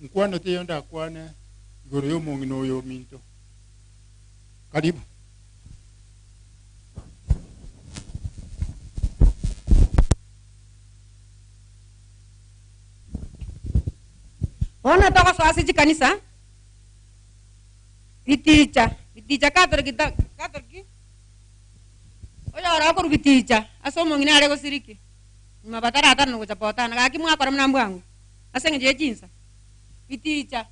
Nkwano teiyo ndakwane igoro y'omong'ina oyo ominto. Karibu. Bono togosoa ase chikanisa, biticha, biticha Catholic ta Catholic, oyore okorwa biticha ase omong'ina are gosiriki, nyuma bataratanana gocha potana, gaki mwakora buna mbwango, ase eng'encho ye chinsa, biticha.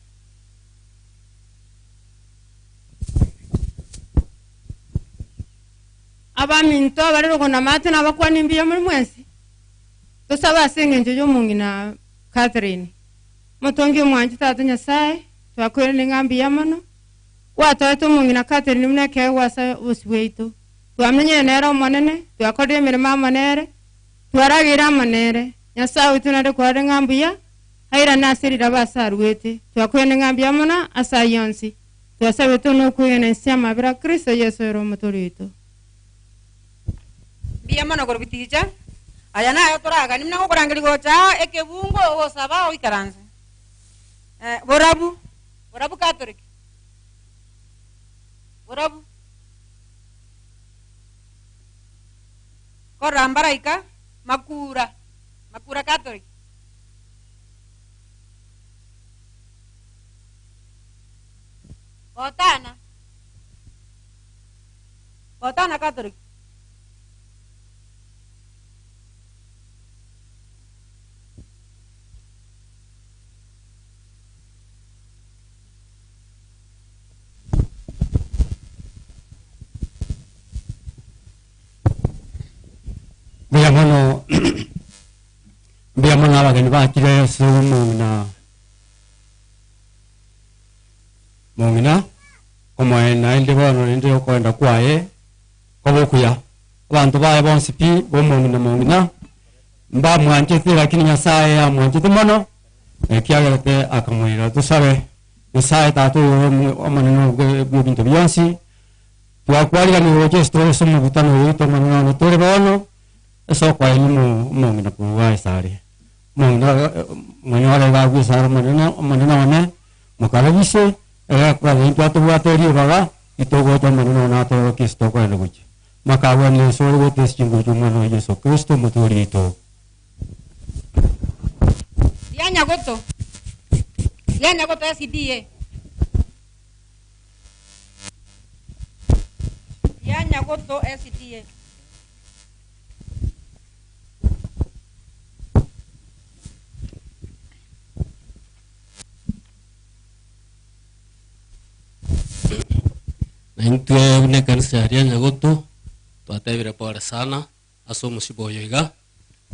Abaminto abare rogona maate nabakwanie mbuya more mwensi, tosabe ase engencho y'omong'ina Catherine. Omotongi omwanchi Tata Nyasae, twakoiraneria ng'a mbuya mono, gwatoete omong'ina Catherine buna ekeegwa ase obosio bwaito. Twamenyire nere Omonene, twakorire emeremo amo nere, twarageire amo nere. Nyasae oito nare kwarore ng'a mbuya, airane ase riraba ase aruete. Twakoiraneria ng'a mbuya mono ase ayio onsi. Twasabete nokwegena inse y'amabera a Kristo Yeso ere Omotoori oito. Mbuya mono korwa biticha, aya naye toraganie buna gokorangeria gocha aa ekebungo ogosaba oikaranse. Eh, borabu, borabu Catholic, borabu. Korora mbaraika, makura, makura Catholic. Gotana, gotana Catholic. Mbuya mono mbuya mono abageni bachire ase omong'ina mong'ina omoe naende bono rende okoenda kwaye kobe okuya. Abanto baye bonsi pi bomong'ina mong'ina mbamwanchete lakini Nyasaye amwanchete mono ekiagerete akamoira. Tosabe Nyasaye Tata oyo omonene bwe ebinto bionsi twakwariganire gocha ase tore ase omokutano oyo oito omonene one tore bono ase okoenia omong'ina korwa ase are omong'ina monyore iga agwo ase are omonene omonene one mokarabise ere akorabia intwe atobwate ribaga itogocha omonene one atorokie ase tokoenda gochia makabwanire ase ore goeta ase chinguru chia omwana wa Yeso Kristo omotoori oito. Rianyagoto, Rianyagoto SDA. Rianyagoto SDA. Na intwe buna ekanisa ya Rianyagoto twatebire pole sana ase omosiba oyo iga,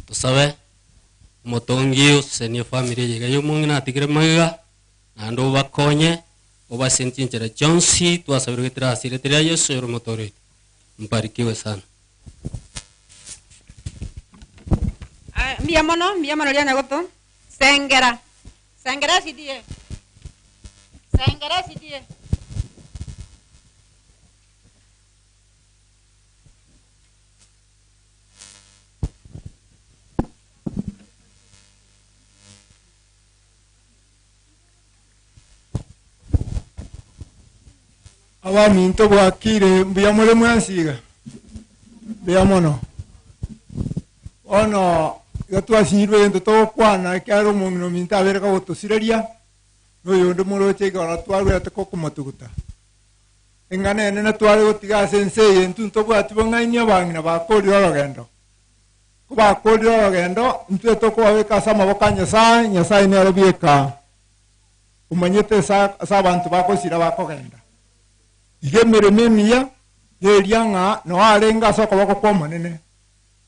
tosabe omotongi osesenie efamiri eye iga ya omong'ina atigire magega, naende obakonye, obasentie chinchera chionsi twasabire goetera ase erieta ria Yeso ere omotoori oito. Mbarikiwe sana. Aya, mbuya mono, mbuya mono Rianyagoto. Sengera, Sengera SDA. Sengera SDA. Abaminto bwakire mbuya more mwensi iga mbuya mono bono iga twasinyirwe egento togokwana ekiagera omong'ina ominto abere kagotosireria na oyonde moroche igoro twarwete kokomotuguta. Eng'ana enene tware gotiga ase ense eye intwe ntobwati bong'aini abang'ina bakorire orogendo. Kobakorire orogendo intwe tokobabeka ase amaboko a Nyasae, Nyasae nere bweka omanyete ase abanto bagosira bakogenda. Iga emeremo emiya neria ng'a noo arenge ase okoboko kw'Omonene.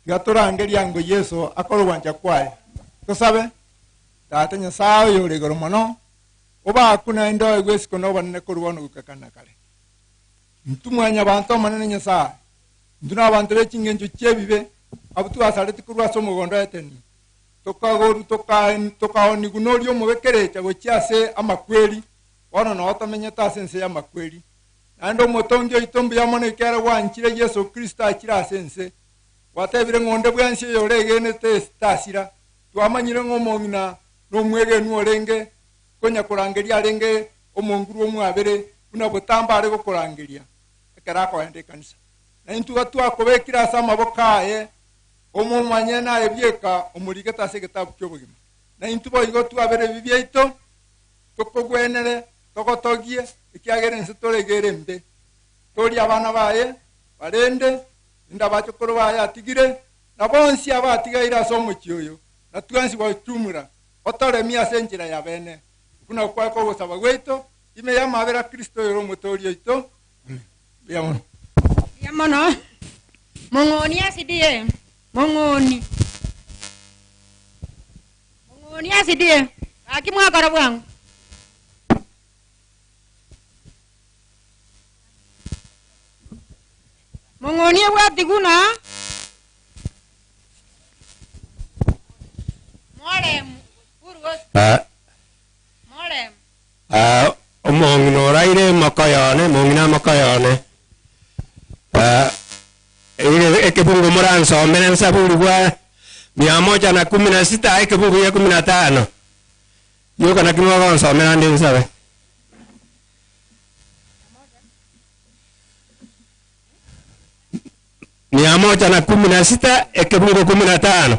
Tiga torangerie ango Yeso akore ogwancha kwaye. Tosabe, Tata Nyasae oyore igoro mono, obakwe naende oegwe esiko na obonene korwa bono goika kare na kare. Intwe mwanyabanto Omonene Nyasae, intwe nabanto be chingencho chi'ebibe, abwo twasareti korwa ase omogondo o Edeni, tokagoru tokaonigwa noria omobe kerecha gochia ase amakweri, bono noo tomenyete ase ense y'amakweri. Naende omotongi oito mbuya mono ekiagera gwanchire Yeso Kristo achire ase ense. Gwatebire ng'a onde bwensi oyoregenete tasira. Twamanyire ng'a omong'ina nomwegenwa orenge. Nkonya korangeria arenge omonguru omwabere buna botambe are gokorangeria ekero akoenda ekanisa. Na intwe iga twakobekire ase amaboko aye, omomanye naye bieka omorigete ase egetabu ki'obogima. Na intwe boigo twabere ebibe biaito, tokogwenere, togotogie, ekiagera ense tore iga ere embe. Torie abana baye, barende, rende abachokoro baye atigire, na bonsi abatigaire ase omochie oyo, na twensi gochumura, otoremie ase enchera ya bene, buna kware kogosaba gwaito, ime y'amabera a Kristo oyore Omotooria oito. Amen. Mbuya mono. Mbuya mono. Mong'oni asidie. Mong'oni. Mong'oni asidie. Gaki mwakora bwango. Mong'oni ebwati guna. Moremu. Ah, Moremu. ah, omong'ina oraire mokoyone mong'ina mokoyone Ah, ere ekebungu moransomere nsaburi bwa 116 ekebungu gia 15 yoka naki mwagonsomera ndi nsabe. 116 ekebungu 15.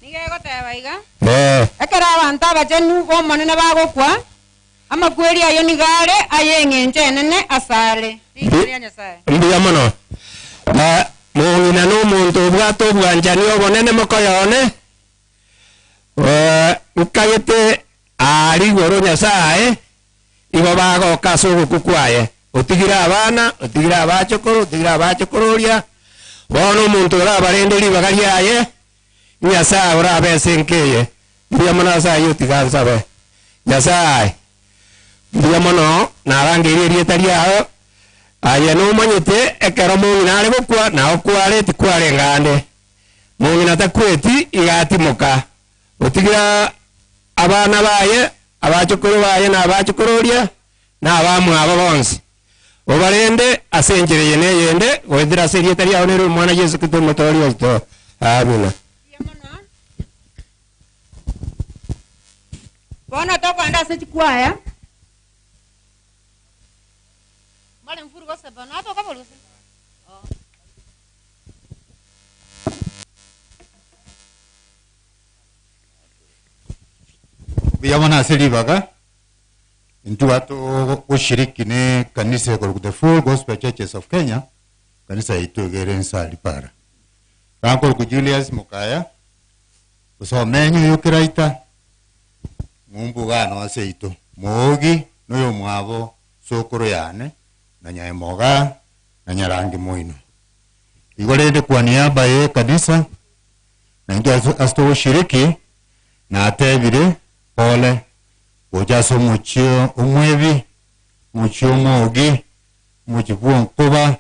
Nigo egoteba iga, Eh. Ekero abanto abachenu b'Omonene bagokwa, amakweri ayio nigo are ay'engencho enene asare. Ring'ana ria Nyasae. Mbuya mono. Na mong'ina nomonto obwate obwanchani obonene mokoyone, eh, nkagete aria igoro Nyasaye, igo bagoka ase ogokwa kwaye. Otigire abana, otigire abachokoro, otigire abachokororia, bono omonto orabarende ribaga riaye, Nyasaye orabe ase enka eye. Mbuya mono ase ayio tiga nsabe. Nyasaye, mbuya mono narangeirie erieta riao, aye nomanyete ekero mong'ina are gokwa, nao kware tikwarenge ande. Mong'ina takweti, iga atimoka. Otigire abana baye, abachokoro baye na abachokororia, na abamwabo bonsi. Obarende ase enchera eye na eyende, goetera ase erieta riao nere Omwana Yeso Kristo Omotoori oito. Amina. Bono tokoenda ase chikwaya. Mbare mfuru gose bono atoka bori gose. Oh. Mbuya mono ase ribaga intwe togoshiriki ne kanisa ekoroku The Full Gospel Churches of Kenya, kanisa yaito iga ere Nsari para. Gankoroku Julius Mukaya, osomenye oyo keraita, ng'umbuga ano ase ito. Moogi noyo mwabo sokoro yane, na Nyaemoga, na Nyarangi moino. Igo rende kwa niaba ye kanisa, na intwe ase togoshiriki, natebire pole, gocha ase omochie omwebi, omochie omoogi, omochie bwa onkoba,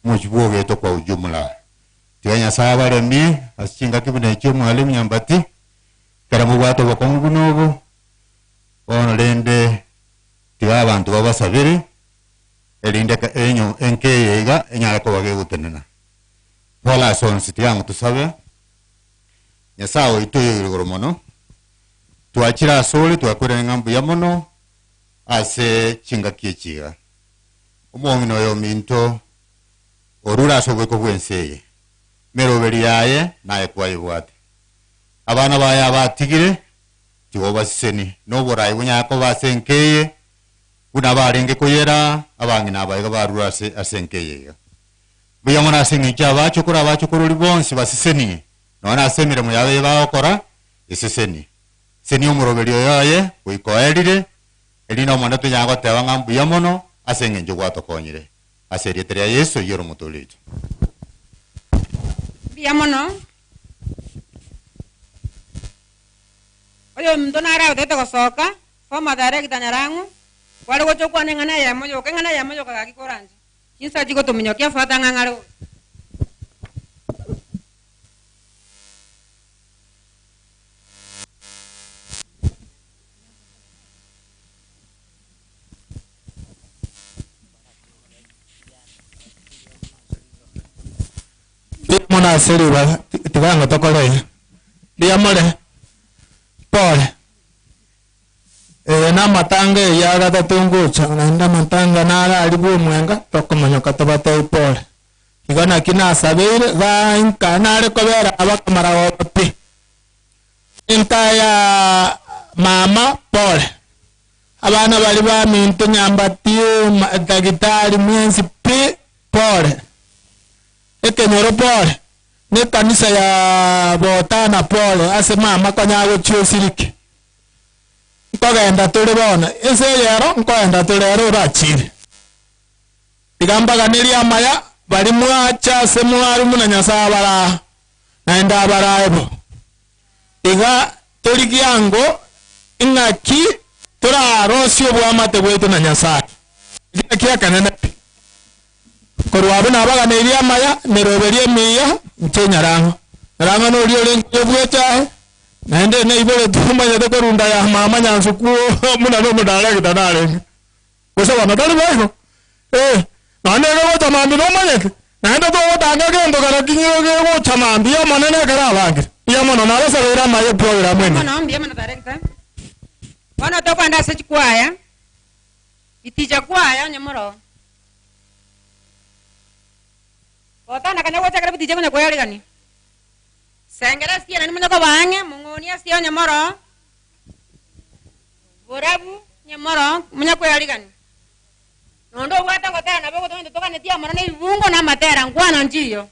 omochie bwa ogeto kwa ujumla. Tiga Nyasaye abaremie, ase chingaki buna echio omwalimu Nyambati, ekero mobwate obokong'u buna obo, bono rende tiga abanto babasabere, erinde enyo enka eye iga enyare koba gegotenena. Pole ase onsi, tiga ng'o tosabe, Nyasaye oito oyo igoro mono, twachire ase ore twakwerire ng'a mbuya mono ase chingaki echi iga. Omong'ina oyo ominto orure ase oboiko bw'ense eye, meroberi yaye naye kwayebwate. Abana baye abatigire, tiga obaseseni, na oborai bonyare koba ase enka eye, buna barenge koyera abang'ina aba iga barure ase ase enka eye iga. Mbuya mono ase eng'encho abachokoro abachokorori bonsi basesenie, nonya na ase emeremo yabo eye bagokora, esesenie. Senia omoroberi oyo oye goika oerire, erinde Omonene tonyare goteba ng'a mbuya mono ase eng'encho gwatokonyire. Ase erieta ria Yeso oyio ore Omotoori oito. Mbuya mono. Oyominto nare agotete gosoka, former director Nyarang'u, kware gocha okwane eng'ana eyemo yoka, eng'ana eyemo yoka gaki koranche. Chinsa chigotominyokia afate ang'ang'are gocha. Mbuya mono ase ribaga, tiga tokore iga. Mbuya more, pole. Eye na amatanga eye ya gatato ngocha, naende amatanga naro aria bwa omwenga, tokomonyoka tobatebie pole. Igo naki nasabeire, gainka nare kobera abakamara goba pi. Enka ya mama pole. Abana bari baminto nyambati, daktari mwensi pi pole. Ekenyoro pole. Ne kanisa ya Botana pole ase mama konya gochia osiriki. Nkogenda tore bono, ase eyero nkogenda tore ero orachire. Tiga mbaganerie amaya, bari mwacha ase mwari muna Nyasaye abaraa, naende abarae bo. Tiga torigie ango ing'aki torarosie obwamate bwaito na Nyasaye. Ng'aki ekenene pi. Korwa abwo nabaganeirie amaya, meroberie emiya, inche nyarang'o. Nyarang'o noria orenge oyo bw'echae, naende naiboretwe omanyete korunda ya mama nyansuku muna na omodarekta narenge. Gose bono tari boigo? Eh, nonya nigo egocha mambia nomanyete, naende togotanga gento kero king'io gegocha mambia omonene ekero abangire. Mbuya mono, nabasabeire amaya eprogram ene. Mono, mbuya mono director. Bono tokwenda ase chikwaya, iticha kwaya onye moro. Gotana kanya gochakera biticha konya koyaregania. Sengera ase nani monye koba ang'e, mong'oni ase onye moro. Borabu onye moro, monye koyaregania. Nondo obwate gotera nabo ogotonya toganetie amoro na ebibungo na amatera nkwana nchiyo.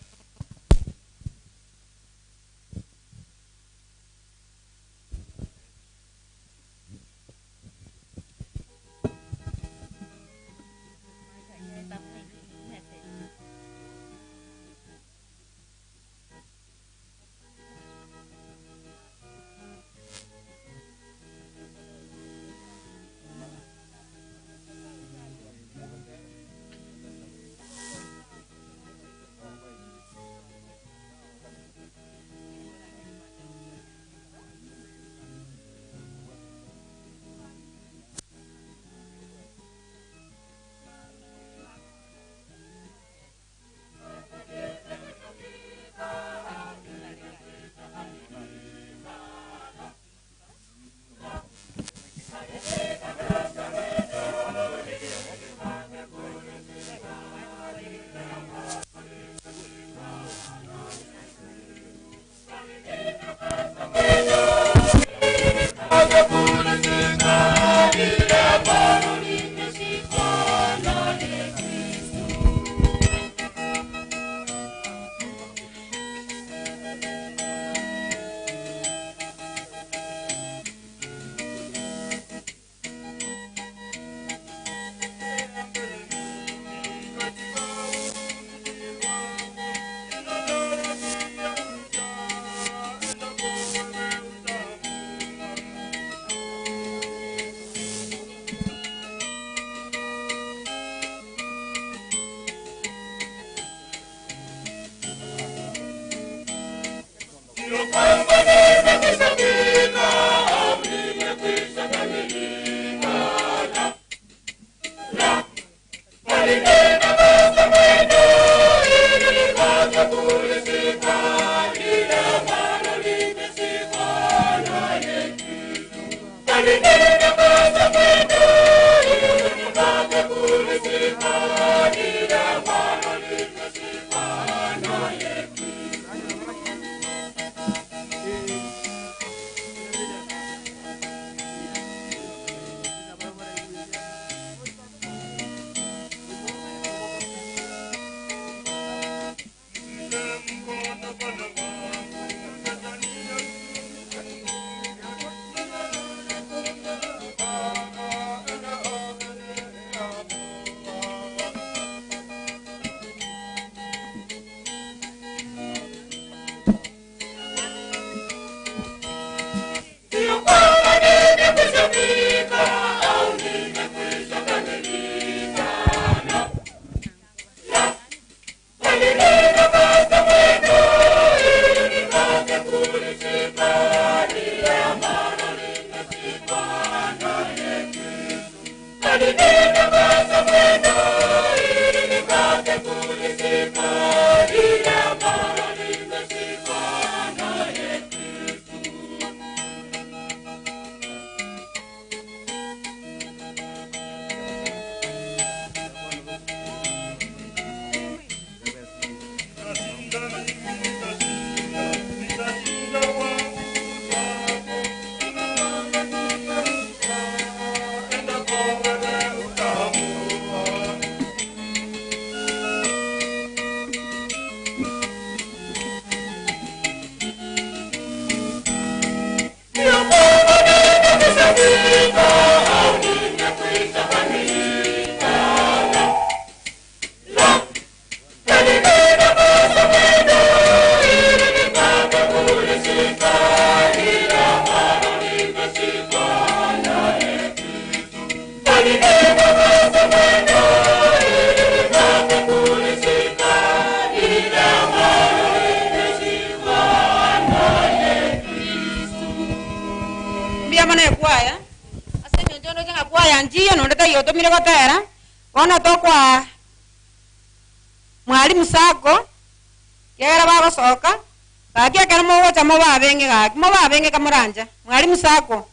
Mbuya mono ekwaya, ase eng'encho ndoche ng'a kwaya nchiyo nonde taiyo otomire gotera, bono tokoa Mwalimu Sacco, kiagera bagosoka, gaki ekero mogocha mobabenge gaki, mobabenge kamorancha, Mwalimu Sacco,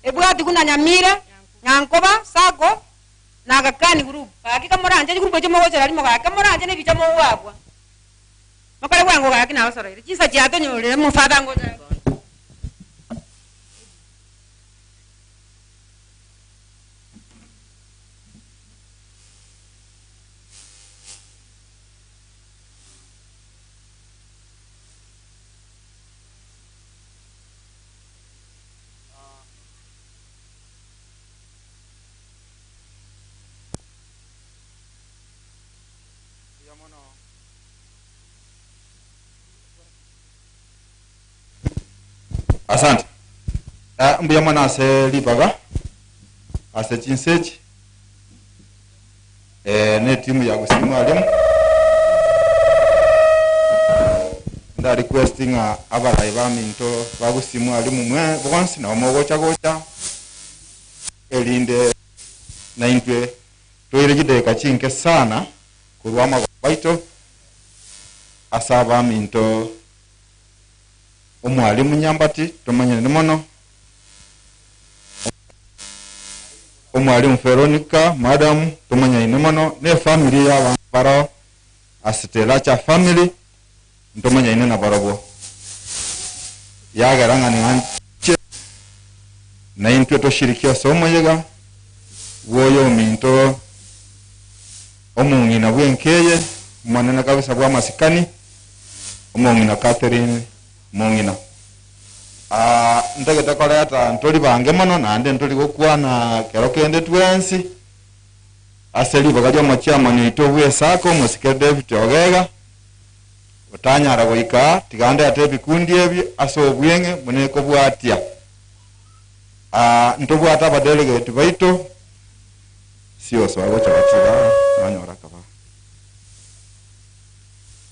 ebwati buna Nyamira, Nyankoba, Sacco, na Aga Khan group, gaki kamoranche chigroup echio mogochera rimo gaki kamoranche na ebicha mogoakwa. Mokore bwango gaki nabasoroire, chinsa chiatonyorire omofather ngocha are. Asante. Ah, mbuya mono ase ribaga ase chinsa echi eh, ne etimu ya Gusii Mwalimu nda request ng'a abarai baminto ba Gusii Mwalimu mwe bonsi nabo mogocha gocha erinde naintwe toire chidakika chinke sana korwa amagoro aito ase abaminto omwalimu Nyambati tomanyane mono, omwalimu Veronica madam tomanyaine mono, na efamiri ya abanto baroo ase Telacha family ntomanyaine nabarobwo. Yagera ng'a ning'anche naintwe toshiriki ase omoyega bwa oyo ominto omong'ina bw'enka eye, omonene kabisa bw'amasikani, omong'ina Catherine Mong'ina. Aa, ntagete koreta ntori bange mono naende ntori gokwana kero kende twensi ase ribaga ri'omochiamani oito bw'Esaka omosike David Ogega, otanyara goika aa, tiga ndete ebikundi ebi ase obweng'e buna ekobwatia. Aa, ntobwate abadelegate baito, sioso agocha gochiga nanyora akaba.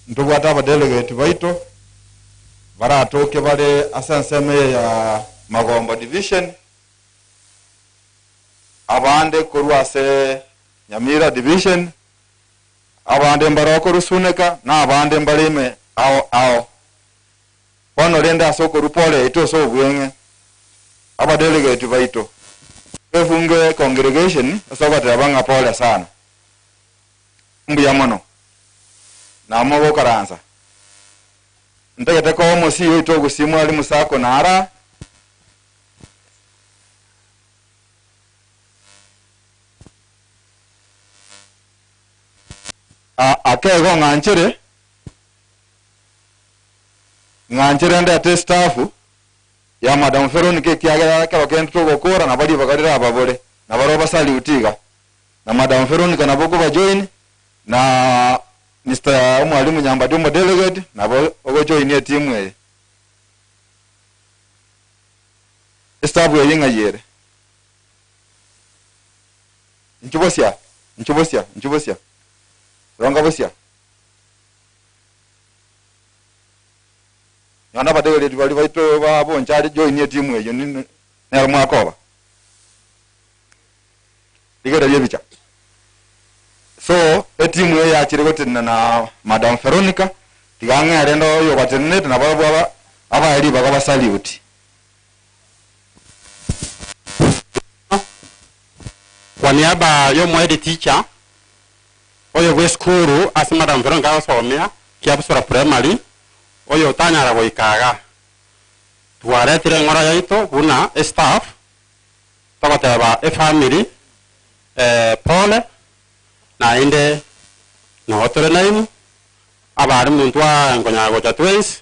Ntobwate abadelegate baito baratoke bare ase ensemo eye ya Magombo Division, abande korwa ase Nyamira Division, abande mbare okorwa Suneka, na abande mbare ime ao ao. Bono rende ase okorwa pore yaito ase obweng'e, abadelegate baito twefunge congregation ase ogoteba ng'a pore sana. Mbuya mono. Namo gokaransa. Ntagete koa omosii oito ogusii Mwalimu Sacco nara. Akego ng'anchere, ng'anchere ndete estaff ya Madam Veronica ekiagera ekero kende togokora nabo ribaga rirababore, nabaro basalute iga. Na Madam Veronica nabo okobajoin, na Mister Omwalimu Nyambati omodelegate nabo ogojoin etimu eye. Estaff eye ng'ai ere? Inchu bosia, inchu bosia, inchu bosia. Ronga bosia. Nonye abadelegate baria baito ba Bonchari join etimu eyio nero mwakoba. Rigereria ebicha. So etimu eye yachire gotenena na Madam Veronica, tiga ng'e rende oyo obatenenete nabarabwo aba abae ribaga basalute. Kwa niaba ya omohead teacher oyo bwa esukuru ase Madam Veronica agosomia Kiabusura Primary, oyo otanyara goika iga, twaretire eng'ora yaito buna estaff togoteba efamily pole, naende noo tore nainwe abarimu ntwa nkonyara gocha twensi,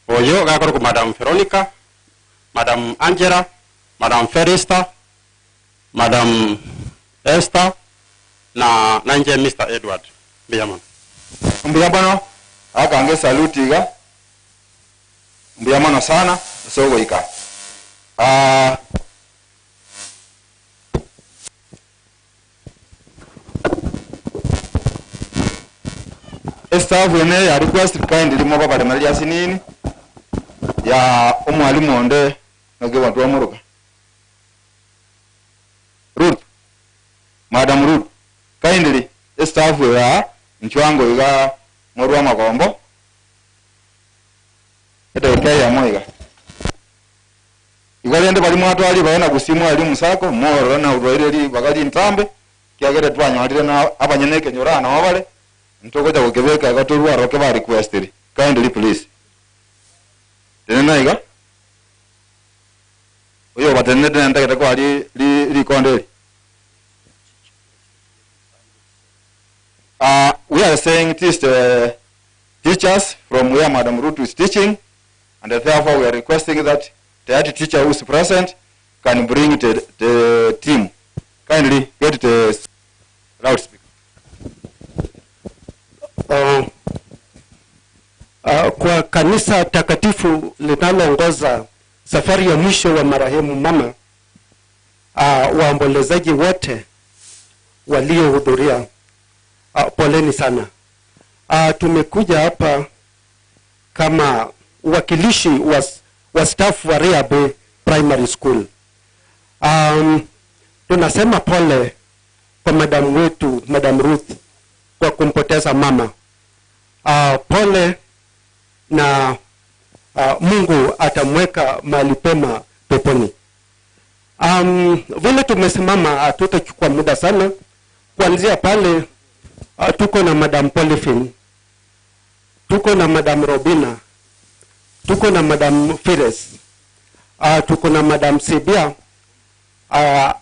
oyo gakorokwa Madam Veronica, Madam Angela, Madam Felista, Madam Esther, na nainche Mister Edward. Mbuya mono. Mbuya mono, akange salute iga. Mbuya mono sana ase ogoika. Estaff ene ya request kindly mobabaremereria asinini ya omwalimu onde naki abanto bamoroka Ruth Madam Ruth kindly estaff eye nchwango iga morwe amagombo edagika eyemo iga. Igo rende baria mwatwara ribaga na gusii mwarimu sacco morore na orwaire ribaga rintambe kiagera twanyorire na abanyene ekenyoro aa nabo bare ntogocha gokebeka iga torwe aroro ke ba requestiri kindly please. Tenena iga oyo obatenenete nere ntagete koa ri ri rikondo eri. Ah we are saying it is the teachers from where Madam Ruth is teaching and therefore we are requesting that the head teacher who is present can bring the, the team. Kindly get the loudspeaker. Kwa kanisa takatifu linaloongoza safari ya mwisho wa marehemu mama, waombolezaji wote waliohudhuria, poleni sana. Tumekuja hapa kama wakilishi wa staff wa Riabe Primary School. Tunasema pole kwa madamu wetu, Madam Ruth, kwa kumpoteza mama. Pole na Mungu atamweka mahali pema peponi. Vile tumesimama hatutachukua muda sana. Kuanzia pale tuko na Madam Polifin, tuko na Madam Robina, tuko na Madam Fires, tuko na Madam Sibia,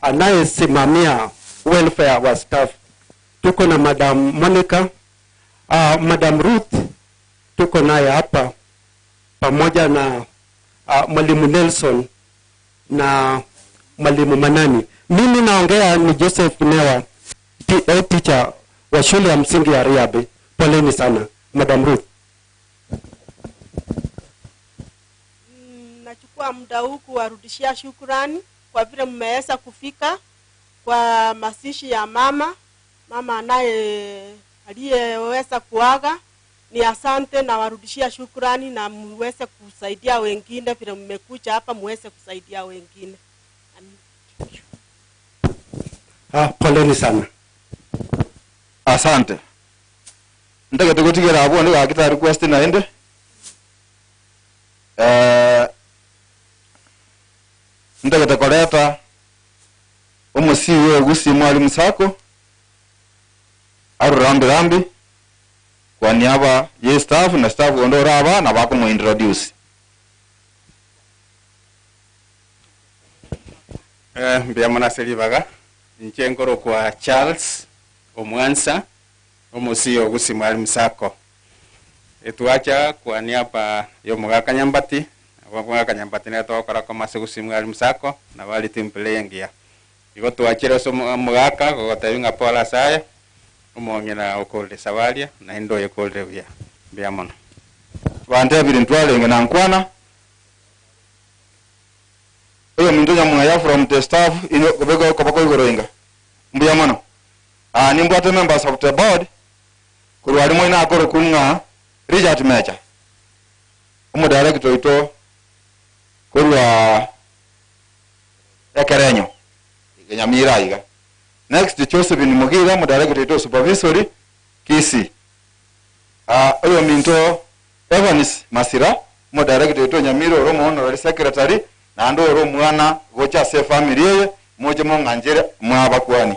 anayesimamia welfare wa staff, tuko na Madam Monica, Madam Ruth tuko naye hapa pamoja na Mwalimu Nelson na Mwalimu Manani. Mimi naongea ni Joseph Newa, teacher wa shule ya msingi ya Riabe. Poleni sana Madam Ruth. Nachukua muda huu kuwarudishia shukrani kwa vile mmeweza kufika kwa mazishi ya mama, mama anaye aliyeweza kuaga. Ni asante na warudishia shukrani, na muweze kusaidia wengine vile mmekuja hapa, muweze kusaidia wengine. Poleni sana. Asante. Ndagete gutigera abo ndi gakita request na ende. Ndagete koreta omusiwe gusi mwalimu sako arurambi rambi kwa niaba ye staff na staff ondo raba na bako mu introduce. Mbia mona selibaga nchengoro kwa Charles Omwansa omusiyo gusi mwalimu sako. Etuacha kwa niaba yo mugaka Nyambati, mugaka Nyambati ne tokora kwa mase gusi mwalimu sako na bali timpelengia. Igo tuachire so mugaka gogotebinga pola saya omong'ina okolde sabaria na indo yekolde buya. Mbia mono. Bante biri ntwalenge na nkwana. Oyo muntu nyamwaya from the staff ino gobego kobako igoroinga. Mbuya mono. Nimbwate members of the board kurwa rimwe na akoro kunga Richard Mecha. Omo director ito kurwa Ekerenyo. Nyamira iga. Next Josephine Mugira mo director ito supervisory Kisi. Oyo minto Evans Masira mo director ito Nyamira oro mo honorary secretary na ndo oro mwana gocha se family ye moje mo nganjere mwabakwani.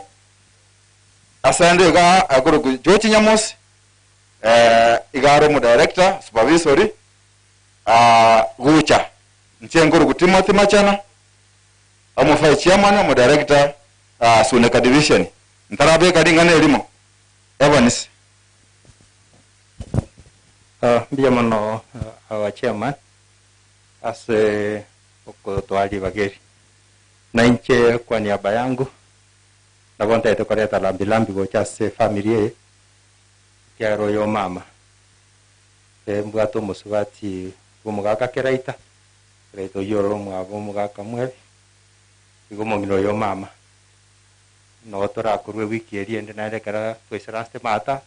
Asande ga akuru ku George Nyamos igaro mo director supervisory gucha nchenguru ku Timothy Machana amo fai chairman mo director Suneka division ntarabe kadingane elimo Evans. Mbia mono our chairman ase okotwali bageri na inche kwa niaba yangu nabonta etokoreta lambi lambi gocha se familia kiaro yo mama mbwato musubati gumugaka keraita keraita yoro mwabo mugaka mwebe igo mongino yo mama no torakorwe wiki eri ende narekera twaisaraste mata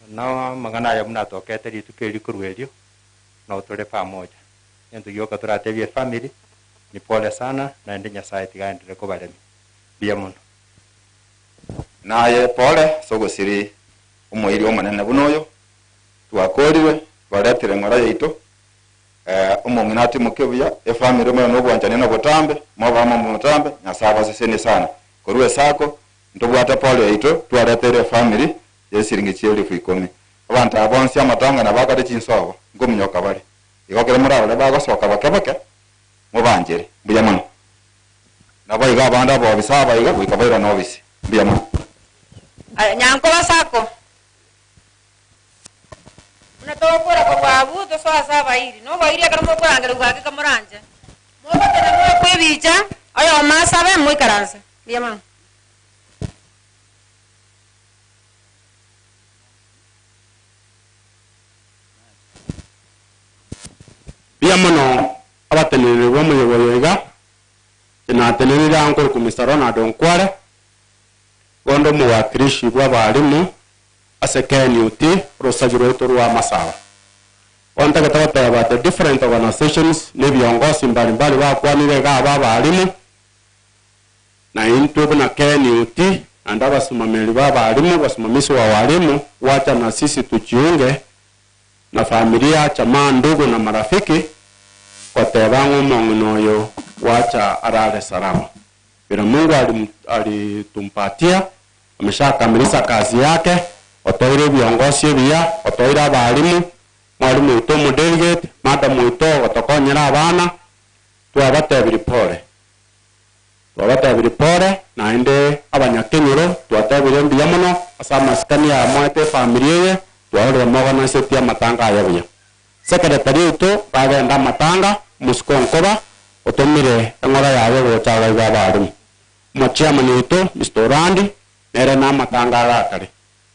Na amang'ana aya buna atokete rituko eri korwa erio, nabo tore pamoja. Egento gioka toratebie efamiri, ni pole sana, naende Nyasaye tiga aenderere kobaremia. Mbuya mono. Naye pole ase ogosiri omoiri omonene buna oyo, twakorirwe, twaretire eng'ora yaito, omong'ina atimoke buya, efamiri mobe nobwanchani na obotambe, mobe amo motambe, Nyasae abasesenie sana. Korwa esako, ntobwate pole yaito, twareteire efamiri y'esiringi chi'elifu ikomi. Abanto aba bonsi amatanga nabo akare chinsobo, nkominyoka bare. Igo ekero morarore bagosoka bake bake, mobanchere. Mbuya mono. Naboigo abande abobisa aba iga goika bairane obisi. Mbuya mono. Aya, nyankoba sako. Buna togokora korwa abwo, tosoe ase abairi. Na oboiri ekero mokorangerigwa gaki kamoranche. Mogotena moakwe ebicha, oyomo asabe, moikaranse. Mbuya mono. Mbuya mono abateneneri b'omoyega oyo iga, inche natenenire aa nkorokwa Mister Ronald Onkware, igo onde omowakilishi bw'abalimu ase KNUT, orosagia rwaito rwa Masaba. Bono ntagete goteba the different organisations na ebiongosi mbari mbari bakwanire iga aba abalimu, Na intwe buna KNUT naende abasimameri ba abalimu, wasimamizi wa walimu, wacha na sisi tujiunge na familia, jamaa, ndugu na marafiki goteba ng'a omong'ina oyo wacha arare salama. Vile Mungu alitumpatia ameshakamilisha kazi yake, otoire ebiongosi ebiya, otoire abalimu, mwalimu oito omodelegate, madam oito ogotokonyera abana, twabatebirie pole. Twabatebirie pole, naende abanyakenyoro twatebirie mbuya mono ase amasikani aya moete efamiri eye, twarorire mogonesetie amatanga aya buya. Secretary oito kagenda amatanga, omosike onkoba, otomire eng'ora yaye gocha agaiga abalimu. Omochairman oito Mister Orandi nere namatanga agakare.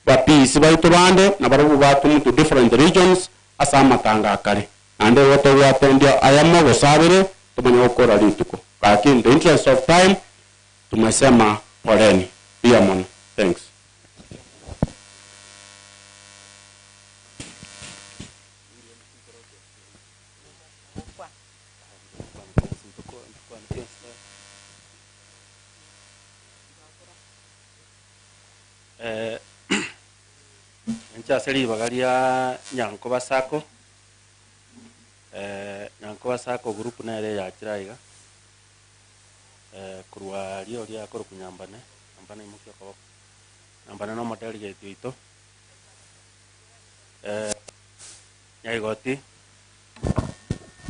Ba PEC baito bande nabarobwo batomwa to different regions ase amatanga akare. Naende igo tobwate ndio ayamo gose abere tomanye gokora rituko. Gaki in the interest of time tumesema poleni. Mbuya mono. Thanks. Inche ase ribaga ria Nyankoba Sacco, Nyankoba Sacco group nere eyachire aiga, korwa aria oria akorokwa Nyambane, Nyambane imokia okoboko, Nyambane na omodelegate oito, Nyaigoti,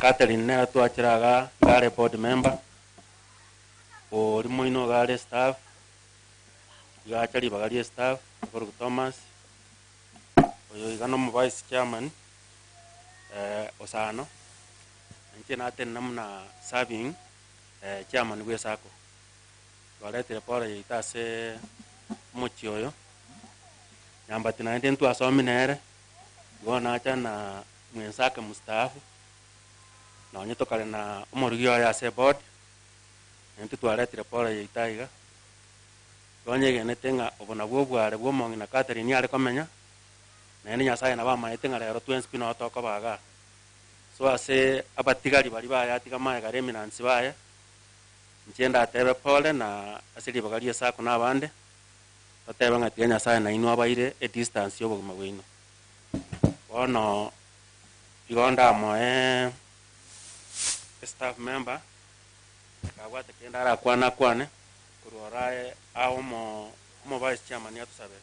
Catherine nere twachire igaa, iga are board member, oria moino iga are staff, iga acha ribaga ria estaff, akorokwa Thomas, oyo iga na omo vice chairman, Osano, inche natenena buna serving chairman bwa esacco. Twaretire pole yaito ase omochie oyo, Nyambati naende ntwasomi nere, igo nacha na mwenzake mstaafu, nonye tokare na omorugi oye ase eboard, naintwe twaretire pole yaito aiga. Igo nyegenete ng'a obo nabwo obware bw'omong'ina Catherine are komenya, naende Nyasaye nabo amaete ng'a rero twensi pi noo tokoba igaa. So ase abatigari baria bayatiga magega remnants baye, inche ndatebe pole na ase ribaga ria Esako na abande, totebe ng'a tiga Nyasaye nainwe abaire edistance y'obogima bwaino. Bono igo ndamoe estaff member, akabwate kende arakwane akwane. Korwa oro aye ao omo omo-vice chairman atusabere.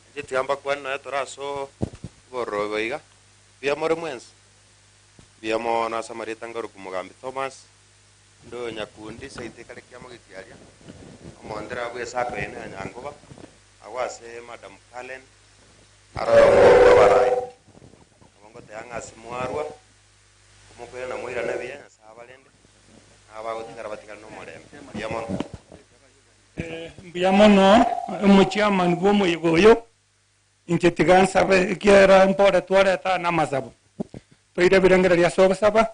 Inche tiga mbakwane nonya tore ase obororo obo iga, mbuya more mwensi? Mbuya mono ase amarieta ngaruku Mogambi Thomas, onde oyo Nyakundi seito ekare kiamogetie aria, omontereba bwa esako eye ya Nyangoba, agwo ase Madam Karen, aro oyomo bw'abarai. Nabo ngoteba ng'a ase mwarwa, Omokwere na moirane buya, Nyasae abarende, na abagotigara batigare nomorembe. Mbuya mono. Mbuya mono omochairman bw'omoyega oyo, inche tiga nsabe ekiagera mpore twareta aa namasabo, toire ebirengererio ase ogosaba,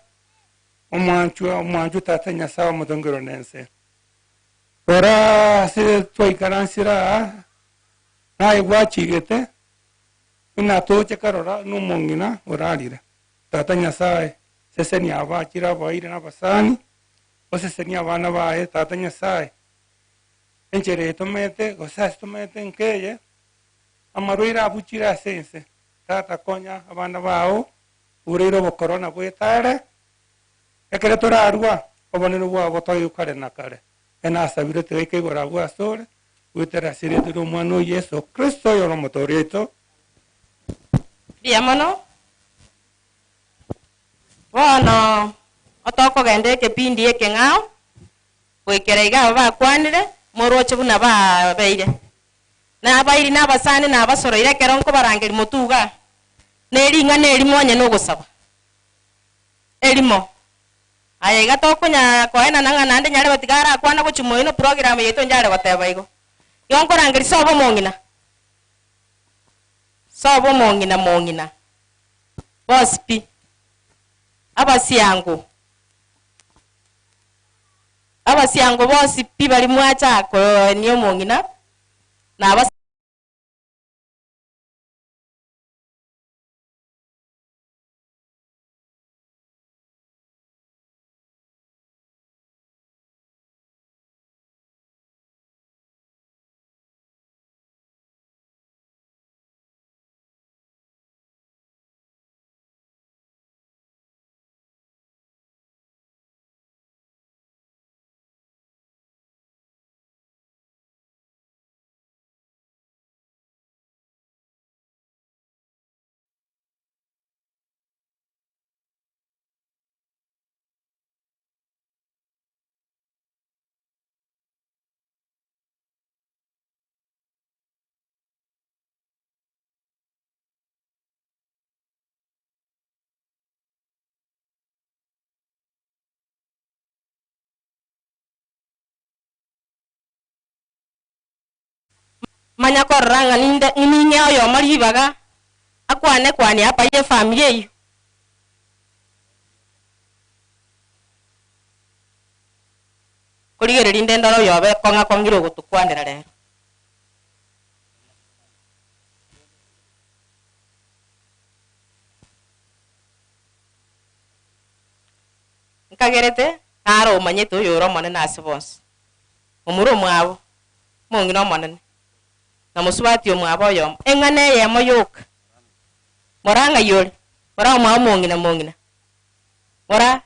omwanchwa omwanchwa tata Nyasae omotongerwa na ense. Rora ase twaikaransire aa. Naye gwachigete, buna toche karora nomong'ina orarire. Tata Nyasaye, sesenia abachire abairi na abasani, osesenie abana baye, Tata Nyasaye. Enchera eye tomanyete, gose ase tomanyete nkeye, amarwaire abuchire ase ense. Tata konya abana bao, oboreire obokorona bwetare, ekero torarwa, obonene bwao botoigwe kare na kare. Enasabire tigaika igoro abwo asore, goetera ase erieta ri'Omwana o Yeso Kristo, oyore Omotoori oito. Mbuya mono. Bono otokogenda ekepindi ekeng'ao, goikera iga aba bakwanire, moroche buna babeire. Na abairi na abasani na abasoroire ekero nkobarangeria motuga, ne ring'ana erimo onye nogosaba. Erimo. Aye iga tokonya koenana ng'a naende nyarebe tiga arakwana gochia moino program yaito inche goteba igo. Igo nkorangeria sobo omong'ina. Sobo omong'ina mong'ina. Bonsi pi. Abasiango. Abasiango bonsi pi bari mwacha koenia omong'ina na abas manya korora ng'a ninde ning'e oyomo ribaga akwane kwania apa ye efamiri eywo. Korigereria inde ndore oyobe kong'a kong'ire ogotokwanera rero. Nkagerete, naro omanyete oyore omonene ase bonsi. Omura omwabo, omong'ina omonene, na mosubati omwabo oyomo. Eng'ana eyemo yoka. Mora ng'ai ore? Mora omwabo omong'ina mong'ina. Mora.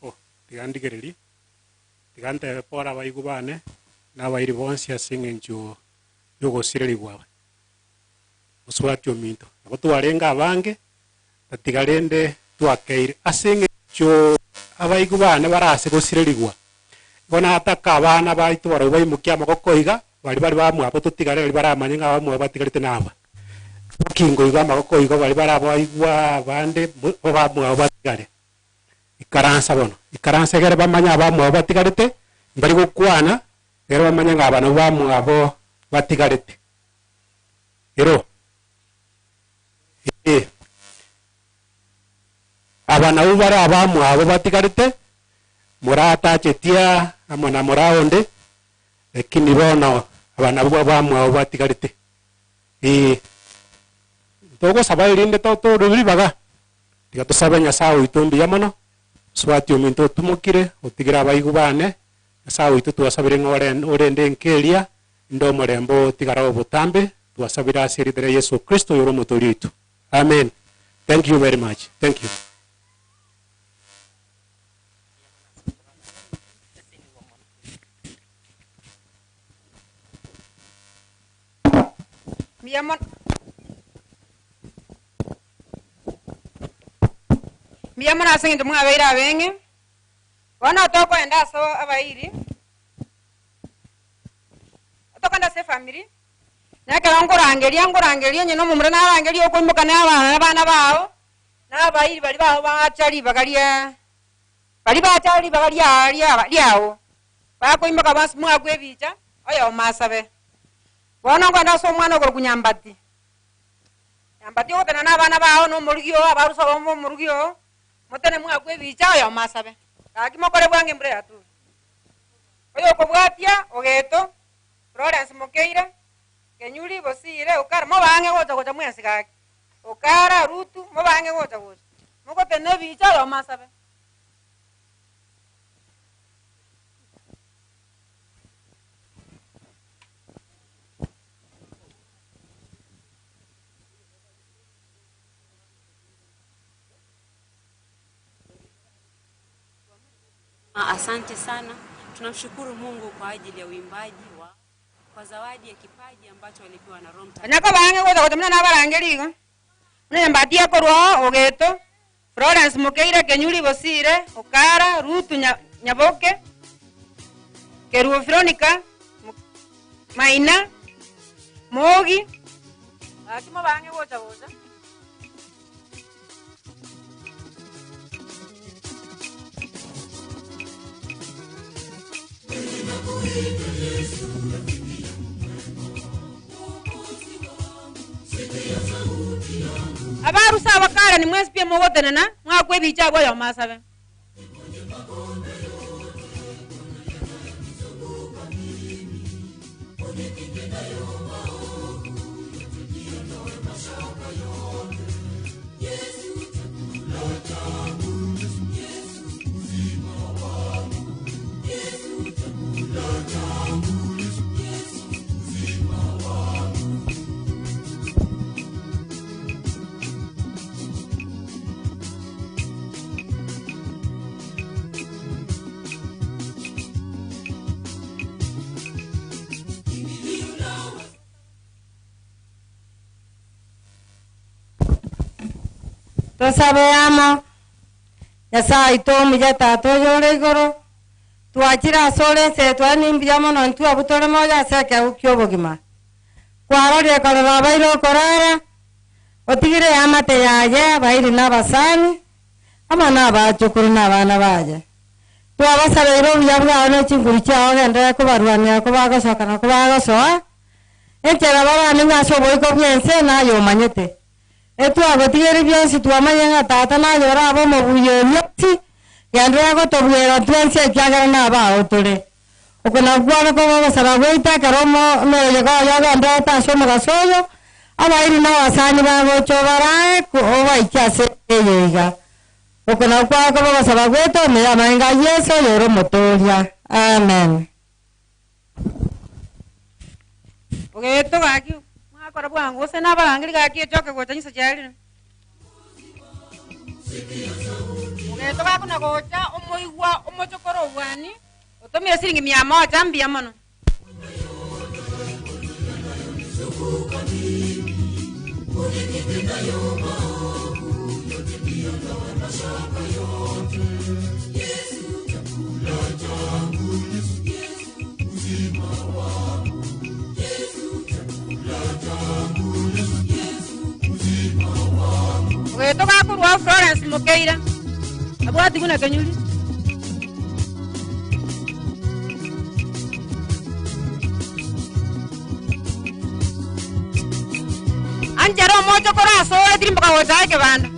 Oh, tiga ndigererie, tiga ntebe pore abaigwa bane, na abairi bonsi ase eng'encho ya ogosirerigwa aba. Mosubati ominto, nabo twarenge abange, tatiga rende twakeire ase eng'encho abaigwa bane bare ase gosirerigwa. Igo nataka abana baito barabwo baimokie amagoko iga, bari bari bamwabo totigare bari baramanye ng'a abamwabo batigarete naba. Bokingo igo amagoko igo bari barabaigwa abande bo bamwabo batigare. Ikaransa bono, ikaransa egere bamanye abamwabo batigarete, mbari gokwana, egere bamanye ng'a aba nabwo bamwabo batigarete. Ero. Ee. Aba nabwo bare abamwabo batigarete, moratachetia amo na mora onde, lakini bono aba nabwo abamwabo batigarete. Ee. Togosaba erinde totore ribaga, tiga tosabe Nyasaye oito mbuya mono, mosubati ominto otumokire, otigire abaigwa bane, Nyasaye oito twasabire ng'a ore orende enka eria, inde omorembe otigare obotambe, twasabire ase erieta ria Yeso Kristo oyore omotoori oito. Amen. Thank you very much. Thank you. Mbuya mono. Mbuya mono ase eng'encho mwabeire abeng'e. Bono tokoenda ase abairi, tokoenda ase efamiri, na ekero nkorangeria nkorangeria onye na omomura narangeria okoimoka na abana abana bao, na abairi baria bao bacha ribaga ria baria bacha ribaga ria ria riago, bakoimoka bonsi mwakwa ebicha, oyomo asabe. Bono nkoenda ase omwana okorokwa Nyambati, Nyambati ogotenena na abana bao na omorugi oo abarusa obomo omorugi oo, motene mwakwa ebicha oyomo asabe. Gaki mokore bwango embura yature. Oyo okobwatia, Ogeto, Florence Mokeira, Kenyuri, Bosire, Okara, mobange gocha gocha mwensi gaki. Okara, Rutu, mobange gocha gocha. Mogotena ebicha oyomo asabe. Asante sana. Tunamshukuru Mungu kwa ajili ya uimbaji wa kwa zawadi ya kipaji ambacho walipewa na Roho Mtakatifu. Onye kobange gocha gocha muna nabarange rigo. Muna embatia korwa Ogeto, Florence Mokeira, Kenyuri Bosire, Okara, Rutu Nyaboke, Keruo Veronica, Maina, Mogi. Gaki mobange gocha gocha. Abarusa abakara ni mwesi pia mogotenena mwakwa ebicha abwo oyomo asabe. Tosabe amo Nyasaye itomuya tata oyo ore igoro twachire ase ore ense twani mbuya mono intwe abwo tore moyo ase ekeu kia obogima kwarorire korora abaire okorara otigire eamate yaye abairi na abasani amo na abachukuru na abana baye twabasabeire obuya bwao na chinguru chiao genderera kobarwania kobagosoka na kobagosoa enchera baramenye ase oboiko bwa ense naye omanyete etwagotigere bionsi twamanye ng'a tata nayora abo omobuya ebiosi genderera gotobwera twensi ekiagera na abao tore oko nakwana kogogosaba gwaita ekero omoyega oyo ogenderete ase omogaso oyo abairi na abasani bagocha obarae obaikia ase eye iga oko nakwana kogogosaba gwaita omeye amaenga Yeso oyore omotoria amen. Ogeto gaki mwakora bwango gose nabarangeri gaki echoke gocha nyiso chiarire. Ogeto gakona gocha omoigwa omochokoro obwani otomire siringi mia moja mbuya mono. Ogeto gakorwa Florence Mokeira abwati buna Kenyuri. Anchera omochokoro asore tirimboka gocha ekebanda.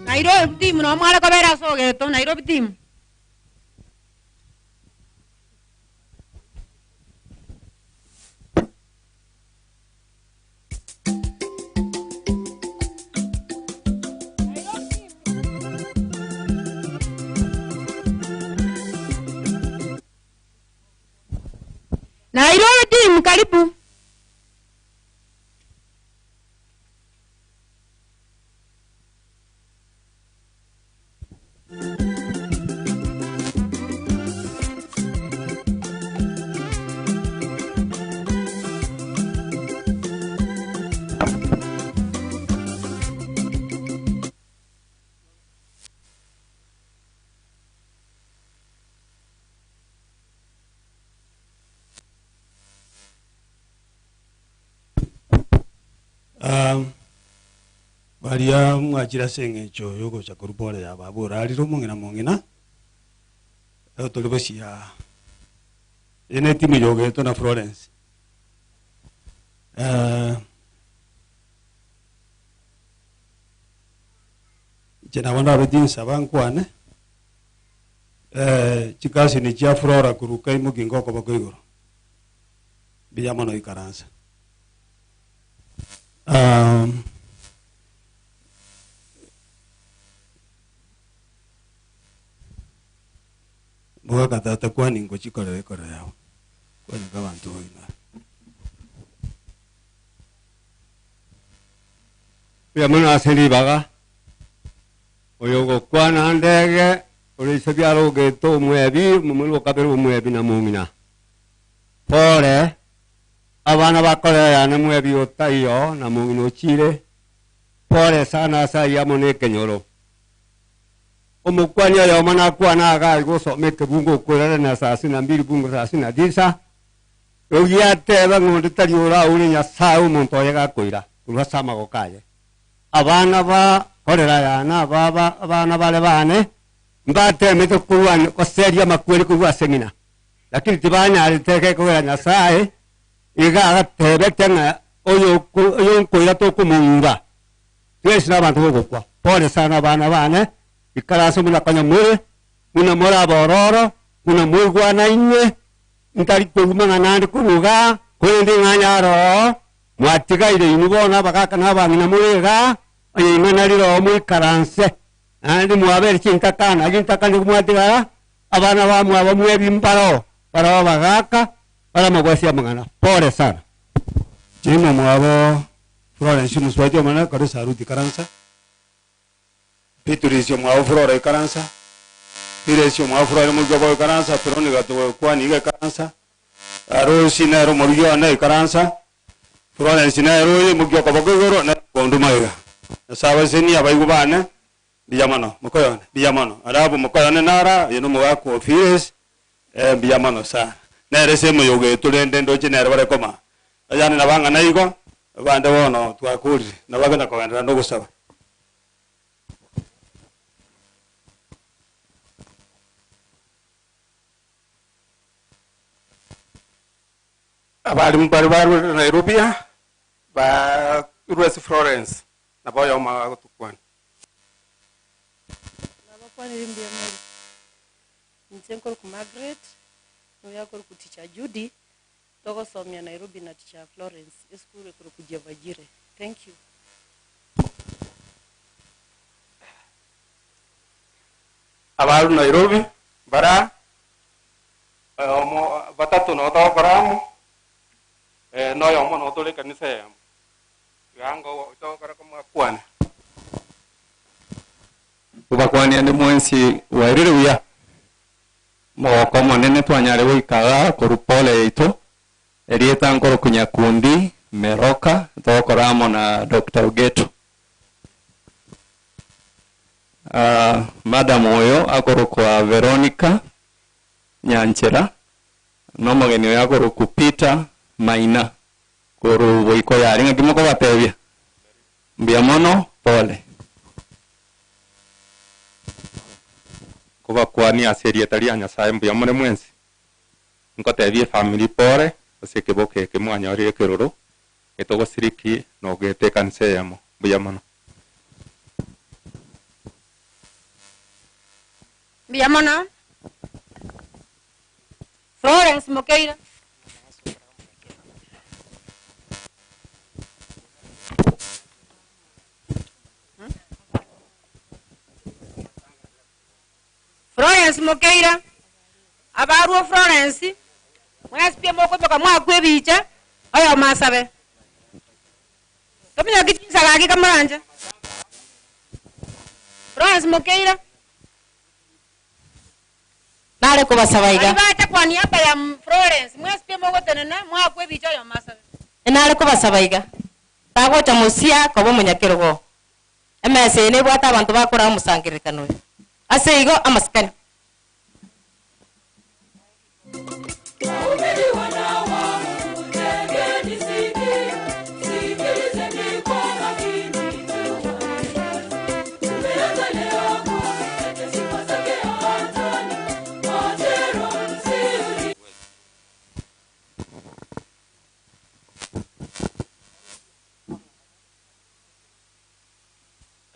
Nairobi team no mwala kobera sogeto Nairobi team. Nairobi team karibu. Um, baria mwachire ase eng'encho yogocha korwa pore ya baba orarire omong'ina mong'ina ero tori gosia eye ne etimu yogetwe na Florence. Eh, inche nabo ndabe tinsaba nkwane eh, chikasini chia Flora koruka imoki okoboko igoro mbuya mono ikaransa. Um, mogaka tata kwani ngochikorera ekoro yao kwani nka abanto boina. Mbuya mono ase ribaga, oyo ogokwana ndege, ore ise biaro ogete omwebi, omomura okabere omwebi na mong'ina. Pore, abana bakorera yane mwebi otaiyo na mong'ina ochire, pore sana ase ayio amo na ekenyoro. Omokwani oyomo nakwana iga aye gosoma ekebungo okwerere na thelathini na mbili bungo thelathini na tisa, ogia ateba ng'a onde tari oraure Nyasaye omonto oye gakoira korwa ase amagoko aye. Abana ba korera yane aba aba abana bare bane, mbatemete korwa goseria amakweri korwa ase ng'ina, lakini tibanyarete gekogera Nyasaye iga agatebete ng'a oyo oyo nkoira tokomong'ura twesi na abanto bogokwa. Pole sana abana bane, ikaranse buna konya more, buna more abororo, buna moigwana inwe, ntari koruma ng'a naende koruga, korende ng'a nyaroo, mwatigaire inwe bono abagaka na abang'ina more igaa, onye ing'ana riroho moikaranse, naende mwabere chintakana, chintaka nigo mwatigara, abana bamwabo mwebi mbaroo, baroo abagaka, baramogwesia amang'ana. Pole sana. Chimo mwabo Florence omosubachi omonene kore saruti ikaransa, Beatrice omwabo Flora ikaransa, Phyllis omwabo Flora omorugi obo ikaransa, Veronica togokwani iga ikaransa, Rose nere omorugi one ikaransa, Florence nere oyo omokia okoboko igoro nere okonduma iga. Nyasae abasenie abaigwa bane, mbuya mono mokoyone, mbuya mono. Alafu mokoyone nara, oyo na omogaka o Phyllis, eh mbuya mono sana. Nere ase emoyogo eye torende ndoche nere bare komaa. Yaani nabo ang'ana igo, abande bono twakorire, nabo bagenda kogenderera na ogosaba. Abalimu baria barure Nairobi barure ase Florence nabo oyomo agotokwana. Nabakwanire mbuya more. Inche nkorokwa Margaret, noyo akorokwa Teacher Judy, togosomia Nairobi na Teacher Florence, esukuru ekorokwa Jehova Jireh. Thank you. Abaru Nairobi bara oyomo batato nabo togokora amo, na oyomo nabo tore ekanisa eyemo. Iga ngo togokora komoakwane. Gobakwania ande mwensi bwairire buya. Omogoko omonene twanyare goika igaa korwa pole yaito, erieta nkorokwa Nyakundi Meroka, togokora amo na Doctor Ogeto. Ah, madam oyo akorokwa Veronica Nyanchera, na omogeni oyo akorokwa Peter Maina, korwa boiko yare ng'aki mokobatebia? Mbuya mono, pole. Nkobakwania ase erieta ria Nyasae mbuya more mwensi. Nkotebia efamiri pore ase ekeboko eke mwanyorire ekeroro getogosiriki na ogeta ekanisa eyemo. Mbuya mono. Mbuya mono. Florence Mokeira. Florence Mokeira, abarwo Florence, Mwensi pi mokoimoka mwakwa ebicha, oyomo asabe. Tominyoki chinsa gaki kamoranche. Florence Mokeira. Nare kobasaba iga. Baria bacha kwa niaba ya Florence, mwensi pi mogotenena mwakwa ebicha oyomo asabe. Enare kobasaba iga. Tagocha mosia koba omonyakerogo. Emesa eye nebwate abanto bakora omosangererekano oyo. Ase igo amasikani.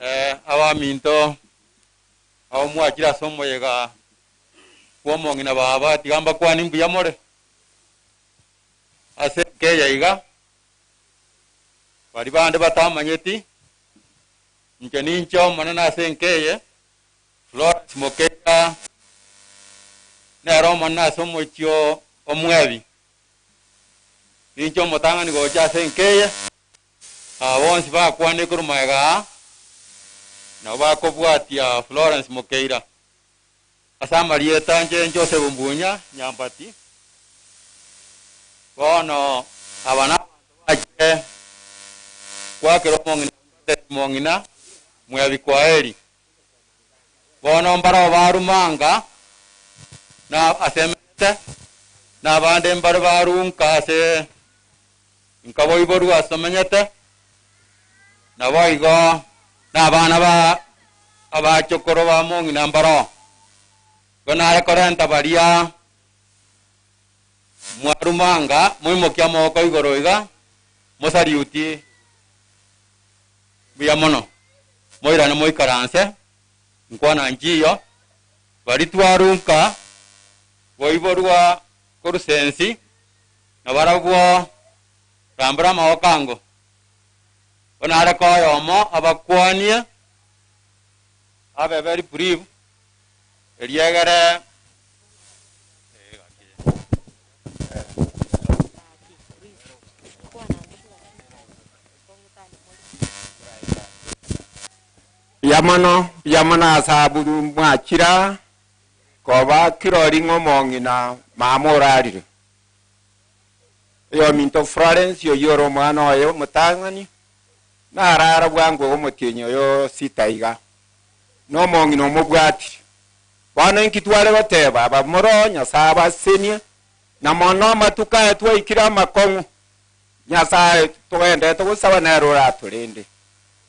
Eh, abaminto abo mwachire ase omoyega bwa omong'ina baba tiga mbakwani mbuya more ase enka iga bari bande batamanyeti inche ninche omonene ase enka eye Florence Mokeira nere omonene ase omochio omwebi ninche omotang'ani gocha ase enka eye aba bonsi bakwane korwa maega aa nabo bakobwatia Florence Mokeira ase amarieta nche Joseph Mbunya Nyambati bono aba na abanto bachire gwakera omong'ina mong'ina mwebi kwaheri bono mbaro barumanga na asemete na abande mbare barunka ase nkaboiborwa asomenyete nabo igo na abana ba abachokoro ba mong'ina mbaro igo nare korenta baria mwarumanga moimokia amagoko igoro iga mosariuti mbuya mono moirane moikaranse nkwana nchiyo bari twarunka boiborwa korusensi na barabwo rambura amagoko ango onare koyomo abakwanie abe very brief eriegere Mbuya mbuya mono ase aburu mwachira koba kirori ng'omong'ina mama orarire oyo minto Florence oyo ore omwana oye omotang'ani narara bwango omotienyi oyo sita iga na omong'ina omobwatire bono inki tware goteba abamoro Nyasaye abasenie na mono amatuko aya twaikire amakong'u Nyasaye togendete gosaba nere oratorende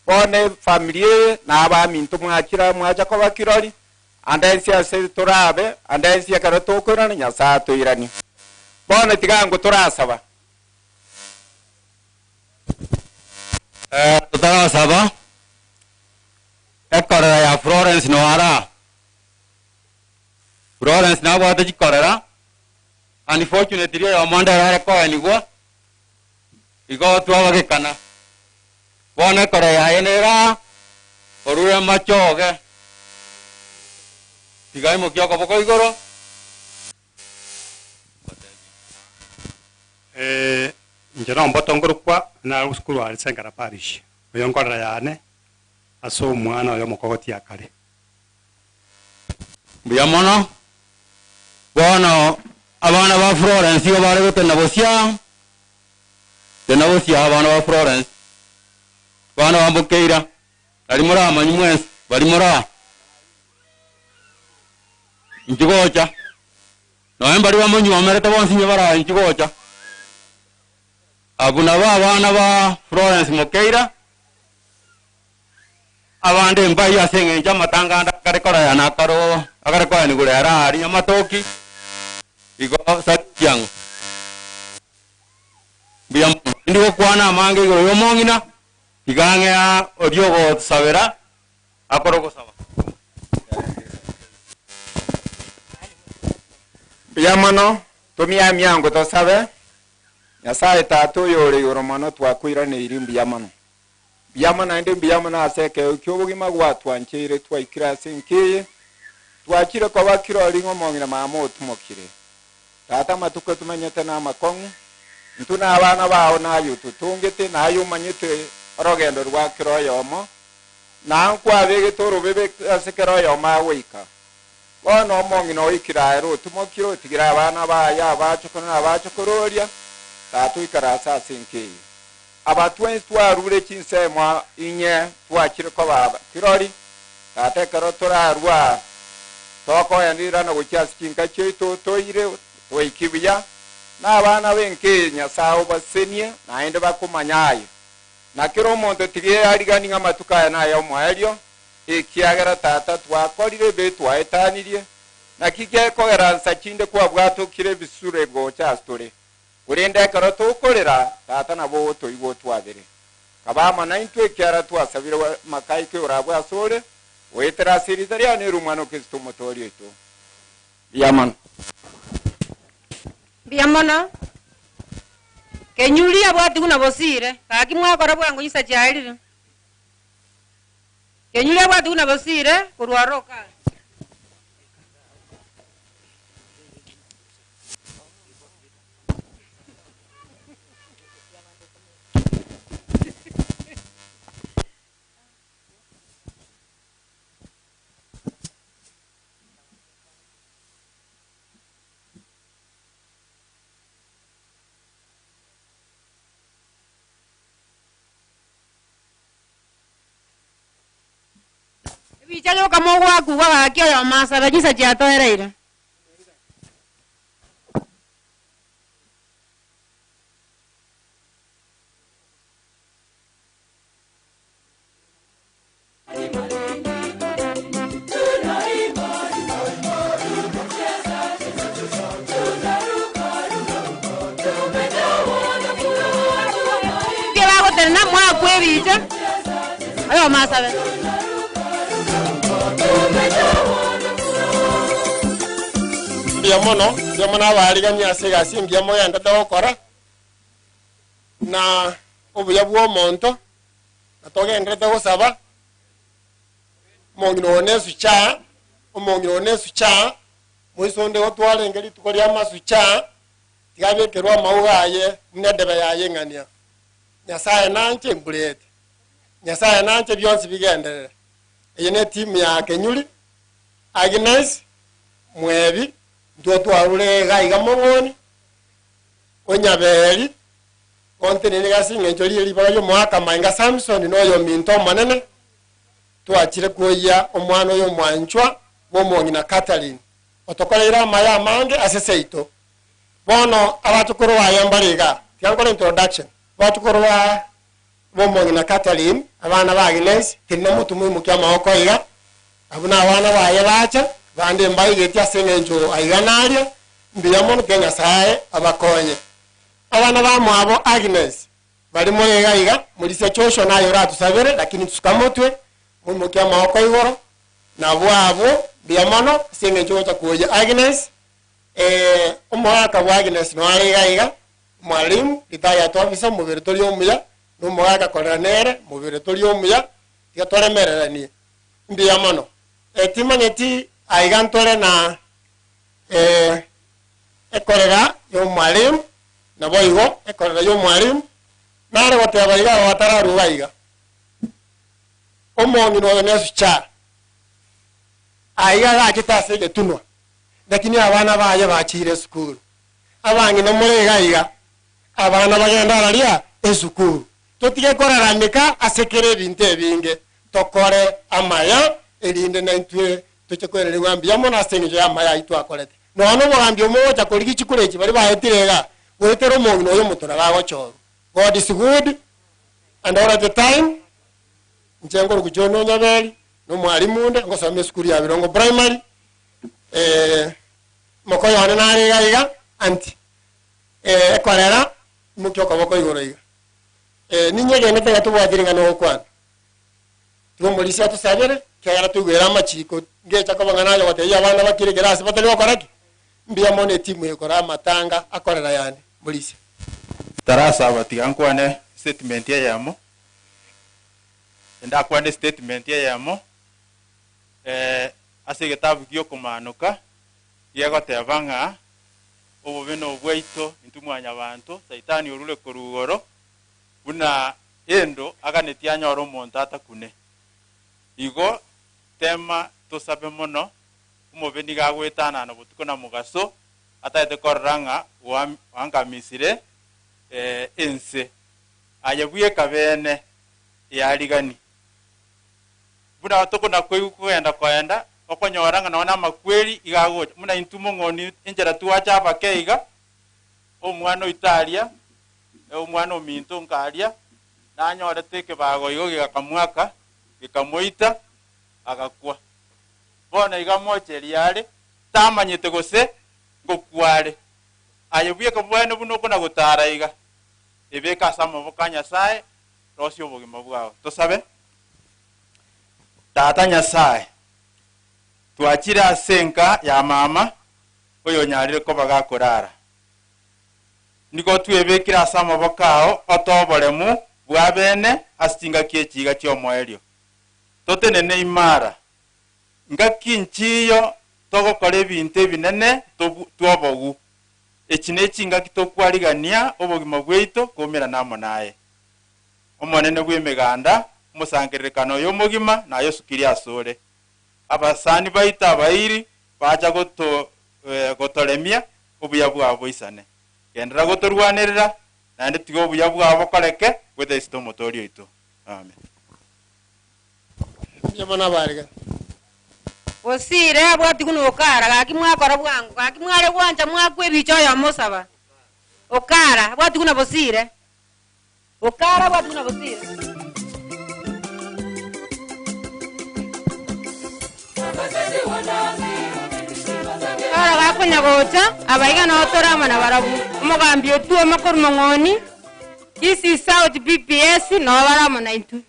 bono efamiri eye na abaminto mwachira mwacha koba kirori ande ensi ase torabe ande ensi ekero tokoirana Nyasaye atoiranie bono tigango torasaba. Totarasaba ekorera ya Florence noara Florence nabwate chikorera unfortunately oyo omonde arare koenigwa igo twabagekana bono ekorera yaye nera orure machoge tiga imokia okoboko igoro. Inche nomboto nkorokwa nare gosukuru are Senkara Parish oyo nkorera yane ase omwana oyo omokogoti akare. Mbuya mono bono abana ba Florence igo bare gotena bosia tena bosia abana ba Florence bana ba Mokeira bari moramanyi mwensi bari mora inchigocha noe mbari bamonywomerete bonsi inye bara inchigocha abu nabo abana ba Florence Mokeira abande mbai ase eng'encho amatanga ande akare koraya na akaro akare koenigura era aria amatoki igo satiang'o mbuya mono ndi gokwana amange igoro ya omong'ina tiga ang'ea oria ogosabera akore ogosaba. Mbuya mono tumia miango tosabe Nyasaye tata oyo ore igoro mono twakoiraneiri mbuya mono mbuya mono naende mbuya mono ase ekeo kia obogima gwatwancheire twaikire ase enka eye twachire koba kirori ng'omong'ina mama otumokire. Tata amatuko tumenyete na amakong'u, intwe na abana bao naye ototongete, naye omanyete orogendo rwa kera oyomo, na nkwabegete orobebe ase kera oyomo agoika. Bono omong'ina oikire aye otimokire, otigire abana baye, abachokoro na abachokororia, Tata oikaranse ase enka eye. Aba twensi twarure chinsemo inye twachire koba kirori, Tata ekero torarua tokoendererana gochia ase chinka chiaito toire twaiki buya, na abana b'enka eye Nyasae obasenie naende bakomanya aye. Na kera omonto tiga ariganie ng'a amatuko aya naya omoerio, ekiagera Tata twakorire ebibe twaetanirie, naki gekogera nsa chinde kwabwatokire ebisure gocha ase tore. Korende ekero tokorera, Tata nabo ogotoigwa otwabere. Kaba amo naintwe ekiagera twasabire amakaikio orabue asore, goetera ase erieta riane ere Omwana o Kristo Omotooria oito. Mbuya mono. Mbuya mono. Kenyuri abwatigwe na Bosire, gaki mwakora bwango chinsa chiarire. Kenyuri abwatigwe na Bosire korwa ororo kare. Ebicha yoka mogwakugwa gaki oyomo asabe chinsa chiatoereire. Bagotenena mwakwa ebicha oyomo asabe. Mbuya mono, mbuya mono abaarigani ase egasi engiya mogendete gokora, na obuya bwa omonto, na togenderete gosaba, omong'ina oyo na esuchaa, omong'ina oyo na esuchaa, moiso onde igo twarenge rituko ria amasuchaa, tiga abekerwe amauga aye buna edebe yaye eng'ania. Nyasaye nanche mburete, Nyasaye nanche bionsi bigenderere. Eye ne etimu ya Kenyuri, Agnes, Mwebi, intwe twarure iga iga mong'oni, Onyaberi, gontenene ase eng'encho riria ribaga ri'omoaka Mainga Samson na oyominto omonene, twachire kwoyia omwana oyo omwanchwa bw'omong'ina Catherine, otokoreire amaya amange ase seito. Bono abachukuru baye mbare igaa, tiga nkore introduction. Abachukuru ba b'omong'ina Catherine, abana ba Agnes, tindi na moimokie amaboko iga, abwo nabana baye bacha, bande mbaigeti ase eng'encho aiga naria, mbuya mono tiga Nyasaye abakonye. Abana bamwabo Agnes, bari more iga iga, morisia Joshua naye oratusabere, lakini tusuka motwe, moimokie amaboko igoro, nabwo abwo, mbuya mono, ase eng'encho gocha kwoyia Agnes, omogaka bwa Agnes noare iga iga, mwalimu, retired officer, omobere tori omuya, na omogaka korera nere, mobere tori omuya, tiga toremereranie. Mbuya mono. Timanyeti aiga ntore na ekorera ya omwalimu, nabo igo ekorera ya omwalimu, nare goteba iga aba batararuga iga. Omong'ina oyo na esuchaa, aiga agachete ase egetunwa, lakini abana baye bachire esukuru. Abang'ina more iga iga, abana bagenda araria esukuru. Totige koraramika ase kera ebinto ebinge, tokore amaya, erinde naintwe toche kwererigwa mbuya mono ase eng'encho ya amaya ayio twakorete. Nonya obogambi omogocha korigia chikura echi baria baetire iga, goetera omong'ina oyo omoto nabo agochorwa. God is good and all the time. Inche nkorokwa John Onyaberi, na omwalimu onde, ngosoma esukuru ya Birongo Primary, mokoyo one nare iga iga, aunty, ekorera, imokia okoboko igoro iga. Ninyegenete ng'a tobwati ring'ana ogokwana. Tiga omorisia atusabere, ekiagera toigwere amachiko, ngecha koba ng'a naye gotebia abana bakire ekerasi batari gokora ki? Mbuya mono etimu ekora amatanga akorera yane, morisia. Tarasaba tiga nkwane statement eyemo, ndakwane statement eyemo, ase egetabu gia okomaanoka, gegoteba ng'a. Obobe nobwaito intwe mwanyabanto, Saitani orure korwa igoro, buna endo aganetie anyore omonto atakune. Igo tema tosabe mono, omobe nigo agoetanana botuko na mogaso, atagete korora ng'a oangamisire ense. Aye bweka bene earigani. Buna tokona koigwa kogenda koenda, okonyora ng'a nonya namakweri iga agocha. Buna intwe mong'oni enchera twacha abake iga, omwana oito aria, omwana ominto nkaria, nanyorete ekebago igo gegakamwaka, gekamoita, agakwa. Bono iga mocheria are, tamanyete gose ngokwa are. Aye bweka bwane buna okona gotara iga, ebeke ase amaboko a Nyasae, rosia obogima bwao. Tosabe. Tata Nyasae, twachire ase enka ya mama oyonyarire koba gakorara. Nigo twebekire ase amaboko ao otoe oboremu bwa bene ase chingaki echi iga chi'omoerio. Totenene imara, ngaki nchiyo togokora ebinto ebinene tw'obogu. Echi nechingaki tokwarigania obogima bwaito koumerana amo naye. Omonene bw'Emeganda, omosangererekano oyo omogima nayosukirie asore. Abasani baito abairi bacha gotoremia obuya bwabo boisane. Genderera gotorwanerera, naende tiga obuya bwabo bokoreke goeta isiko Omotoori oito. Amen. Mbuya mono abarigani. Gosire abwati buna okara, gaki mwakora bwango, gaki mware gwancha mwakwa ebicha oyomo osaba. Okara, abwati buna bosire. Okara abwati buna bosire. Oro gakonya gocha, abaiga nao tore amo nabarabwo. Omogambi otuoma korwa mong'oni, Kisii South BBS, nao bare amo naintwe.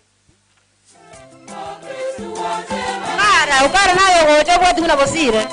Okara, okara naye ogocha obwati buna bosire.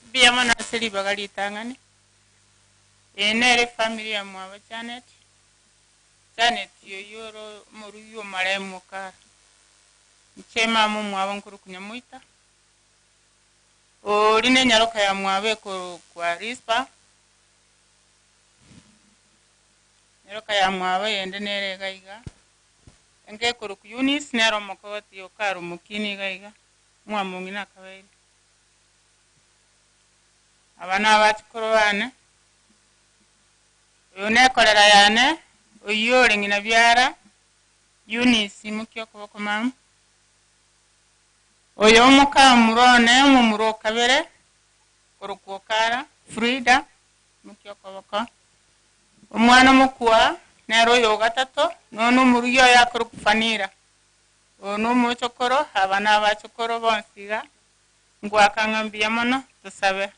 Mbuya mono ase ribaga ritang'ani. Eye nere efamiri ya mwabo Janet. Janet oyio ore omorugi omaremu okara. Inche mama omwabo nkorokwa Nyamoita. Oria ne enyaroka ya mwabo ekorokwa Rispa. Enyaroka ya mwabo eyende nere iga iga. Enga ekorokwa Eunice nere omokogoti okare omokini iga iga, omwamong'ina akabeire. Aba nabachukuru bane, oyo nekorera yane, oyio ore ng'ina biara, Eunice imokia okoboko mama. Oyo omokamura one omomura o kabere, korokwa Okara, Frida, imokia okoboko. Omwana omokwa nere oyo o gatato, nono omorugi oye akorokwa Fanira. Oyo nomochokoro, aba nabachokoro bonsi iga. Ngoaka ng'a mbuya mono, tosabe.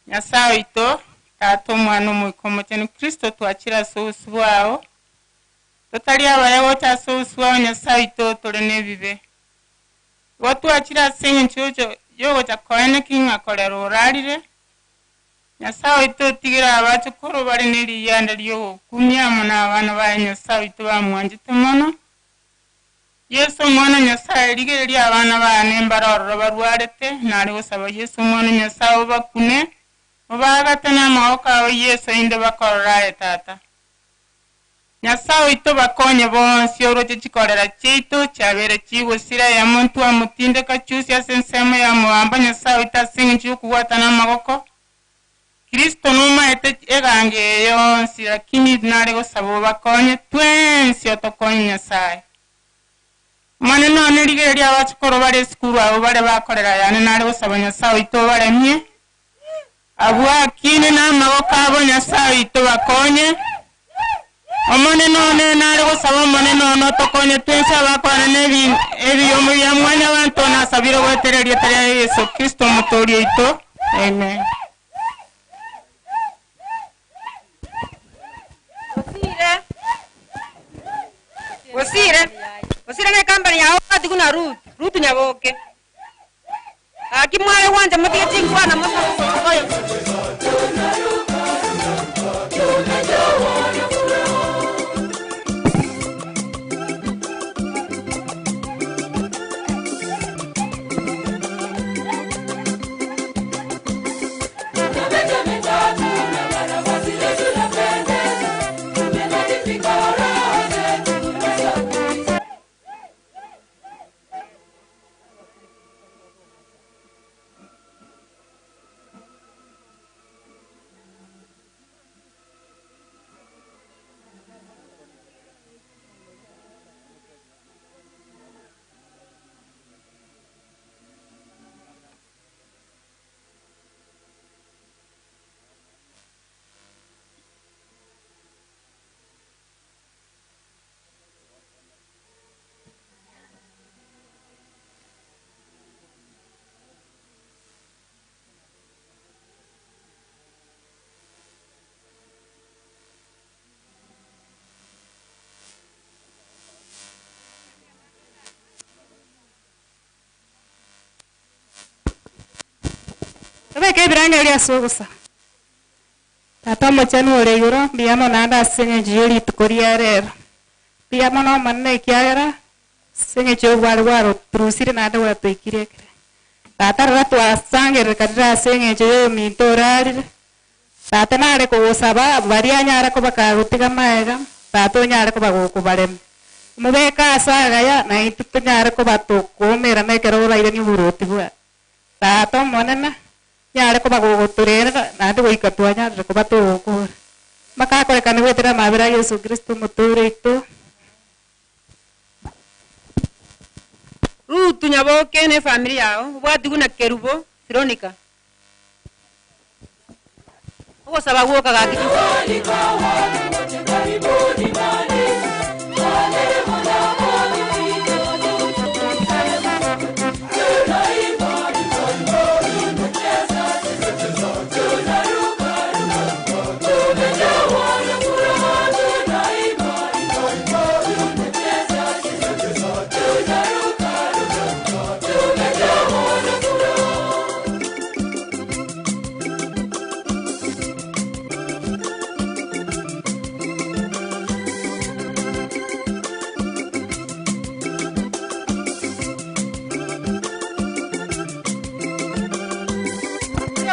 Nyasae oito, Tata, Omwana, Omoika Omochenu, Kristo, twachire ase obosio bwao. Totari abaya gocha ase obosio bwao, Nyasae oito, tore nebibe. Igo twachire ase engencho yocho yogocha koeneki ng'a korera orarire. Nyasae oito otigere abachokoro bare ne riyianda ri'ogokumia amo nabana baye Nyasae oito bamwanchete mono. Yeso omwana Nyasaye rigereria abana bane mbare ororo barwarete, nare gosaba Yeso omwana Nyasaye obakune, obagate na amagoko ao Yeso inde bakorora aye Tata. Nyasaye oito bakonye bonsi oroche chikorera chiaito chiabeire chigosira eyemo ntwamotindeka chusi ase ensemo ya moamba Nyasaye oito ase eng'encho y'okobwatana amagoko. Kristo nomaete egango eye yonsi, lakini nare gosaba obakonye twensi otokonye Nyasaye. Omonene one rigereria abachukuru bare esukuru abwo bare bakorera yane nare gosaba Nyasaye oito obaremie, abwo akine na amagoko abo Nyasaye oito bakonye. Omonene one nare gosaba Omonene one otokonye twensi abakwana na ebi ebiyomo bia mwanyabanto nasabire goetera erieta ria Yeso Kristo omotoori oito. Amen. Osire. Osire. Osire ne company yao obwati buna Ruth, Ruth Nyaboke. Gaki mware gwancha motige chinkwana mosabe Tobeke ebirengererio ase ogosaba. Tata omochenu ore igoro, mbuya mono naende ase eng'encho ya rituko ria rero. Mbuya mono Omonene ekiagera, ase eng'encho ya obware bwaroturusire naende bwatoikire ekere. Tata rora twasangererekanire ase eng'encho ya ominto orarire, tata nare kogosaba baria anyare koba kagotiga maega, tata onyare koba gokobaremia. Omobeke ase agaya, naintwe tonyare koba tokoumerana ekero orairanie oborwoti bwaye. Tata omonene, nyare koba gogotorerera, naende goika twanyarire koba togokora. Makakorekana goetera amabera a Yeso Kristo omotore oito. Ruth Nyaboke na efamiri yao, obwati buna Kerubo Veronica. Ogosaba gwoka gaki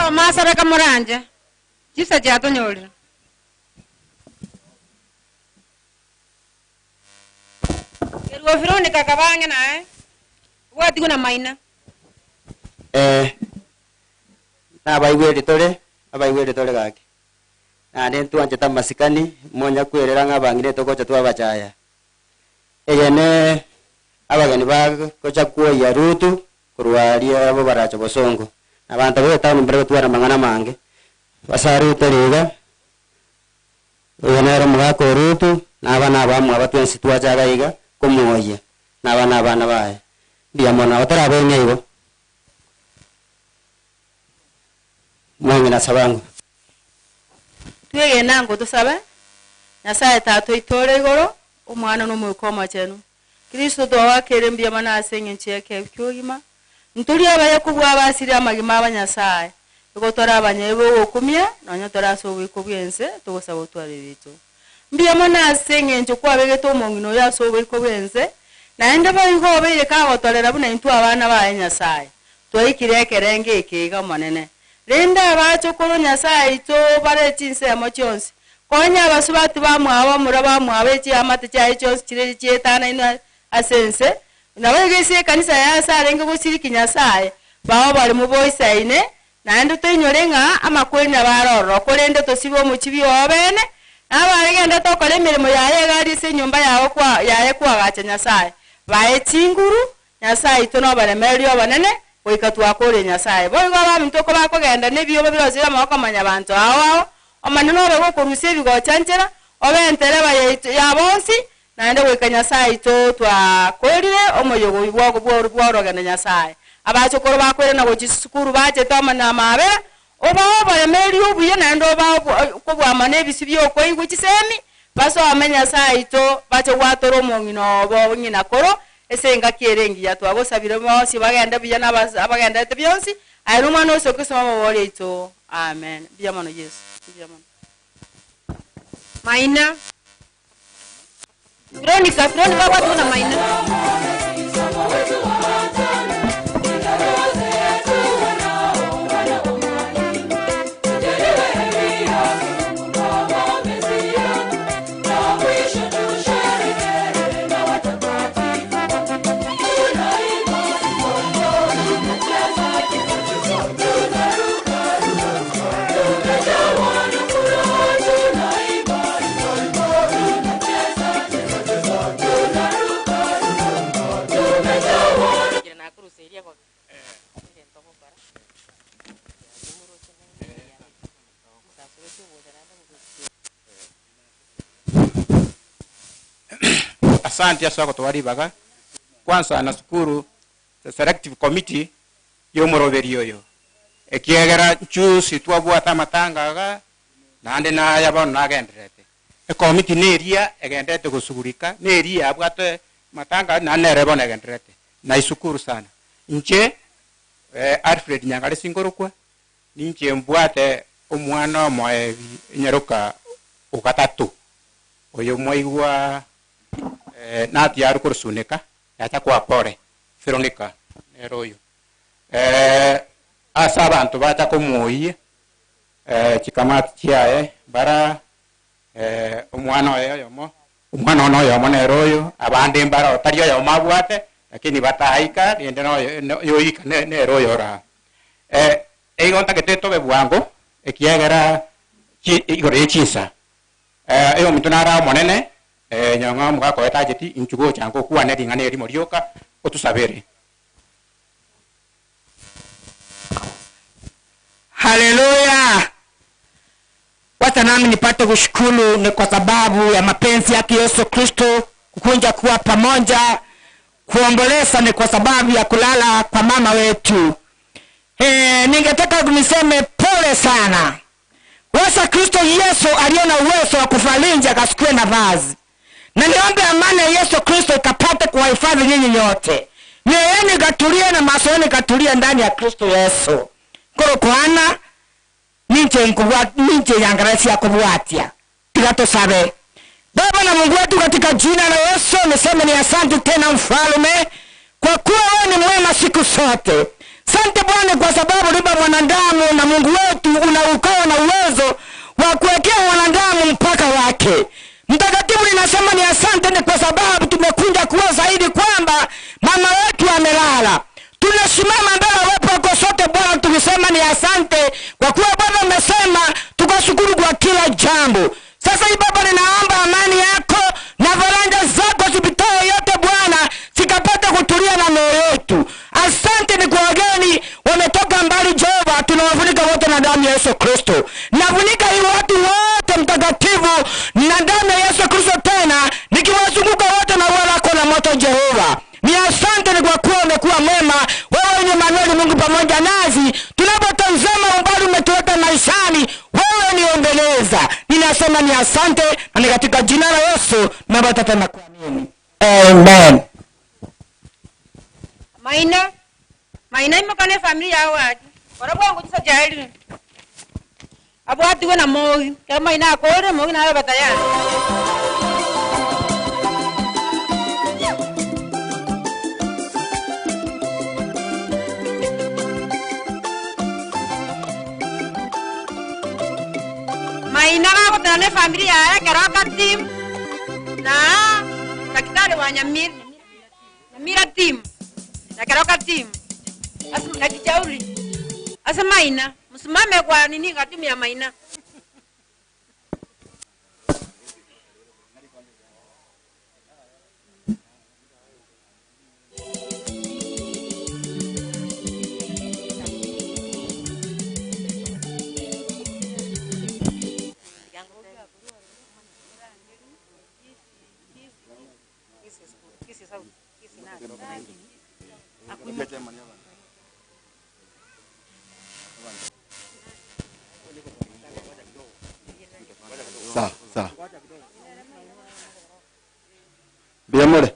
Omasabeka moranje, chisa chiatonyorire. Kerubo Veronica kabange naye, obwati buna Maina. Eh, nabaigwere tore, abaigwere tore gaki. Naende ntwanchete amasikani, monya kwerera ng'a abang'ina togocha twabachaya. Eye ne abageni bagocha kwoyia Rutu korwa aria abo baracha bosongo. Abanto ba etown mbare gotwara amang'ana mange. Basa Rutu riga, oyo nere omogaka o Rutu, na abana abamwe aba twensi twachaga iga komoyia, na abana abana baye. Mbuya mono, abo torabenge igo. Mwang'ina sabango. Twegena ngo tusabe, Nyasaye Tata oito ore igoro, Omwana na Omoika Omochenu. Kristo twawakere mbuya mono ase eng'encho ya ekebi kia obogima, ntori abaye kobua abasiri amagima aba Nyasaye, igo tore abanyene ba ogokumia, nonya tore ase oboiko bwa ense, togosaba otware ebito. Mbuya mono ase eng'encho kwabegete omong'ina oyo ase oboiko bwa ense, Naende boigo obeire kagotorera buna intwe abana baye Nyasae, twaikire ekerengo eke iga Omonene. Rende abachokoro Nyasae oito bare chinsemo chionsi, konya abasubati bamwabo bamura bamwabo echiamate chiaye chionsi chiria chietanainwe ase ense, naboigo ase ekanisa yaye ase arenge gosiriki Nyasae, bao bare moboisaine, naende toinyore ng'a amakweri nabo are ororo, korende tosibe omochibi oo bene, na abaregendete gokora emeremo yaye egari ase enyomba yao kwa yaye koagacha Nyasae, bae chinguru, Nyasae oito noboremereria obonene, goika twakorie Nyasae. Boigo abaminto kobakogenda nebioba birosirie amaboko a mwanyabanto ao ao, Omonene obe gokorusia ebigocha nchera, obe entereba yaito ya bonsi, naende goika Nyasae oito twakorire omoyogo bw'orogendo Nyasae. Abachokoro bakoirana gochia chisukuru bachete Omonene amaabera, obae oboremereria obuya naende obae kobwama nebisio bi'okoigwa chisemi, basome Nyasae oito bache gwatora omong'ina obo ng'ina koro ase engaki ere engiya. Twagosabire bonsi bagende buya na abagenderete bionsi, aye nomwana o Yeso Kristo omobori oito. Amen. Mbuya mono Yeso. Mbuya mono. Maina. Veronica, Veronica abwate buna Maina. Asante ase ogotoa ribaga. Kwanza nashukuru the selective committee ya omoroberi oyo, ekiagera nchusi twabwate amatanga iga, naende naya bono nagendererete. Ekomiti neria egendererete gosugurika, neria yabwate matanga naende nere bono egendererete. Naishukuru sana. Inche Alfred Nyangaresi nkorokwa, ninche mbwate omwana omoebi enyaroka ogatato, oyo mwaigwa natiarwa korusuneka, yacha koa pore, Veronica nere oyo. Ase abanto bacha komoyia chikamati chiaye bara omwana oye oyomo, omwana one oyomo nere oyo, abande mbaro tari oyomo abwate, lakini bataika rende noyo yoika nere oyo ore aa. Igo ntagete tobe bwango ekiagera igoro ye chinsa. Oyominto nare omonene, nyong'o omogaka oye tacheti, inchuo gocha ngokwane ring'ana erimo rioka, otusabere. Haleluya! Wacha nami nipate kushukuru ni kwa sababu ya mapenzi yake Yesu Kristo kukunja kuwa pamoja kuomboleza ni kwa sababu ya kulala kwa mama wetu. Ningetaka niseme pole sana. Wasa Kristo Yesu aliye na uwezo wa kufalinja akasukue nafasi. Na niombe amani ya Yesu Kristo ikapate kuwahifadhi nyinyi nyote. Mioyo yenu ikatulie na maso yenu ikatulie ndani ya Kristo Yesu. Koro ninche nkubwa ninche yangarasia kubwatia. Tiga tusabe. Baba na Mungu wetu, katika jina la Yesu niseme ni asante tena mfalme, kwa kuwa wewe ni mwema siku zote. Asante Bwana kwa sababu ulipa mwanadamu na Mungu wetu una ukoo na uwezo wa kuwekea mwanadamu mpaka wake. Mtakatifu, ninasema ni asante ni kwa sababu tumekuja kuwa zaidi kwamba mama wetu amelala. Tunasimama mbele ya uwepo wako sote Bwana tukisema ni asante kwa kuwa Bwana umesema tukashukuru kwa kila jambo. Sasa hii Baba, ninaomba amani yako na faranja zako zipitayo yote Bwana zikapate kutulia na mioyo yetu. Asante ni kwa wageni wametoka mbali Jehova, tunawafunika wote na damu ya Yesu Kristo. Nafunika hii watu wote mtakatifu na damu ya Yesu Kristo, tena nikiwazunguka wote na ua lako la moto Jehova. Ni asante ni kwa kuwa umekuwa mwema, wewe ni Emmanuel, Mungu pamoja nasi. Tunapotazama umbali umetuweka maishani, wewe niombeleza. Ninasema ni asante, na ni katika jina la Yesu naomba tena kuamini. Amen. Maina, Maina imokane familia yao ati. Kora bwangu chisa jaili. Abwatiwe na mogi. Kero Maina akore mogi nawe batayari. Maina gagotera na efamiri yaye Keroka team na daktari wa Nyamira Nyamira team na Keroka team ase na Kijauri ase Maina msimame kwa nini ga timu ya Maina. Sawa sawa. Mbuya more?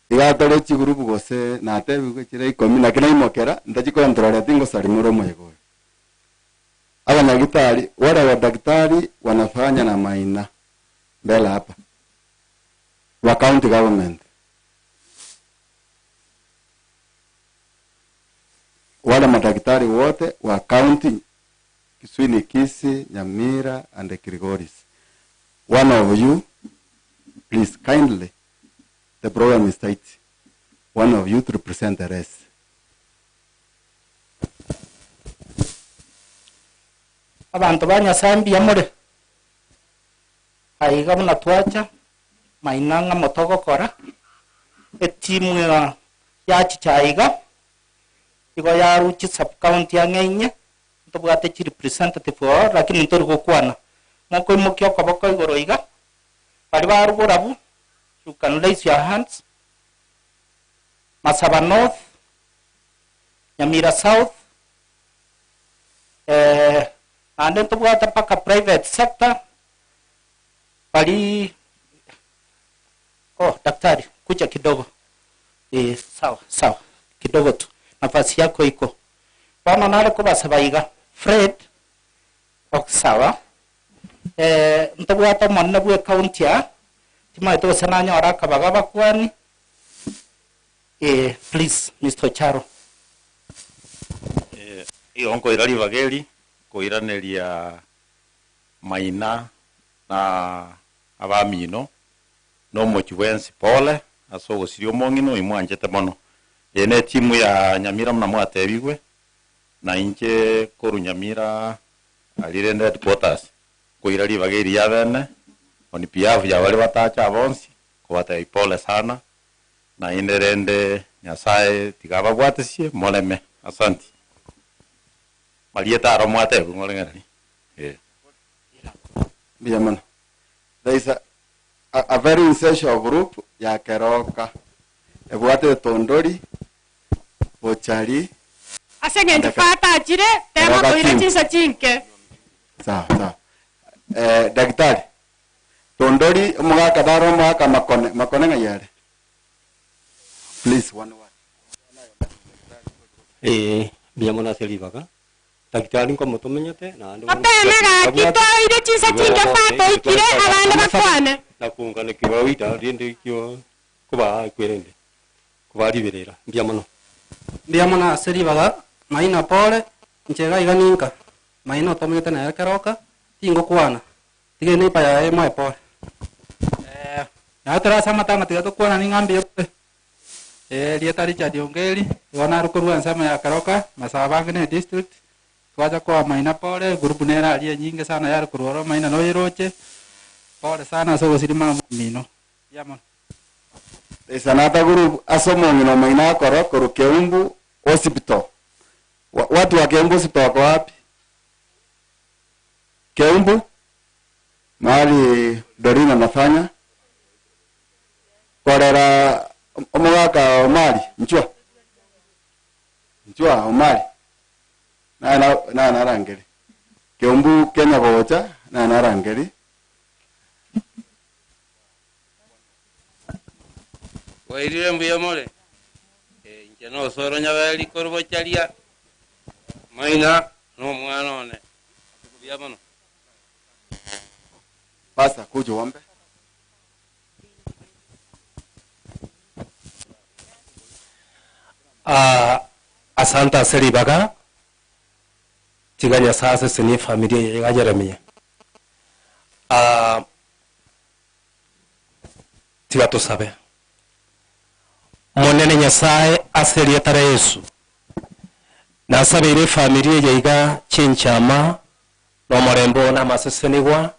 Iga tore chigurupu gose natebigwe chire ikomi naki naimokera ntachikontrolera tingosarimora omoyega oyo. Abanyagitari wale wa daktari wanafanya na Maina mbele hapa wa county government wale madaktari wote wa county Kiswini, Kisii, Nyamira and Kilgoris. One of you, please kindly, the program is tight. One of you to represent the rest. Abanto ba Nyasaye mbuya more? Aiga buna twacha, maina ng'a motogokora, etimu ya yachicha aiga, igo yaruchi sub county ang'e inye, ntobwate chi representative oo, lakini ntori gokwana. Mokoimokia okoboko igoro iga, bari baru borabu, you can raise your hands. Masaba North, Nyamira South, ande ntobwate mpaka private sector, bari, oh, daktari, kuja kidogo. Sawa, sawa, kidogo tu. Nafasi yako iko. Bono nare kobasaba iga. Fred, oh, sawa. Ntobwate omonene bwa county ya, timaete gose nanyora akabaga bakwani. Please, Mr. Charo. Iyo nkoira ribageri, koiraneria Maina na abamino, no mochi bwensi pole, ase ogosiria omong'ina oimwanchete mono. Eye ne timu ya Nyamira muna mwatebigwe, na inche koru Nyamira arire headquarters, koira ribageri ya bene, on behalf ya bari batacha bonsi, kobatebi pole sana, na inde rende Nyasaye tigababwatesie moreme. Asante. Marieta aro mwatebigwe ng'oreng'ereri. Mbuya mono. There is a very essential group ya Keroka. Ebwate Tondori, Bochari. Ase ng'encho fatachire, tema Keroka toire team. chinsa chinke. Sawa, sawa. Daktari. Tondori omogaka daro omogaka makone, makone ng'ai are? Please, one word. Mbuya mono ase ribaga. Daktari nkomotomenyete, naende bono Oteme gaki, toire chinsa chinke fatoikire, abande bakwane. Na kuungana kiwa rinde kio kuba kwerende. Kuba riberera. Mbuya mono. Mbuya mono ase ribaga, Maina pole, nchega iga ninka. Maina otomenyete naye Keroka, tingokwana. Tige nipa yaye moe pole. Naye torase amatanga tiga tokwana ning'ambi yote. Rieta Richard Ongeri, igo narukorwa ensemo ya Keroka, Masaba ne district. Twacha kwa Maina pole, group nera aria nyingi sana yari korwa Maina noyeroche. Pole sana ase ogosirima mino. Mbuya mono. There is another group ase omong'ina Maina akoro korwa Keumbu Hospital. Watu wa Keumbu Hospital wako wapi? Keumbu? Mahali Dorina anafanya. Korera omogaka Omari, nchua. Nchua Omari. Na na na narangeri. Keumbu Kenya gocha na narangeri. Wairire mbuya more. Inche nosoro nyaberi korubocharia. Maina no mwana one. Mbuya mono. Pastor, kuja uombe. Asante ase ribaga. Tiga Nyasaye asesenie familia ya Jeremia. Ah, tiga tosabe. Monene Nyasaye ase erieta ria Yesu, nasabeire efamiri eye iga chinchama na omorembe na amasesenigwa,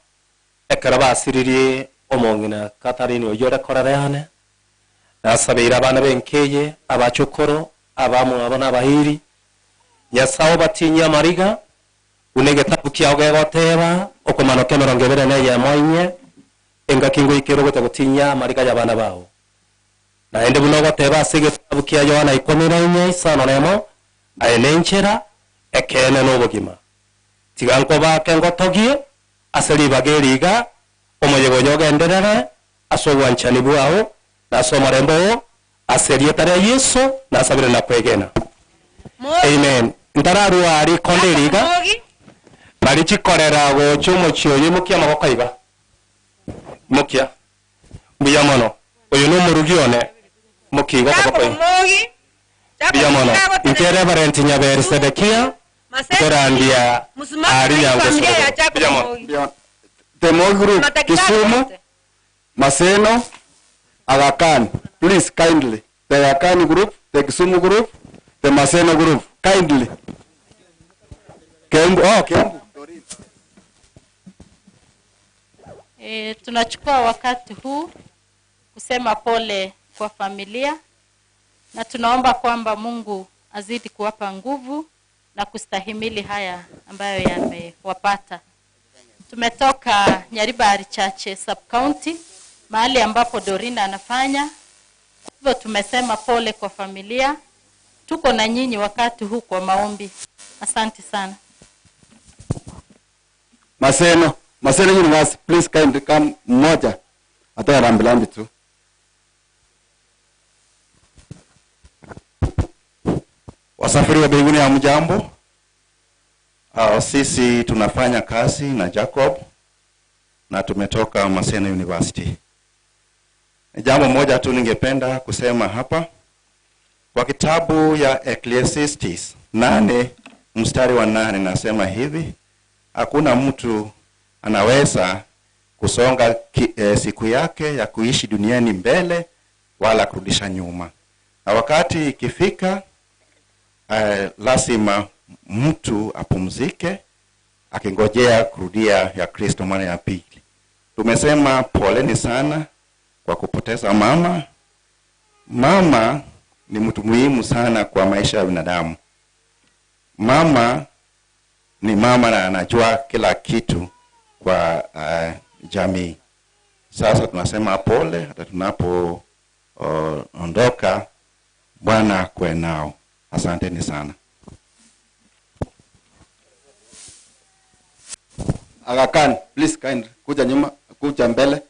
ekero basiririe omong'ina Catherine oyio ore korera yane, nasabeire abana b'enka eye, abachokoro, abamwabo na abairi, Nyasaye obatinyie amariga, buna egetabu kiao gegoteba, okomanoka emerongo ebere na eyemo inye, engaki ngoikera ogocha gotinyia amariga y'abana bao. Naende buna ogoteba ase egetabu kia Yohana ikomi na inye isano na emo, aye nenchera, ekeene na obogima. Tiga nkobake ngotogie ase ribaga eri iga, omoyega oyo ogenderere ase obwanchani bwao na ase omorembe oo, ase erieta ria Yeso nasabire na kwegena. Amen. Ntararua rikonde eri iga, bari chikorera gocha omochie oyo imokia amaboko iga. Imokia. Mbuya mono. Oyo nomorugi one. Imokia iga okoboko iga. Mbuya mono. Inche Reverend Nyaberi Sedekia, nkorandia aria Nyangoso rogoro. Mbuya mono. The Moi Group, Kisumu, Maseno, Aga Khan. Please, kindly. The Aga Khan Group, the Kisumu Group, the Maseno Group. Kindly. Kembu, oh, Kembu. E, tunachukua wakati huu kusema pole kwa familia na tunaomba kwamba Mungu azidi kuwapa nguvu na kustahimili haya ambayo yamewapata. Tumetoka Nyaribari Chache sub county mahali ambapo Dorina anafanya. Kwa hivyo tumesema pole kwa familia. Tuko na nyinyi wakati huu kwa maombi. Asante sana. Maseno, Maseno University, please kindly come mmoja. Atoa rambirambi tu. Wasafiri wa mbinguni hamjambo. Sisi tunafanya kazi na Jacob na tumetoka Maseno University. Jambo moja tu ningependa kusema hapa kwa kitabu ya Ecclesiastes 8 mstari wa 8 nasema hivi: hakuna mtu anaweza kusonga siku yake ya kuishi duniani mbele wala kurudisha nyuma, na wakati ikifika lazima mtu apumzike akingojea kurudia ya Kristo mara ya pili. Tumesema poleni sana kwa kupoteza mama. Mama ni mtu muhimu sana kwa maisha ya binadamu. Mama ni mama na anajua kila kitu kwa jamii. Sasa tunasema pole hata tunapo ondoka. Bwana akuwe nao. Asanteni sana. Aga Khan, please kind kuja nyuma, kuja mbele.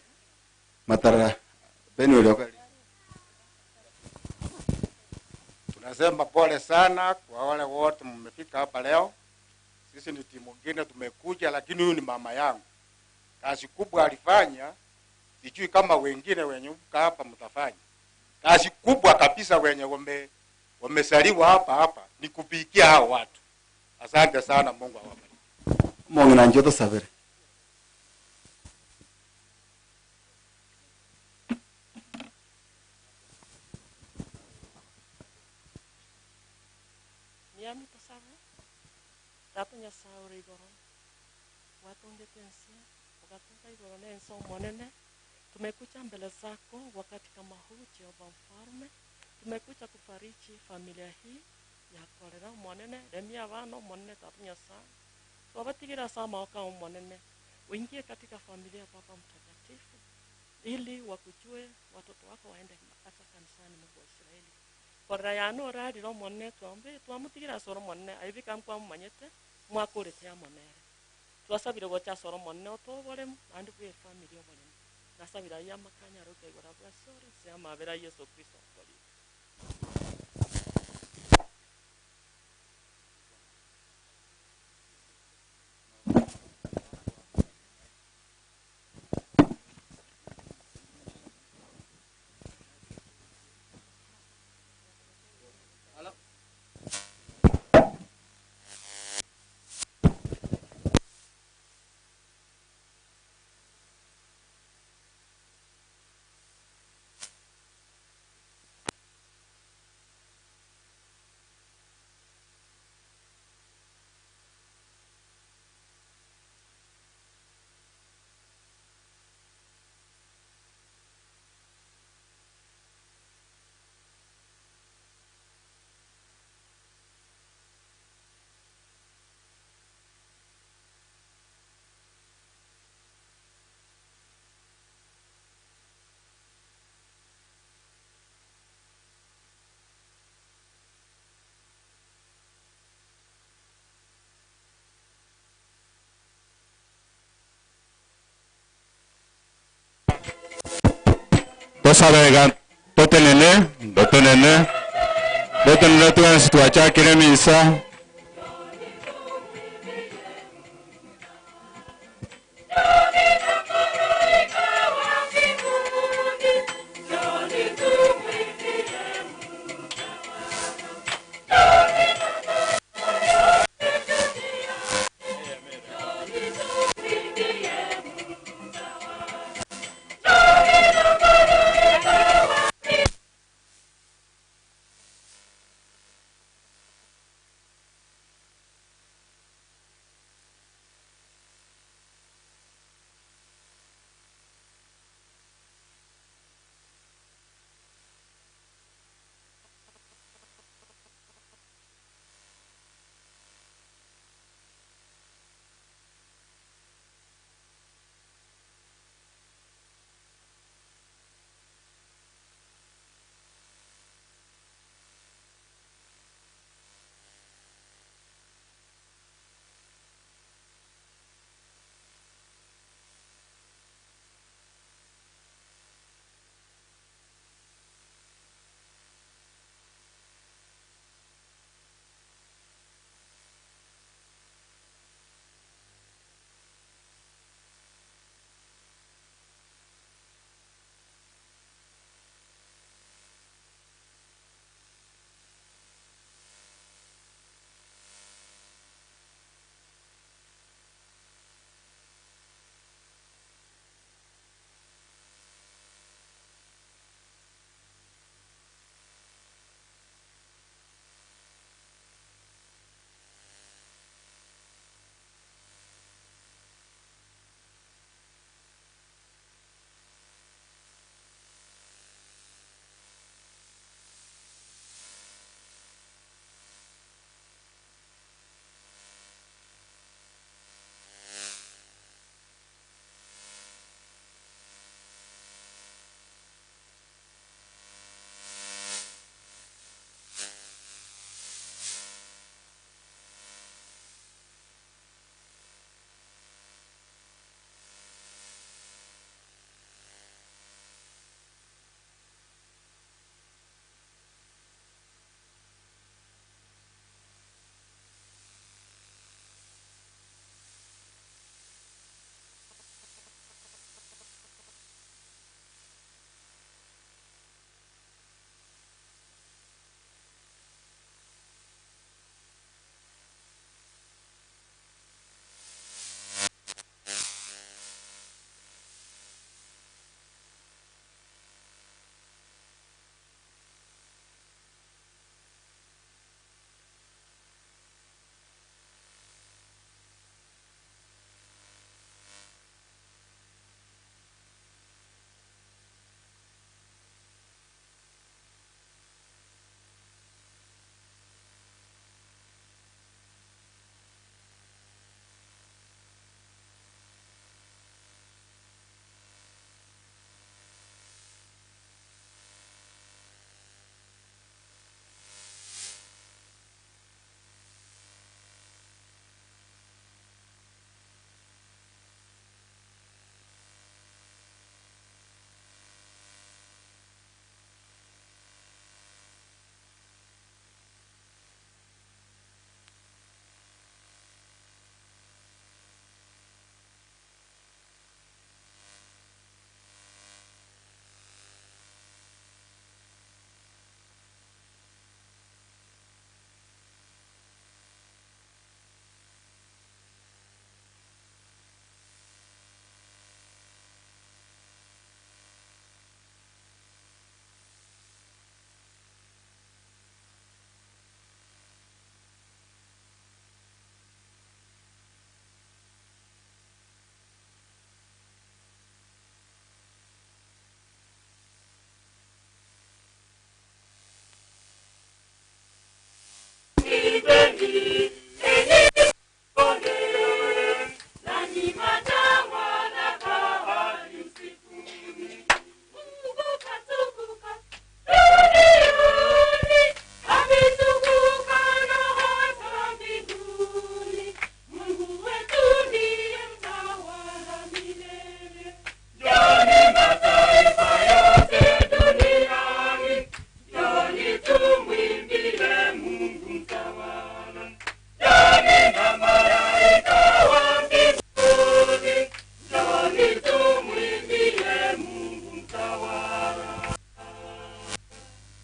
Matara Beni ulioka. Tunasema pole sana kwa wale wote mmefika hapa leo. Sisi ni timu nyingine tumekuja, lakini huyu ni mama yangu. Kazi kubwa alifanya, sijui kama wengine wenye mko hapa mtafanya. Kazi kubwa kabisa wenye wamesaliwa hapa hapa ni kupikia hao watu. Asante sana, Mungu awabariki. Mungu na njoto sabere. Miami tosabe tata Nyasaye ore igoro watungete nsi ukatunga igoro nense omonene tumekuja mbele zako wakati kama huu Jehova mfalme tumekuja kufariji familia hii ya kolera omonene remia abana omonene tata Nyasaye twabatigira ase amaoka omonene uingie katika familia Baba mtakatifu ili wakujue watoto wako waende hata kanisani Mungu wa Israeli korera yanu orarire omonene twambe twamutigira ase ore omonene aibika nkwamomanyete mwakorete amonere twasabire gocha ase ore omonene otoboremu naende bwa efamiri oboremu nasabire aywo amakanya aroka igoro abwo ase ore ase amabera a Yesu Kristo okorire. Nsabega totenene, totenene, totenene twensi twachakire misa.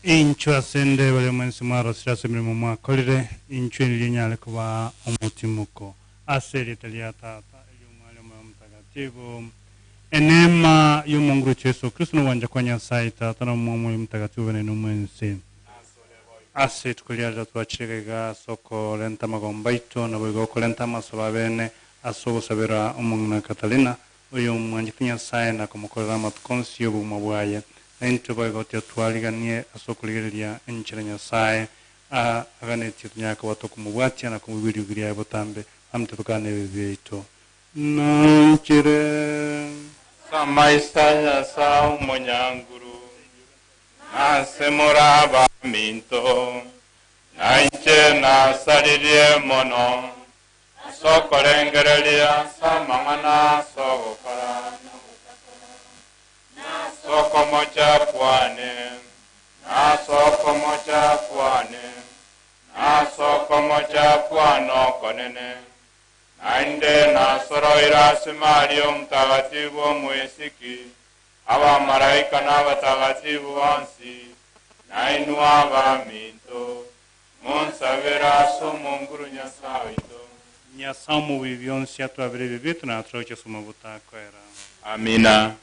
Inchwe ase ndebere mwensi mwarosire ase emirimo mwakorire, inchwe nirio nyare koba omotimuko. Ase erieta ria Tata, eri'Omwana, Omoyo Omotakatifu. Eneema y'Omonguru oito Yeso Kristo, na ogwancha kwa Nyasae Tata, na Omwana Omoyo Omotakatifu obe nainwe mwensi. Ase rituko ria rero twachire iga iga ase okorenta amagombo aito, naboigo okorenta amasobo abene ase ogosabera omong'ina Katarina, oyomwanchete Nyasae na komokorera amatuko onsi y'obogima bwaye. Na intwe boigo tiyotwariganie ase okorigereria enchera Nyasae aganetie tonyare koba tokomobwatia na komoigwa eriogi riaye botambe, amte tokane ebibe biaito. Nanchire. Ase amaiso a Nyasae omonyanguru, na ase more abaminto, na inche nasaririe mono ase okorengereria ase amang'ana ase ogokora na ase okomocha kwane, na ase okomocha kwane, na ase okomocha kwane okonene. Naende nasoroire ase Maria Omotakatifu omwesiki, abamalaika na abatakatifu bonsi, nainwe abaminto, monsabere ase Omonguru Nyasae oito. Nyasae omobuya bionsi atwabere ebibe biaito na atoroche ase omobuto akoera. Amina.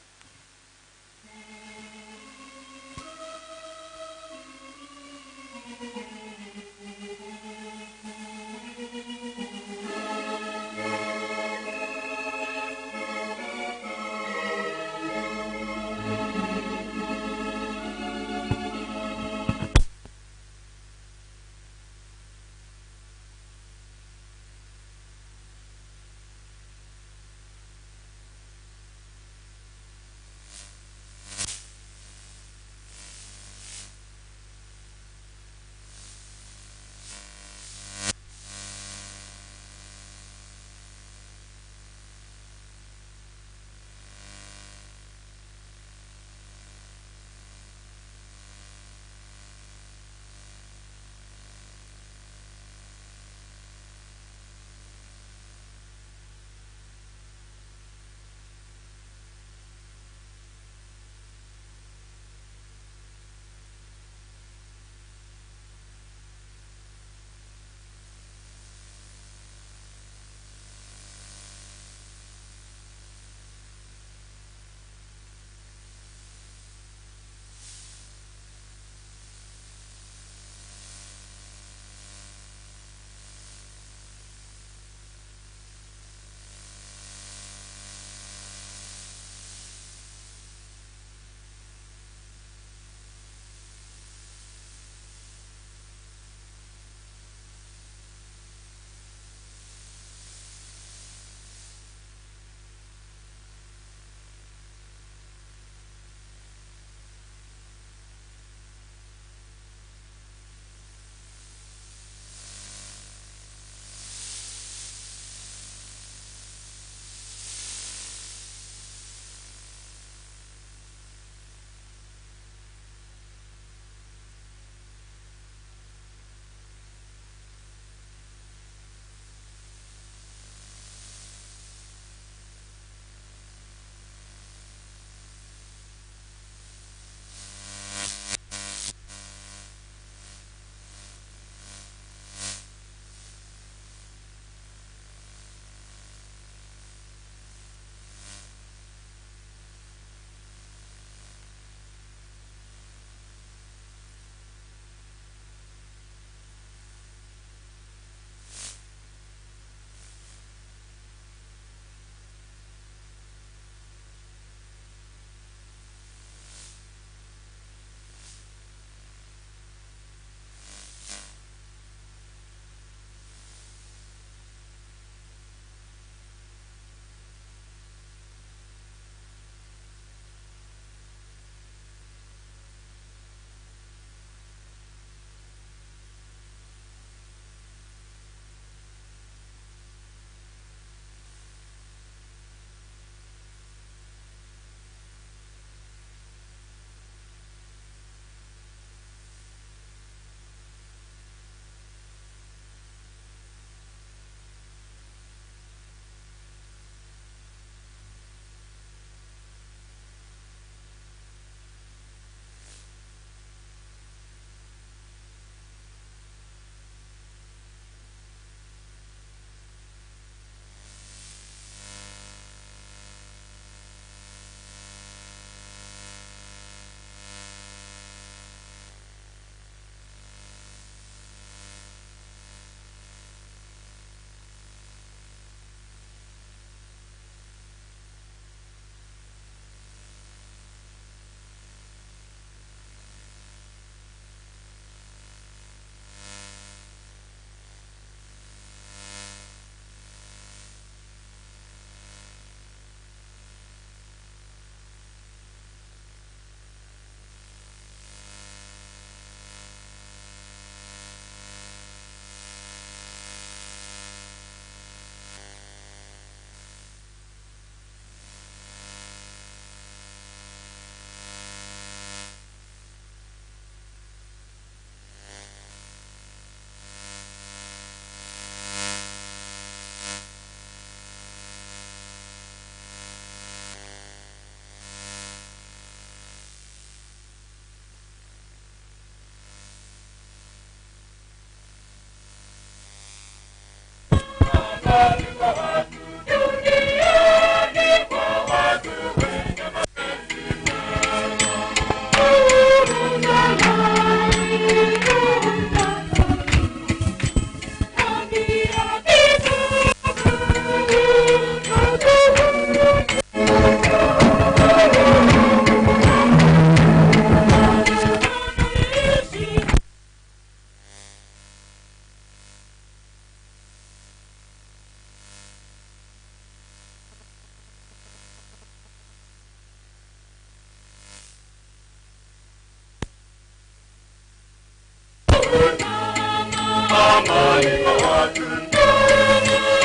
watu,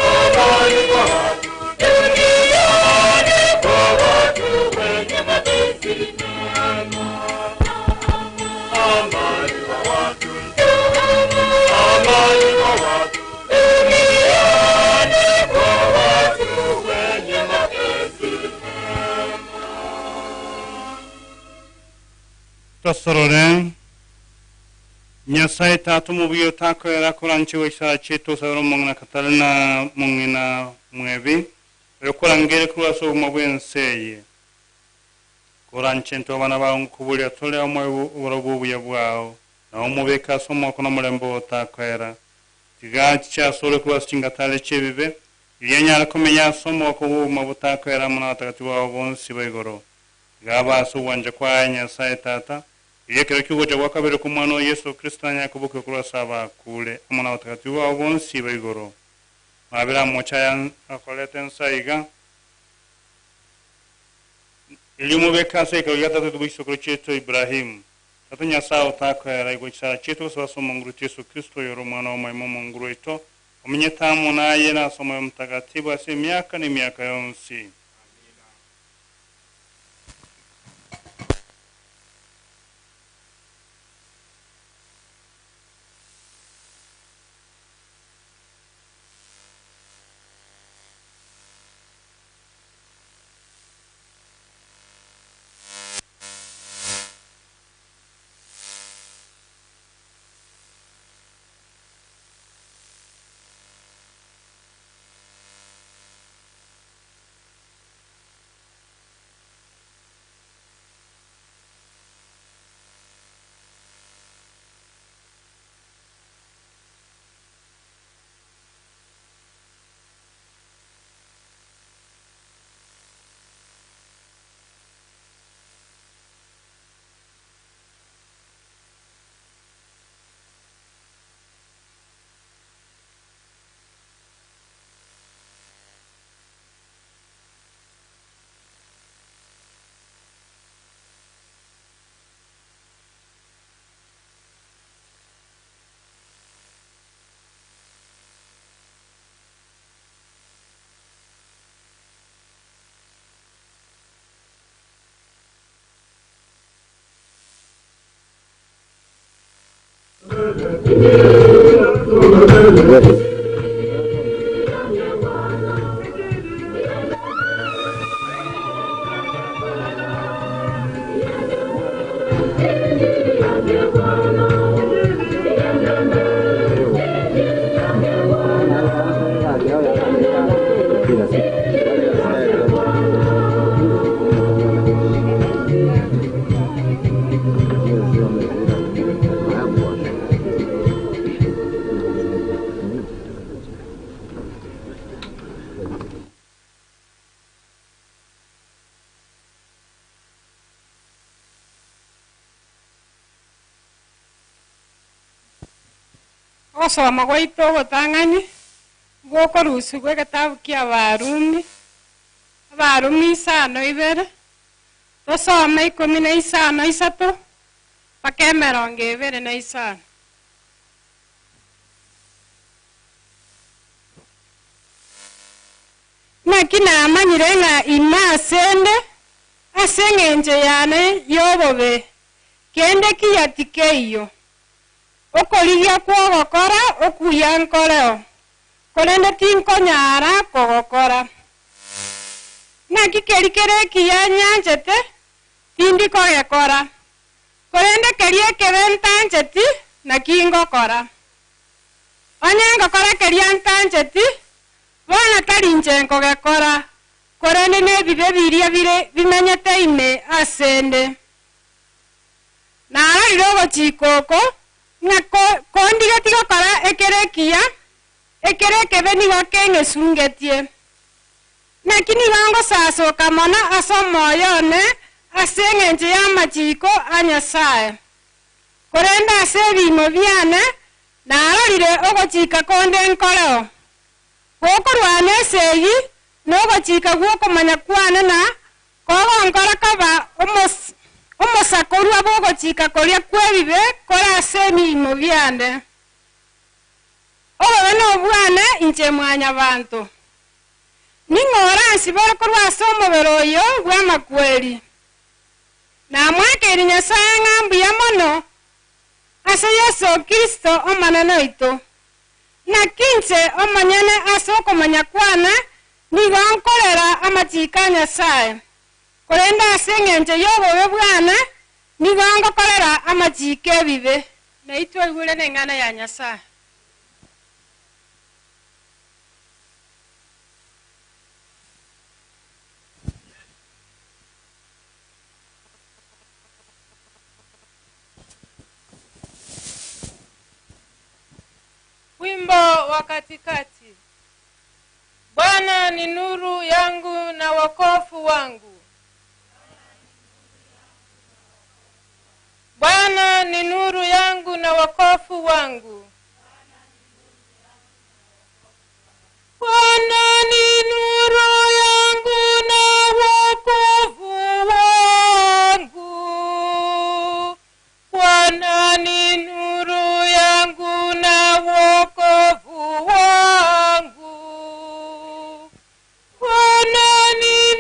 amani kwa watu duniani, kwa watu wenye mapenzi mema. Amani kwa watu, amani kwa watu duniani, kwa watu wenye mapenzi Tosorore nyasaye tata omubuya otakoera koranchiwa isara chitu osabera omong'ina katarina mong'ina mwebi oyo korangere korwa ase obogima bwa ense eye koranche ntwe abana bao nkoboria tore omoyo oboro bwa obuya bwao na omobeka ase omwako na omorembe otakoera tiga chiase ore korwa ase chingatare chia ebibe iria nyare komenya ase omwako bwa obogima botakoera amo na abatagatifu bao bonsi ba igoro tiga aba ase obwancha kwaye nyasaye tata iria ekero kia ogocha gwa kabere kwa omwana o yesu kristo nanyare kobokia korwa ase abakure amo na abatagatifu bao bonsi ba igoro mabere amocha aya akorete ensa iga erio omobeka ase ekero gia tata bwa isokoro chiaito ibrahimu tata nyasaye otakoera igwa chisara chiaito gose ase omonguru yesu kristo oyore omwana omoimo omonguru oito omenyete amo naye na ase omoyo mtakatifu ase emiaka na emiaka yonsi. Ogosoma gwaito ogotang'ani gokorusigwa egetabu kia abarumi abarumi isano ibere tosome ikumi na isano isato mpaka emerongo ebere na isano. Naki namanyire ng'a ime asende ase eng'encho yane ya obobe kende kiya tikeiyo okorigia kwogokora okuya nkoreo korende tinkonyara kogokora naki keri kere ekiya nyanchete tindikogekora korende keri ekebe ntancheti naki ngokora onye ngokora keria ntancheti bono tari inche nkogekora korende na ebibe biria bire bimenyete ime asende narorire ogochika oko ng'a kondigeti gokora ekere ekiya ekere ekebe nigo keng'esungetie naki nigo ngosasoka mono ase omoyo one ase eng'encho ya amachiko a Nyasaye korende ase ebimo biane narorire ogochika konde nkoreo gokorwana esegi na ogochika gwokomanya kwane na kogonkora koba omosakorwa bwogochika koria kwa ebibe kore ase ebimo biane. Obobe nobwane inche Mwanyabanto. Ning'o oransibore korwa ase omobere oyo bw'amakweri? Namwakeire Nyasae ng'a mbuya mono ase Yeso Kristo Omonene oito. Naki inche omonyene ase okomanya kwane nigo nkorera amachiiko a Nyasae, korende ase engencho y'obobe bwane nigo ngokorera amachiiko ebibe. Naitwe oigure neng'ana ya Nyasae. Wimbo wa katikati. Bwana ni nuru yangu na wokovu wangu. Bwana ni nuru yangu na wokovu wangu. Bwana ni nuru yangu na wokovu wangu. Bwana ni nuru yangu na wokovu wangu. Bwana ni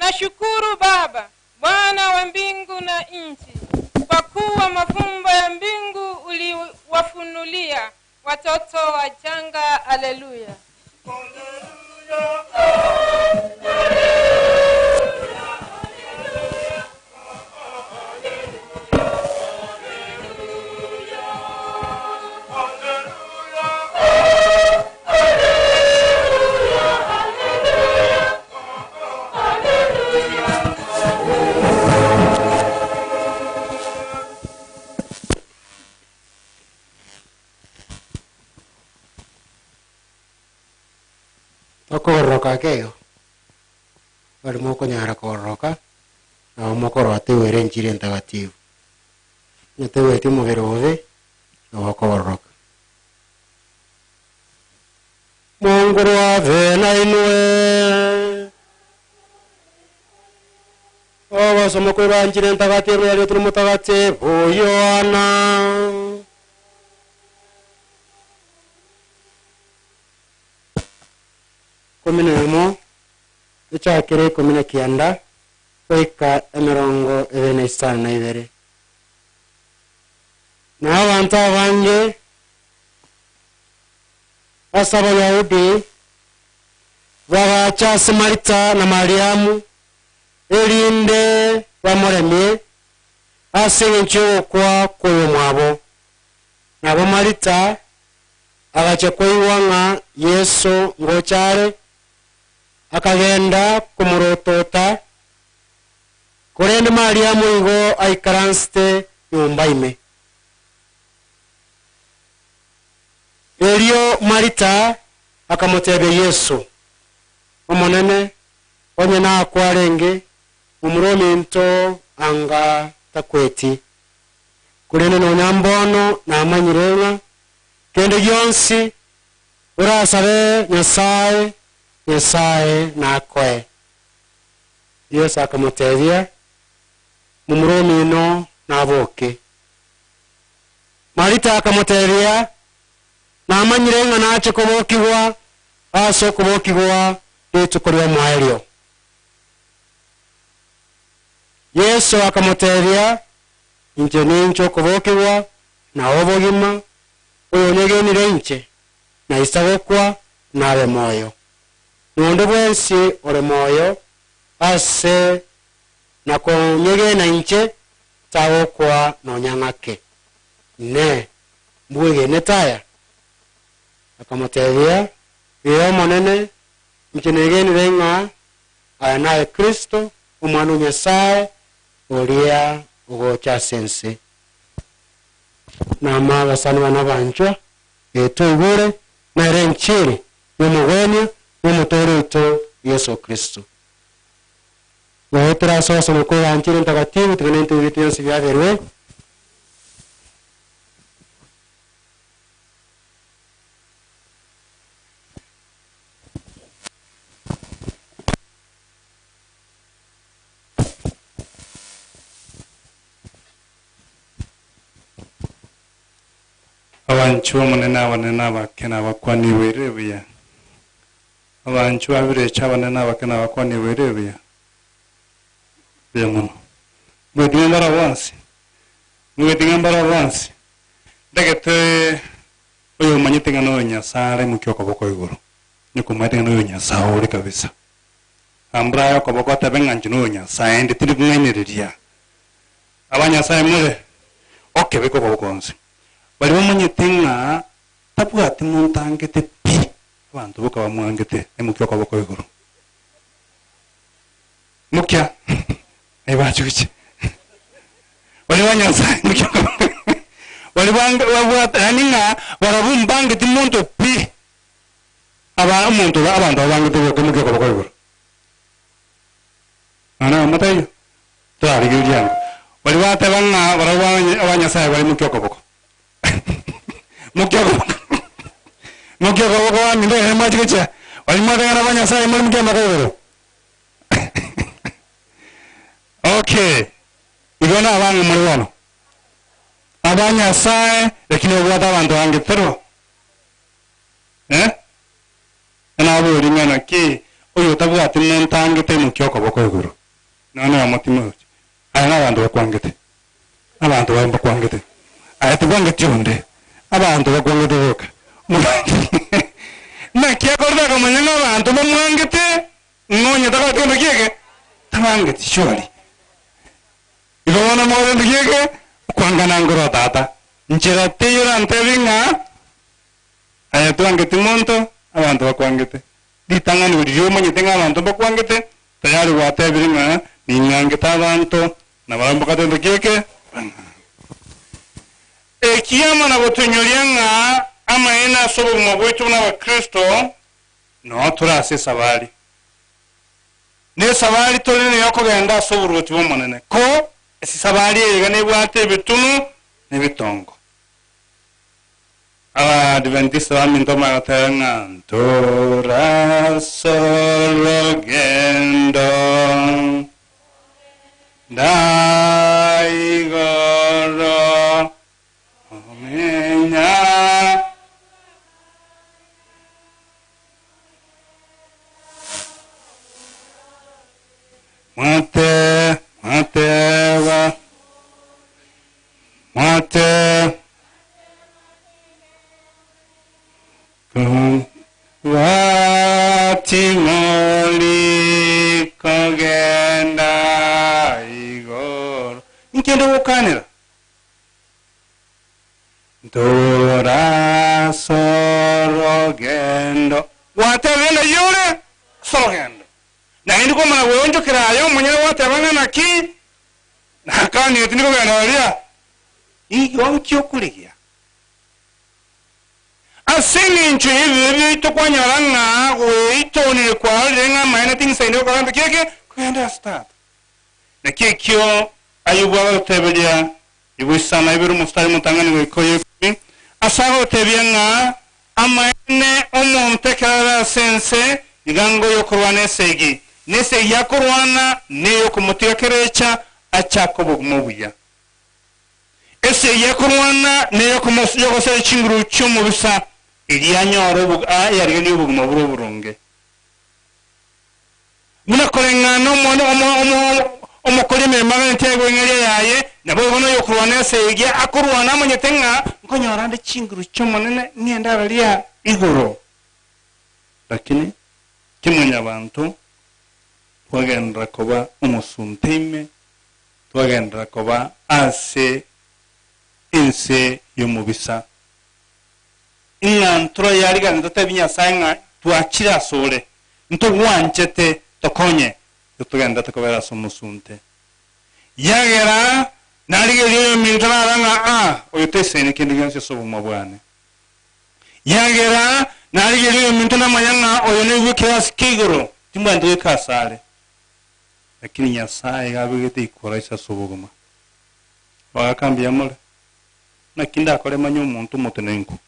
Nashukuru Baba, Bwana wa mbingu na nchi, kwa kuwa mafumbo ya mbingu uliwafunulia watoto wachanga. Aleluya. Tokogororoka keyo bari mokonyara kogororoka nabo mokorora tewere enchiri entagatifu onye teweti omobere obe nabo okogororoka Mungu ave na inwe obasoma kwebanjire entagatifu yario turi mutagatifu Yohana. Kumi na emo echakere 19 goika 25 na abantu abange ase abayahudi bagacha ase Marita na Mariamu erinde bamoremie ase eng'encho y'ogokwa kw'oyo mwabo. Nabo Marita agacha koigwa ng'a Yesu ngochare akagenda kumurotota korende Mariamu igo aikaransete nyomba ime. Erio Marita akamutebia Yesu, omonene onye nakwarenge omuro ominto anga takweti korende nonya mbono namanyire ng'a kende gionsi orasabe Nyasaye Nyasaye nakoe. Yesu akamutebia mumuro omino naboke. Marita akamutebia namanyire ng'a nache kobokigwa ase okobokigwa rituko ria omwaerio. Yesu akamutebia inche ninche okobokigwa na obogima oyo onyegenire inche na isagokwa nabe moyo nonde bwensi ore moyo ase nakonyegena inche tagokwa nonyang'ake ne mbwegene taya. Akamutebia ee omonene inche negenire ng'a aya naye Kristo omwana o Nyasaye oria ogocha ase ense. Nama abasani bana banchwa etoigure nere enchiri y'omogwenia n'omotoro oito Yesu Kristo. Goetera ase osoma kweganchire ntagatifu tigana entoigete yonsi byaberwe. Abanchu omonene abanene abakene abakwaniwere buya abanchu babirecha abanene abakene abakwaniwere buya buya mono mwetinga mbara bonsi mwetinga mbara bonsi ndagete oyo omanyete ng'a noyo Nyasaye are mokia okoboko igoro nyokomanyete ng'a noyo Nyasaye ore kabisa ambura okoboko atebe ng'a inche noyo Nyasaye ende tindi kong'ainereria abanyasaye more okebeka okoboko onsi bari bamanyete ng'a tabwati muntu angete pi abantu boka bamwangete emukia okoboko igoro mukia ebachuche bari banyasaye mukia bari babwata yani ng'a barabumbangete muntu pi aba omuntu abantu abangete boka mukia okoboko igoro ana amatayo twarigeria bari bateba ng'a barabwa abanyasaye bari mukia okoboko mukia okoboko waminde mwachigecha bari mwatengana abanyasaye muri mukia makogoro okay igo na abang'e muri bono abanyasaye lakini obwate abanto bange tero nabori ng'ana ki Oyo otabwati monto angete imokia okoboko igoro. Nonya omotima oche. Aya nabanto bakwangete. Abanto baye mbakwangete. Aye tibwangeti onde. Abanto bakwangete boka. Naki akorete akamanya ng'a abanto mbamwangete, ng'a onye takoreti gento kiege, tabangeti surely. Igo bono more gento kiege, okwangana nkorwa tata. Nchera teiyo orantebi ng'a aye twangeti monto, abanto bakwangete. Ritang'ani riria omanyete ng'a abanto mbakwangete, tayari gwatebire ng'a ning'angete abanto, na barabwo mbakatente ki eke? Bang'ange. Ekiama na gotoinyoria ng'a amaene ase obogima bwaito buna Abakristo, noo tore ase esabari. Na esabari tore neyokogenda ase oboruoti bw'Omonene. Ko esabari eye iga nebwate ebitunu na ebitongo. Abaadventista baminto bagoteba ng'a ntorase orogendo ndaigoro omenya. Mwate, mwateba, mwate. Bating'ori kogenda igoro. Nkende gokanera. Ntorasorogendo. Gwateba ng'a yore sorogendo. Naende kwamanya gweonchokera aye omonyene gwateba ng'a naki nakanire tindi kogenda oria. Igo nki okorigia? Ase engencho y'ebibe biaito kwanyora ng'a gweitonire kwarorire ng'a amaene ting'isaini gokora gento ki eke, kogenda ase Tata. Naki ekio Ayubu agoteberia Igwesana ibere omositari omotang'ani goika oyo ikomi, ase agotebia ng'a amaene omonto ekero are ase ense nigo anga oyokorwana esegi, na esegi akorwana neyokomotiga kerecha achake obogima obuya. Esegi akorwana neyokomosoria chinguru chi'omobisa, erio anyore ayariganie obogima bore oboronge. Buna koreng'ana omwana omokori emeremo aganeti aigwe eng'eria yaye, naboigo noyokorwana esegi akorwana amanyete ng'a nkonyora nde chinguru chi'Omonene ng'ende araria igoro. Lakini kimwanyabanto twagenderera koba omosunte ime, twagenderera koba ase ense y'omobisa. Ng'a ntorayarigane totebi Nyasae ng'a twachire asore, ntogwanchete, tokonye, togenderete kobera ase omosunte. Yagera narigereria oyominto narora ng'a aa, oyo taisaini kende gionsi ase obogima bwane. Yagera narigereria oyominto namanya ng'a oyo noigwe ekerasi kia igoro, timbwaneti goika asare. Lakini Nyasae iga abegete ikora ase ase obogima. Bagaka mbuya more. Naki ndakore manye omonto omotenenku?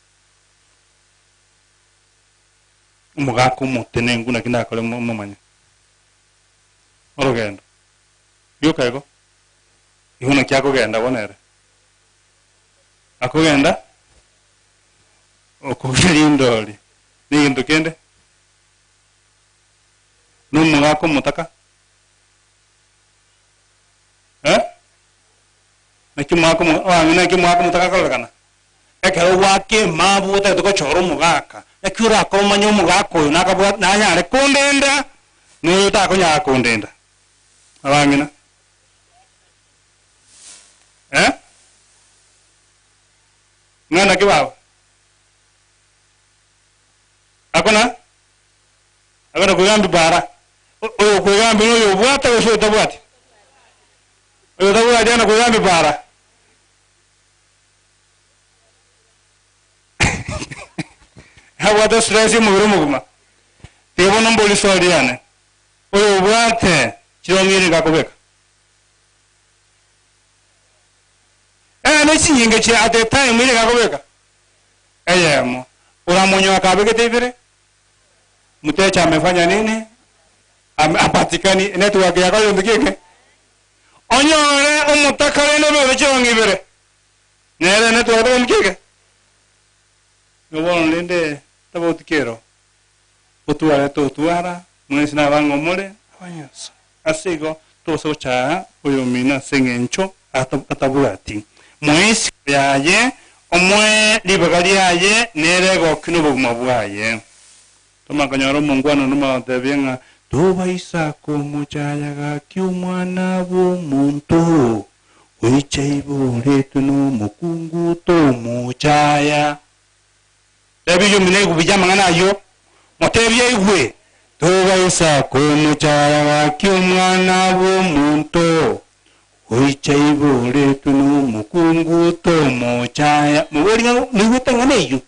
Omogaka omotenenku naki ndakore momanye? Orogendo. Rioka igo. Igo naki akogenda bono ere? Akogenda okobugia rindori. Na egento kende? Na omogaka omotaka? Eh? Naki omogaka omo abang'ina naki omogaka omotaka akororekana? Ekero gwaka emabu otagete gochora omogaka, naki orakore omanye omogaka oyo nakabwate nanyare kondenda, na oyo otakonyara kondenda? Abang'ina eh? Ng'a naki baba? Akona? Akona koigambia bara. Oyo okoigambia noyo obwate gose otabwati? Oyo otabwati ana koigambia bara. Abwate stress omobere omogima. Tiga bono mbori story yane. Oyo obwate chirong'i nigo akobeka. Eh, ne chinyinge chire at a time nigo akobeka. Eyemo. Oramonyoa akabegete ibere. Mteja amefanya nini? Ame, apatikani. Network yako yonde kieke. Onyore omotaka rende obegete chirong'i ibere. Nere network yonde kieke. Igo bono rende tobauti kero. Otware totwara. Mwensi nabang'o more? Abanyasae. Ase igo tose gochaya oyomino ase engencho atabwati. Moe isiko yaye, omoe ribaga riaye, nere egoki nobogima bwaye. Toma konyora omongwana onde omotebie ng'a tobaisa komochaya gaki omwana bw'omonto, goicha iboretwe nomokungu tomochaya. Tebia oyomino aigwe buya amang'ana ayio, motebie aigwe, Tobaisa komochaya gaki omwana bw'omonto, goicha iboretwe nomokungu tomochaya. Moborie ng'a noigwete eng'ana eyio?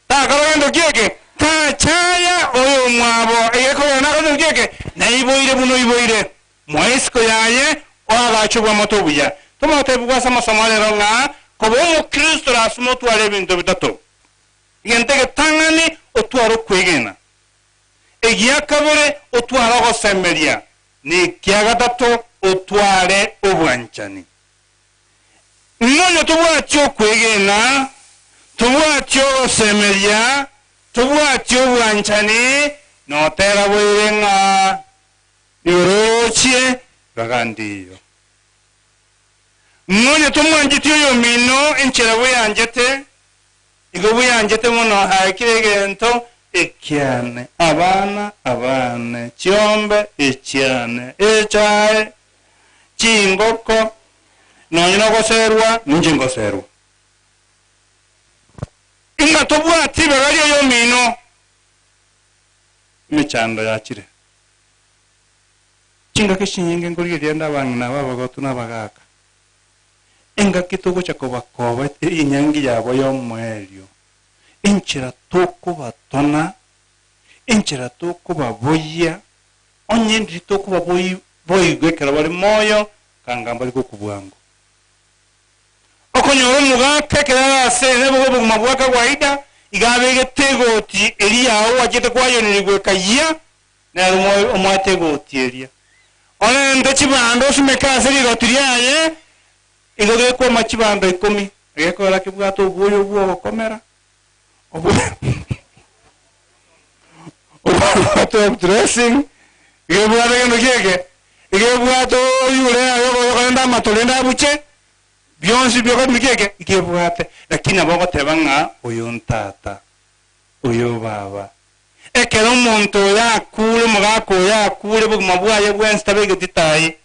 Takora gento ki eke? Tachaya oyomwabo egekogera nakore gento ki eke? Naiboire buna oiboire. Moe isiko yaye, oagache obwamate obuya. Tomotebigwe ase amasomo a rero ng'a koba Omokristo lasima otware ebinto bitato. Egento egetang'ani, otware okwegena. Egia kabere, otware ogosemeria. Na ekia gatato, otware obwanchani. Ng'onye tobwati okwegena, tobwati ogosemeria, tobwati obwanchani, notera boire ng'a Igoro orochie bagandiyo. Ng'onye tomwancheti oyomino enchera bweanchete, igo bweanchete mono aye kera egento ekiane, abana abane, chiombe echiane, echae, chingoko, nonye nogoserwa ninche ngoserwa. Ing'a tobwati ibaga ri'oyomino, emechando yachire. Chingaki chinyinge nkorigereria rende abang'ina aba abagotu na abagaaka, engaki togocha kobakoba enyangi yabo y'omoerio, enchera tokobatona, enchera tokobaboyia, onye ndiri tokobaboi boigwa ekero bare moyo, kanga mbari gokwa bwango. Okonyora omogaka ekero are ase ere obogima bwa kawaida, iga abegete egoti eria yao gwachete kwayonerigwa ekayia, Nere omoete egoti eria. Orente chibando osimeke ase rigoti riaye, igo gekwoma chibando ikomi, egekogera kebwate obwoyo bw'ogokomera, obwate top dressing, egebwate gento ki eke, egebwate oyure aye okorenda amato rende abuche, bionsi biokorenda ki eke, egebwate. Lakini nabo ogoteba ng'a oyo ntata, oyo baba. Ekero omonto oyo akuure, omogaka oyo akuure, obogima bwaye bwensi tabegeti tai.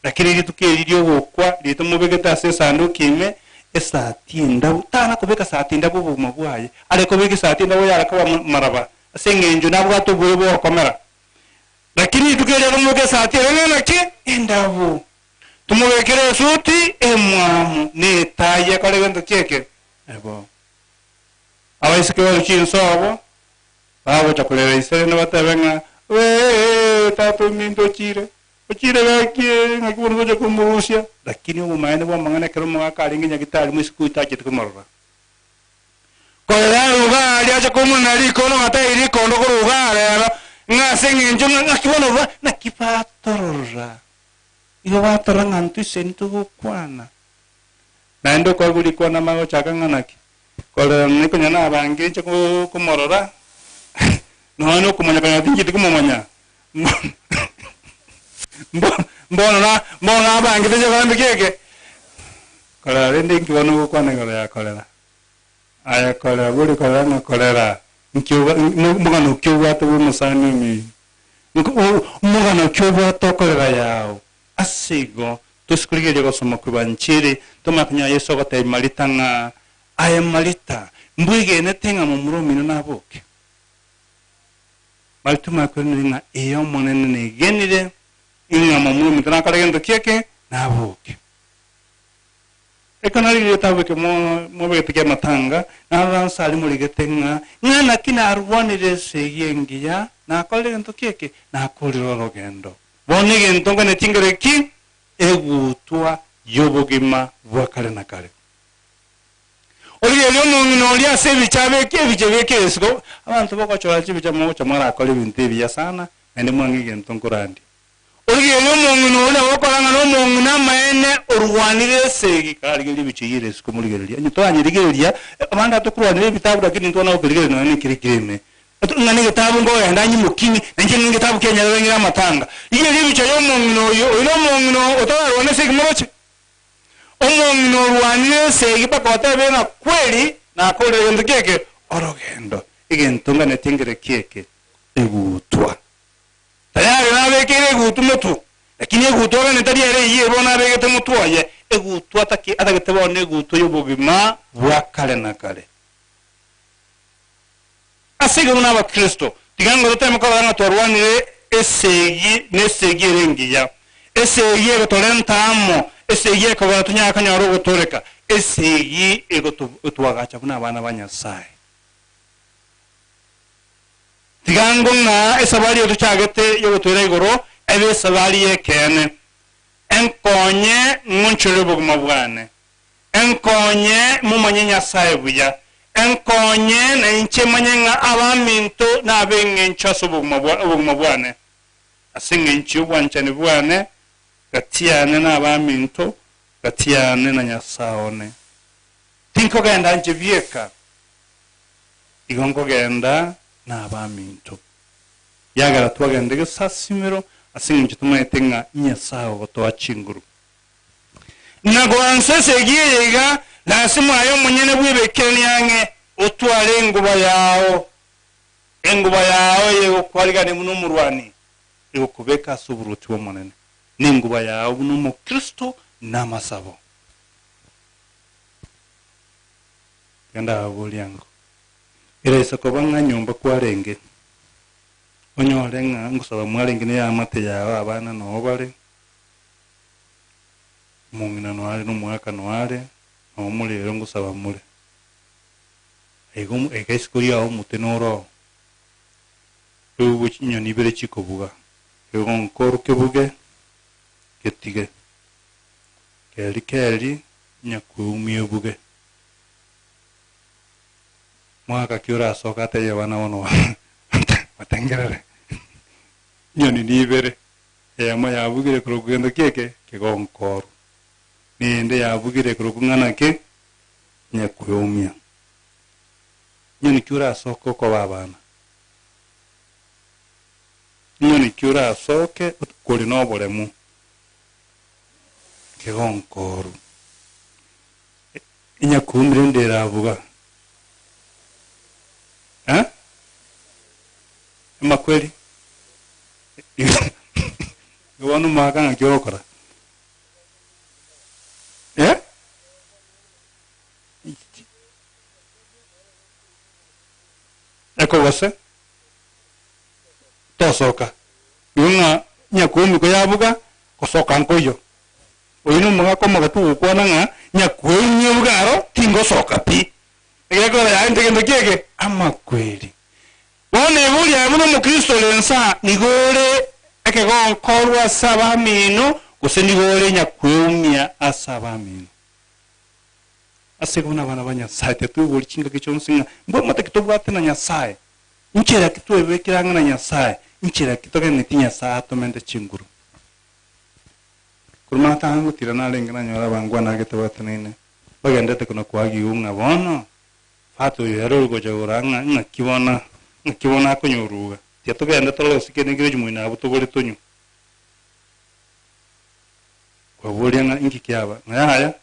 Lakini rituko eri ri'ogokwa riria tomobegete ase esanduki ime, esati endabu, tana kobeka sati endabu obogima bwaye, are kobeka esati endabu yare koba maraba, ase eng'encho nabwate obobe bw'ogokomera. Lakini rituko erio akomobeka esati ere ng'a naki? Endabu. Tomobekere esuti emwamu, na etai ekore gento ki eke? Ebo. Abaiseke bare chinsobo bagocha korera ise rende batebe ng'a, Wee, tata ominto ochire, ochire gaki ee, ng'aki bono togocha komorusia? Lakini obomaene bw'amang'ana ekero omogaka arenge nyagitari moiseke oyio tacheti komorora. Korera aruga aria ache komonena rikondo ng'a tai rikondo koruga arero, ng'a ase eng'encho ng'a ng'aki bono ba naki batorora. Igo batorora ng'a intwe ise ntogokwana. Naende okoegwa rikwana amagochaka ng'a naki? Korera nikonya nabange inche komorora, nonya nokomanya konya tincheti komomanya. Mbono na mbono nabangete inche gokora ki eke? Korera rende inki bono ogokwana igoro ya korera? Aye korera bori korera ng'a korera, nki oba omogano ki obwate bwa omosani omino? Omogano ki obwate okorera yao? Ase igo, tosi korigereria gosoma kw'Ebanchiri, tomanye konyora Yeso ogotebia Marita ng'a, Aye Marita, mbwegenete ng'a momura omino naboke? Marita omanye koiraneria ng'a, Ee, Omonene, negenire ng'a momura ominto nakore gento ki eke? Naboke. Ekero narigereria etabu eke mobegete ki'amatanga, narora nse aria morigete ng'a, ng'a naki narwanire esegi engiya, nakorire gento ki eke? Nakorire orogendo. Bono egento nganeti nkere ki? Egutwa y'obogima bwa kare na kare. Origereria omong'ina oria ase ebicha abeke ebicha ebeke esiko. Abanto bagochora chibicha mogocha morakore ebinto ebiya sana, naende mwang'e egento nkorandia. Origereria omong'ina oria nabo okora ng'a nomong'ina amaene orwanire esegi. Kararigereria ebicha eyio ere esiko morigereria. Onye toranyerigereria, abande atokorwanera ebitabu lakini intwe nabo kerigereria nonya nekere kere ime. Ng'a na egetabu nkogenda nyimokini, na inche ng'a egetabu kia Nyarebe ng'ire amatanga. Rigereria ebicha y'omong'ina oyo, oyo nomong'ina otararwane esegi moroche. Omong'ina orwanire esegi mpaka otebe ng'a kweri nakorire gento ki eke? Orogendo. Egento nganetie nkere ki eke? Egutwa. Tayari nabekeire egutu motwe, lakini egutwa ogane tari ere eyio bono abegete motwe oye, egutwa atake atagete bono egutwa y'obogima bwa kare na kare. Ase igo buna Abakristo, tiga ng'a toteme korora ng'a twarwanire esegi nesegi ere engiya, esegi egotorenta amo, esegi ekogera tonyare konyora ogotooreka, esegi egotwagacha buna abana ba Nyasae. Tiga ngo ng'a esabari eye tochagete y'ogotoira igoro ebe esabari y'ekeene, enkonye ng'onchorere obogima bwane. Enkonye momanye Nyasae buya. Enkonye na inche manye ng'a abaminto nab'engencho ase obogima obogima bwane. Ase engencho y'obwanchani bwane gati yane na abaminto, gati yane na Nyasae one. Tinkogenda inche bieka, igo nkogenda na abaminto. Yagera twagenda egesasimero ase engencho tomanyete ng'a Nyasae ogotoa chinguru. Na goansa esegi eye iga, lasima aye omonyene bw'ebekeranie ang'e, otware enguba yao, enguba yao eyegokwarigania buna omorwani, egokobeka ase oboruoti bw'Omonene, na enguba yao buna Omokristo namasabo. Tiga ndababorie ango, eraisa koba ng'a nyomba kwarenge, onyore ng'a ngosaba mwarenge neamate yao abana noo bare, Omong'ina noare na omogaka noare, na omorero ngosaba more. Aiga aiga isiko riao omote noro oo, oigwe chinyoni ibere chikobuga, kegonkoru kebuge, getige, keri keri nyakweumia ebuge. Mogaka ki orasoke atebie abana bono batengerere chinyoni nibere. Eyemo yabugire korokwa gento ki eke? Kegonkoru. Na eyende yabugire korokwa ng'ana ki? Nyakweumia. Inyoni ki orasoke okoba abana? Inyoni ki orasoke kore noboremu? Kegonkoru. Enyakuumire ende erabuga. Eh? Amakweri? Igo bono omogaka ng'aki ogokora? Eh? Ekogose? Tosoka. Igo ng'a nyakuumi koyabuga, gosoka nkoiyo. Oyio nomogaka omogotu ogokwana ng'a nyakueumia obuge aro, tingosoka pi. Egekora yaye nte gento ki eke? Amakweri. Bono ebori aye buna omokristo ore nsa, nigo ore ekegonkorwa ase abamino, gose nigo ore nyakweumia ase abamino? Ase igo buna abana ba Nyasae tetwebori chingaki chionsi ng'a mbwamate ki tobwate na Nyasae, nchera ki twebekire ang'e na Nyasae, nchera ki togeneti Nyasae atomente chinguru. Korwa matang'ani gotira narenge nanyora abangwana agete bateneine, bagendete kona koagiwa ng'a bono Fata oyo ere ore gocha gora ng'a ng'aki bono ng'aki bono akonyoruga. Tiga togende torore gose kende nkere chimoino abwo togore tonywe. Kwaboria ng'a inki kiaba? Ng'a yaya,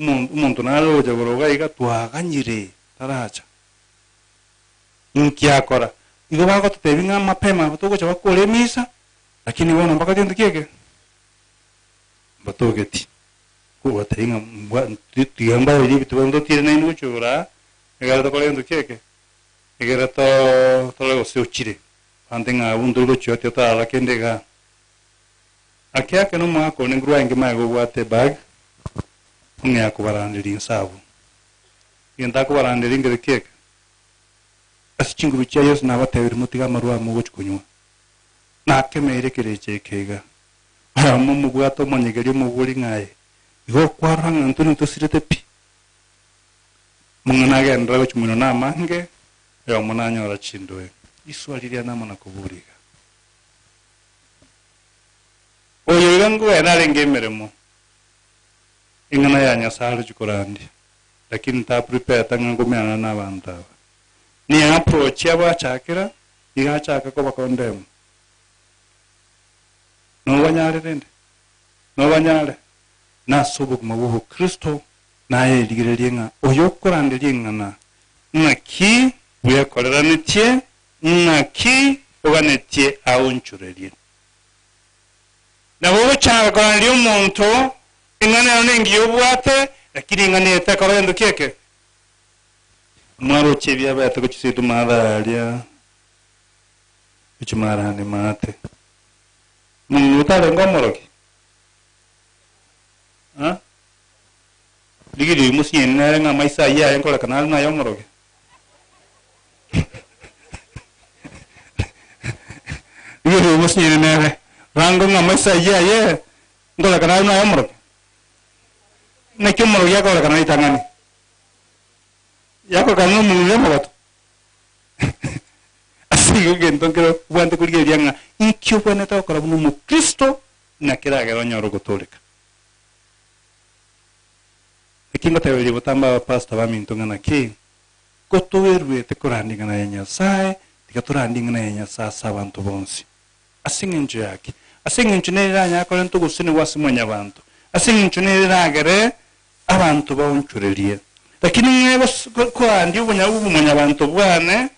omonto omonto nare ogocha gora iga iga twaganyire taracha. Inki akora? Igo bagototebia ng'a mapema aba togocha bakore emisa, lakini bono mpaka gento ki eke? Mbatogeti. Kobatebia ng'a mbwa tiga mbarorie ebinto bono totire naende gochia igoro aa, egere tokore gento ki eke? Egere too torore gose ochire. Bante ng'a abwo ntori gochia tiga torara kende igaa. Ake ake na omwaka one nkorwa aenge magega obwate ebag, ong'ea kobaranderia inse abwo. Egento akobaranderia nkere ki eke? Ase chinguru chia Yeso nabatebirie motige amarwa aya mogochia konywa. Nakemeire ekerecha eke iga. Oyomo omobwate omonyegeria omobori ng'a aye, igo okwarora ng'a intwe nintosirete pi? Omong'ina agenderera gochia moino namange, oyomo nanyora chindoe. Iswali riane amo na kobori iga. Oyo iga nkogenda arenge emeremo, eng'ana ya Nyasae arochie korandia, lakini ta prepared ng'a nkomeanana nabanto aba. Ni approach abo achakera. Iga achake koba condemn. Nobanyare rende? Nobanyare? Nase obogima bwa obokristo naye erigererie ng'a oyo okoranderia eng'ana ng'aki bwekoreranetie, ng'aki oganetie aonchorerie. Nabo ogochaka koranderia omonto eng'ana ero nengiya obwate, lakini eng'ana eye tekora gento ki eke? Mwaroche ebiabete gochia seito maatha aria, gochia marani maate. Mong'ina otarenge omorogi? Ah? Rigereria oyio mosinyani nere ng'a amaiso ayio aye nkorekana are naye omorogi. Rigereria oyio mosinyani nere rango ng'a amaiso ayio aye nkorekana are naye omorogi. Naki omorogi akorekana ritang'ani? Yakorekana na omong'ina omogotu. Ase igo egento nkere obwenerete korigereria ng'a inki obwenerete gokora buna omokristo na keragere onyore ogotooreka. Naki ngotebereria botambe abapastor baminto ng'a naki, gotoeruete korandia ing'ana ya Nyasae, tiga torandie ing'ana ya Nyasae ase abanto bonsi. Ase eng'encho yaki? Ase eng'encho nere eranyare korenta ogosesenigwa ase mwanyabanto. Ase eng'encho nere eragere abanto baonchorerie. Lakini ng'e gos korandia obonya obomwanyabanto bwane,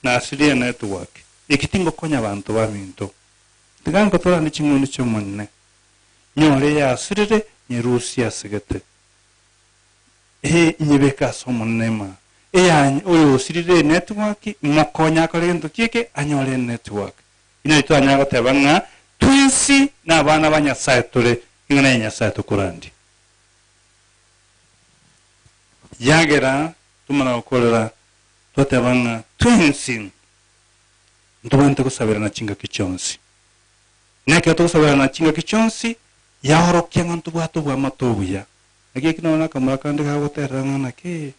nasirie enetwork. Eki tingokonya abanto baminto. Tiga nkotorane ching'ondi chi'Omonene, nyore eyasirire, nyerusie asegete. Ee, inyebeke ase Omonene ema eya oyosirire enetwork, mokonye akore gento ki eke, anyore enetwork. Inwe titwanyara goteba ng'a twensi nabana ba Nyasae tore, ing'ana ya Nyasae tokorandia. Yagera tomana gokorera twateba ng'a twensi Ntobwenerete gosaberana chingaki chionsi. Na ekero togosaberana chingaki chionsi, yaorokia ng'a ntobwate oboamate obuya. Naki eki nonya nakamura kande gagoterera ng'a naki,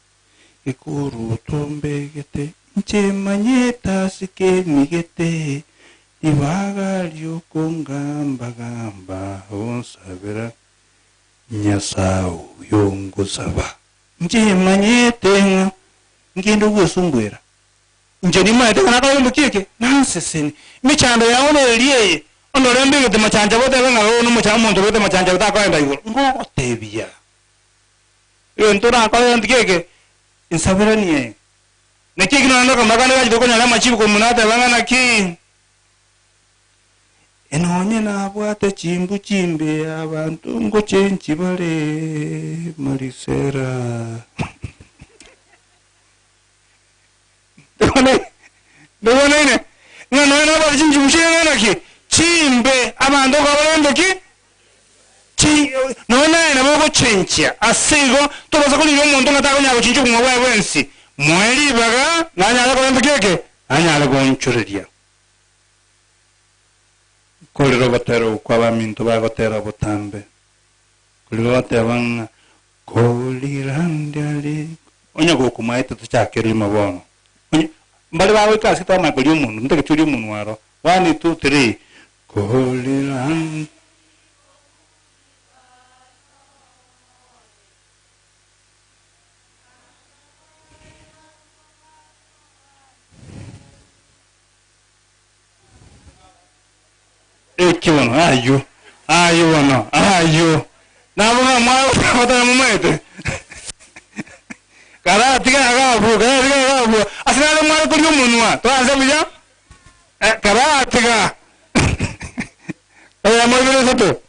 Gekoruto mbegete, inche manyete ase kemigete, ribaga ri'okongamba-gamba onsabera, Nyasae oyo ngosaba. Inche manyete ng'a ngende ogwesumbwera. Inche nimaete ng'a nakore gento ki eke? Nanseseni. Emechando yao neria eye, ondore mbegete machanchabe otebe ng'a oo nomocha omonto obegete machanchabe takoenda igoro. Ngogotebia, egento orakore gento ki eke? Insaberanie. Naki eki nonya nokamura kande gachete okonyora amachibu korwa monwe ateba ng'a naki? Nonye nabwate chimbu chimbe abanto ngochenchi bare marisera. Ndobonaine ng'a nonya nabwate chinchugu ching'ana ki? Chimbe. Abanto okabora gento ki? Chi nonya naye nabo ogochenchia. Ase igo tobasa korigia omonto ng'a takonyara gochenchia obogima bwaye bwensi. Moe ribaga nanyare kora gento ki eke? Nanyare goonchoreria. Korera ogotera okwo abaminto bagotera botambe, koria bagoteba ng'a Korirande ri Onye gokomaete tochake rimo bono. Onye mbare bagoika ase twamanya koria omonwe, ntagete orie omonwe aro. One, two, three. Korirande. Eki bono, ayio, ayio bono, ayio. Nabo ng'a mwabatana momaete. Karatiga agabwo, karatiga agabwo. Ase nare mware koria omonwa, toranse buya? Eh, karatiga. Eyemo ibere isato.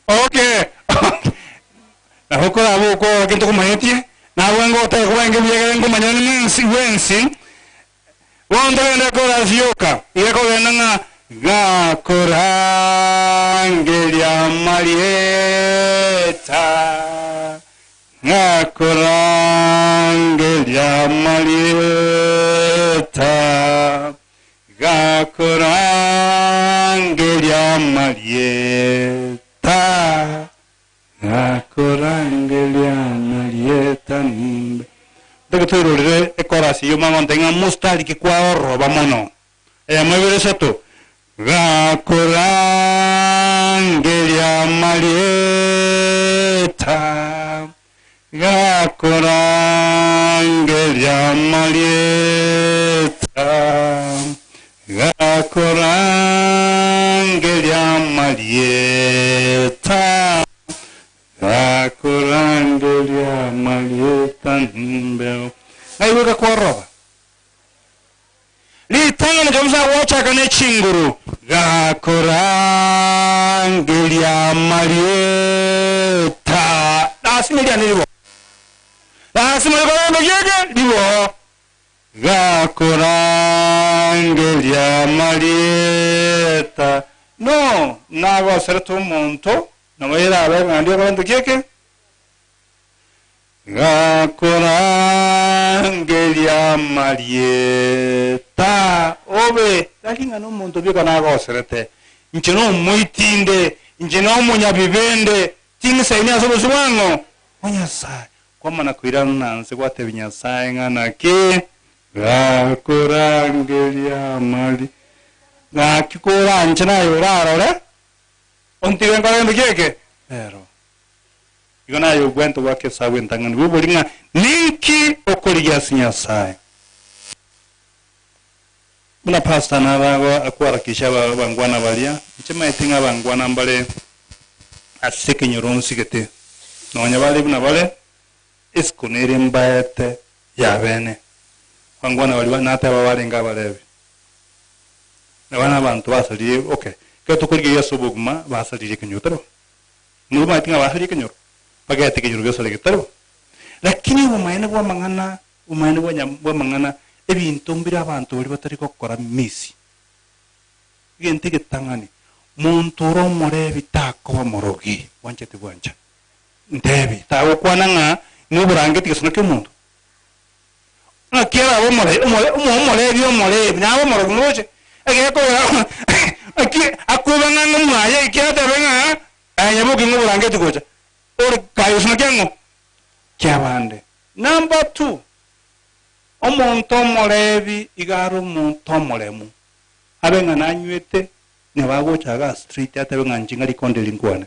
Okay. Nabo koraba okwo gento komanyetie, nabwo ngoteba kobenge buya ekere nkomanya mwensi bwensi, bono togende korasi yoka, iga kogenda ng'a gakorangeria amarieta. Gakorangeria amarieta, gakorangeria amarieta, gakorangeria amarieta. ng'a mostari ki kwaororoba mono. Eyemo ibere isato, Gakorangeria amarieta, gakorangeria amarieta, gakorangeria amarieta, gakorangeria amarieta nimbeo. Ng'ai gakworoba? Ritang'ani kabisa gwochaka ne chinguru gakorangeria amarieta lasima riane ribo lasima rikoranga gieke ribo gakorangeria amarieta no nagoserete omonto nabo erabe ng'andi okorente gieke gakorangeria amarieta obe tari ng'a na omonto bioka nagoserete inche na omoitinde inche na omonyabibende ting'isaini ase obosio bwang'o bwa Nyasaye. Kwamana koirana na nse gwatebia Nyasaye ng'a naki gakorangeria amari gaki koranche naye orarore ontige nkore gento kieke rero. Igo naye ogwente gwake esabu entang'ani bw'obori ng'a ninki okorigia ase Nyasaye. Buna pastor naro akwarakisha abangwana baria, inche maete ng'a abangwana mbare ase ekenyoro nsigete, nonya bare buna bare, esiko nere mbaete yabene. Abangwana baria nateba barenge abarebi. Nabo nabanto basarire, okay, ekero tokorigereria ase obogima, basarire ekenyoro tari bo? Moromanyeti ng'a basaria ekenyoro? Bagete ekenyoro gesarege, tari bo? Lakini obomaene bw'amang'ana, obomaene bwa nya bw'amang'ana, ebinto mbire abanto baria batari gokora misi. Egento egetang'ani, monto ore omorebi takoba morogi, bwancheti bwancha. Ntebi, tagokwana ng'a noborangeti gesono ki'omonto. Ng'aki arabe omore omore omo omorebi omorebi, nabe omorogi moroche? Egekogera ng'aki akoba ng'a ng'a mwaye ekio atebe ng'a aye nyaboke ng'a oborangeti gocha, ore kaye gose naki ang'o? Kiabande. Number two, omonto omorebi iga are omonto omoremu, abe ng'a nanywete, nabo agocha igaa straight atebe ng'a inche ng'a rikonde eri nkwane.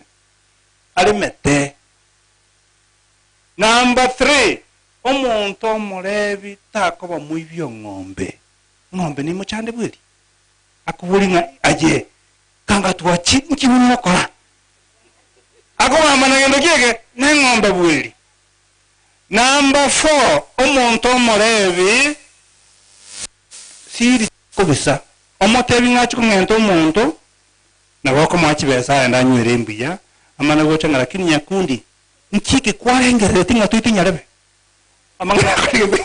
Aremete. Number three, omonto omorebi takoba moibi o ng'ombe. Eng'ombe nemochande bweri? Akoboria ng'a aye, kanga twachi nki buna ogokora? Akogamba na gento ki eke? Neng'ombe bweri. Number four, omonto omorebi siri kobisa. Omotebi ng'a achie kong'enta omonto, nabo okomoa chibesa aende anywere embuya, amane gocha ng'a lakini nyakundi, nki eke kwarengerereti ng'a toite nyarebe? Amang'ana akore gento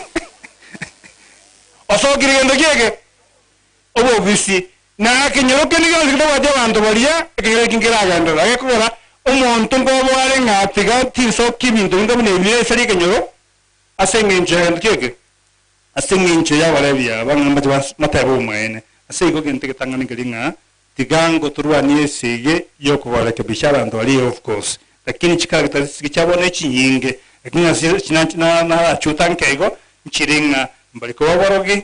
osokire gento ki eke? Obobisi. Na ekenyoro kende gionsi getabwati abanto baria, ekenyoro eki nkeragenderera. Gekogera omonto nkoboare ng'a tiga tinsokia ebinto binga buna ebi esari ekenyoro, ase engencho ya gento ki eke? Ase engencho y'abarebi aba ng'a mbache bas motebe obomaene. Ase igo gento egetang'ani nkeri ng'a tiga ngotorwanie esege y'okobarekebisha abanto baria of course, lakini chicharacteristics chiabo nechinyinge, lakini ase chi na narachuta nke igo, nchire ng'a mbari koba aborogi,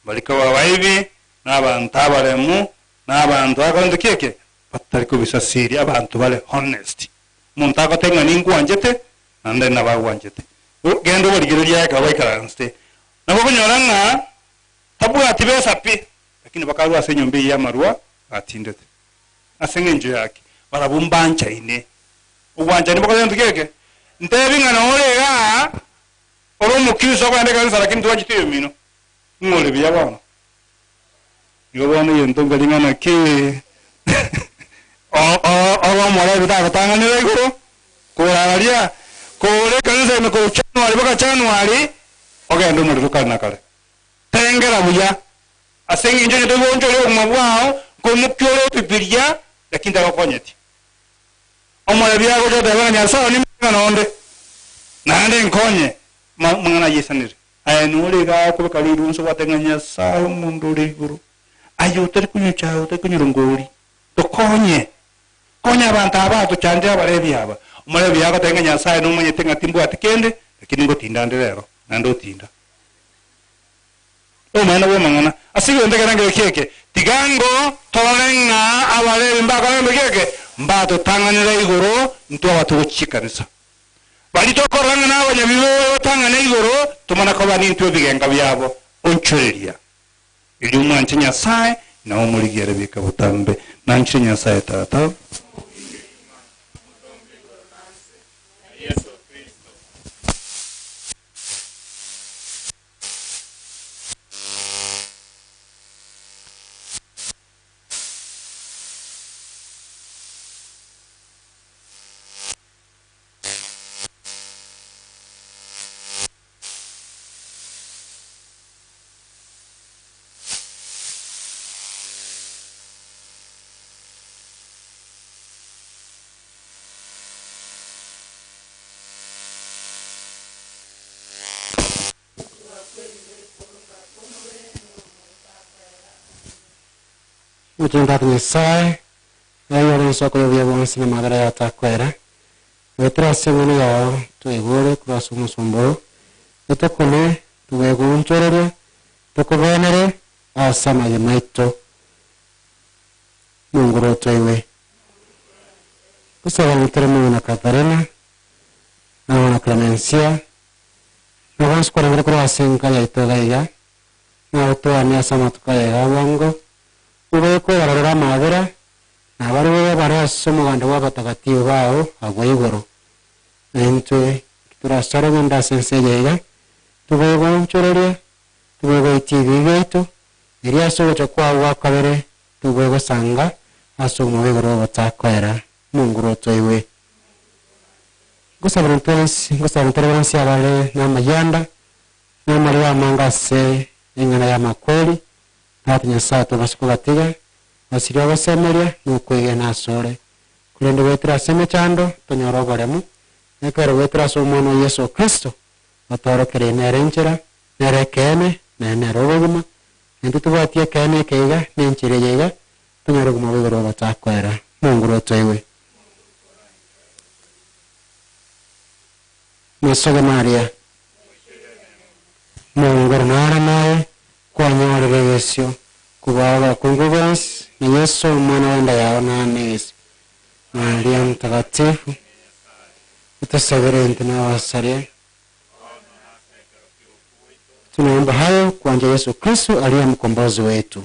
mbari koba abaibi, na abanto abaremu, na abanto bakorenta ki eke? Batari kobisasiria, abanto bare honest. Omonto agoteba ng'a ninkwanchete, naende nabo agwanchete. Genda obarigererie aye ekero baikaransete. Nabo okonyora ng'a tabwati besa pi, lakini bakarua ase enyomba eyio y'amarwa batindete. Ase eng'encho yaki? Barabwo mbanchaine. Obwanchani bokore gento ki eke? Ntebi ng'a nore igaa, ore omokristo okogenda ekanisa lakini twancheti oyomino. Ng'o ore buya bono? Igo bono egento nkeri ng'a naki ore omorebi tagotang'anera igoro, korararia, kore ekanisa ime korwa January mpaka January, ogende omorero kare na kare. Tengera buya, ase eng'encho onye toigoonchoria obogima bwao, nkoimokia ore ebibiria, lakini tagokonyeti. Omorebi agocha goteba ng'a Nyasae one nimbe nonde, naende nkonye, amang'ana ayio aisanire. Aye nore iga okobeka rirunso gwateba ng'a Nyasae omonto ore igoro, aye otari konywa chae, otari konywa rongori, tokonye. Konya abanto aba tochandire abarebi aba. Omorebi agoteba ng'a Nyasae nomanyete ng'a timbwati kende, lakini ngotinda nde rero, naende otinda. Omwana bwa omong'ana. Ase egento ekerengero kieke, tiga ngo torore ng'a abalevi mbakore egento kieke, mbatotang'anera igoro intwe abatogochia chikanisa. Baria tokorora ng'a nabanyabibe batang'ane igoro, tomana koba nintwe ebigenka biabo. Onchoreria. Erio mwanche Nyasae, na omorigie ere bika botambe. Nanchire Nyasae Tata. Omochenu Tata Nyasae, aye ore ensoko y'obuya bwonsi na amagera y'otakwera, goetera ase eng'ana yao twaigure korwa ase omosomba oo, etokune, tobwegoonchorerie, tokobenere ase amagima aito. Monguru otoigwe. Gosaba ng'a mono na Katharina, amo na Clemencia, na bonsi kwarengire korwa ase enka yaito iga iga, na otwane ase amatuko aya iga bwango, obe kobarorera amabera, na abarwire bare ase omoganda bwa abatagatifu bao agwo igoro. Na intwe torasare genda ase ense eye iga, tobwegoonchoreria, tobwegoitia ebibe biaito, erio ase ogocha kwao gwa kabere tobwegosanga ase obogima bwa igoro obotakoera. Monguru otoigwe. Ngosabera ntwensi, ngosabera ntore bonsi abare na amayanda, na amariga amange ase eng'ana ya amakweri, Tata Nyasae tobase kobatiga, basirie ogosemeria na okwegena asore. Korende goetera ase emechando, tonyore oboremu, ekero goetera ase Omwana o Yeso Kristo, otorokererie nere enchera, nere ekeene, naye nere obogima, naintwe tobwatie ekeene eke iga, na enchera eye iga, tonyore obogima bwa igoro obotakoera. Monguru otoigwe. Masoge maria, Monguru nare naye, kwanyorire egesio kobua abakungu bonsi, na Yeso omwana bw'enda yao nane egesio. Maria Mtakatifu, otosabere intwe na abasaria. Tunaomba hayo kwa njia ya Yesu Kristo aliye mkombozi wetu.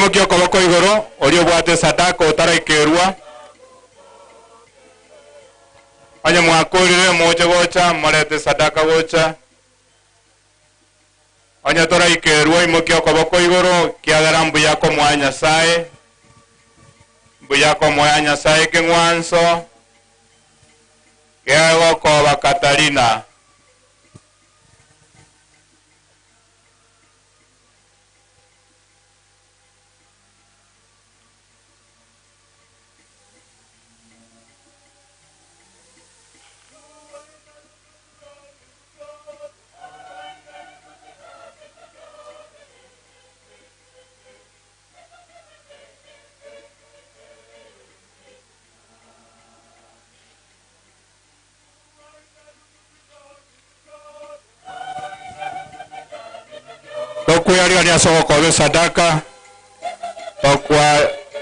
Oimokia okoboko igoro, oria obwate esadaka otaraikerwa. Onye mwakorire moche gocha, morete esadaka gocha. Onye toraikerwa imokia okoboko igoro, kiagera mbuya komoa Nyasaye. Mbuya komoa Nyasaye ekeng'wanso, gegokoba Katarina. Tokweyarigania ase ogokoba esadaka, tokwa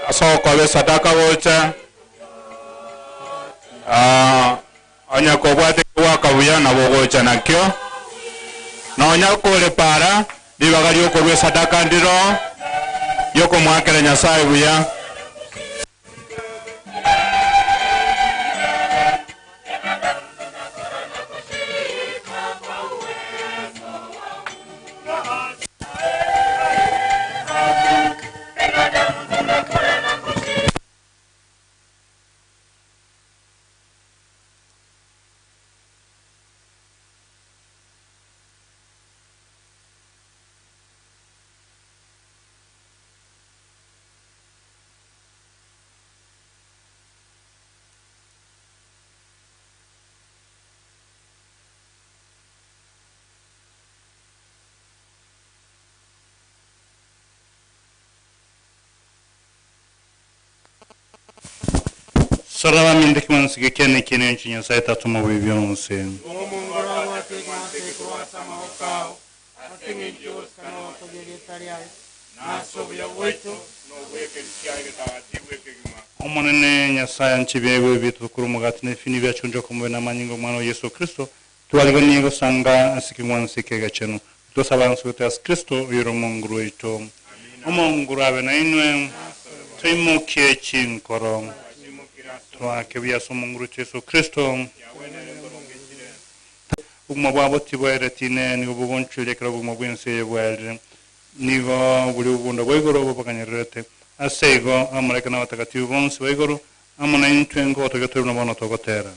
ase ogokoba esadaka gocha, ah, onye kobwate gwaka buya nabo ogocha nakio, nonya kore para, ribaga riokorwa esadaka ndiro, riokomwakera Nyasaye buya. Saraba minde kimansi gekene kene nchi Nyasaye tatuma bubi byonse. Omonene Nyasaye anchibegwe bitukuru mugati nefini byachunja kumwe n'amanyingo mwana wa Yesu Kristo tuwaliganie gosanga asiking'wansi kegachenu tusaba nsukuta Yesu Kristo oyoro monguru waito omonguru abe na inwe twimukie chinkoro twake buya omonguru Yesu Kristo obugima bwabo tibweretine nigo bugonchuria ekero obogima bw'ense eye bwerire nigo buri obunda bwa igoro bobakanyererete ase igo amoreke na abatakatifu bonsi ba igoro amo na intwe ngotoge turi na bono togotera.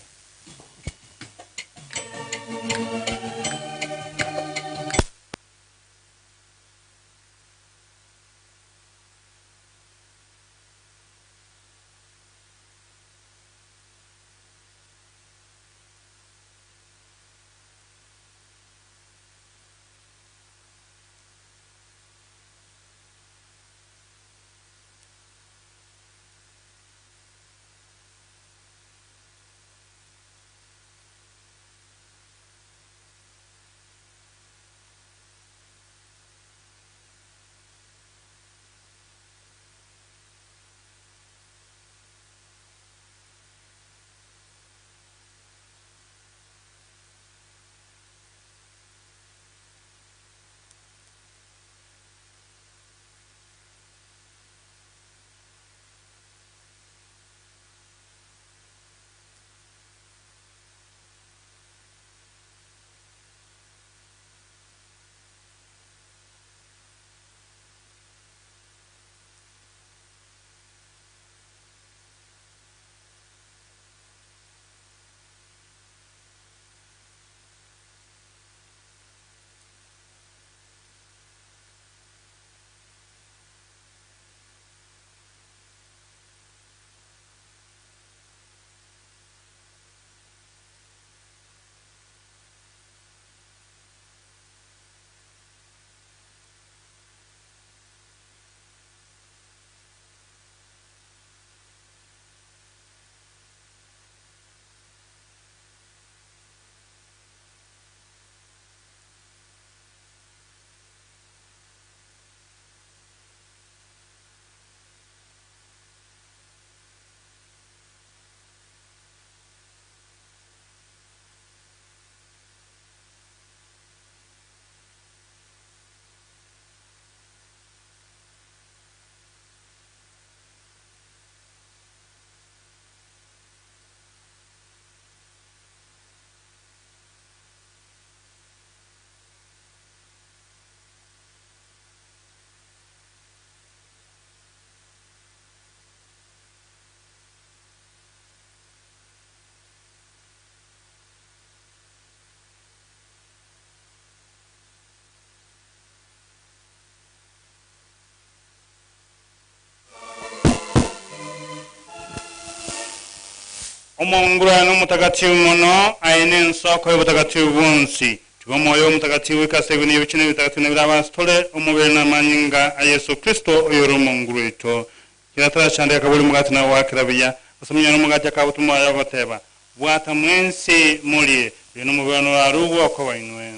Omongurano omutakatifu muno aine ensoko y'obutakatifu bwonsi tiga omwoyo omutakatifu ikasegwe n'ebikino ebitakatifu nebirabasitole omubiri n'amanyinga a Yesu Kristo oyori omonguru oito. Kira tara kabuli mugati nawe wakira buya ase omunyana omugati akabutumwa yogoteba bwata mwensi mulie uyu n'omubiri norarugwa okoba inwe.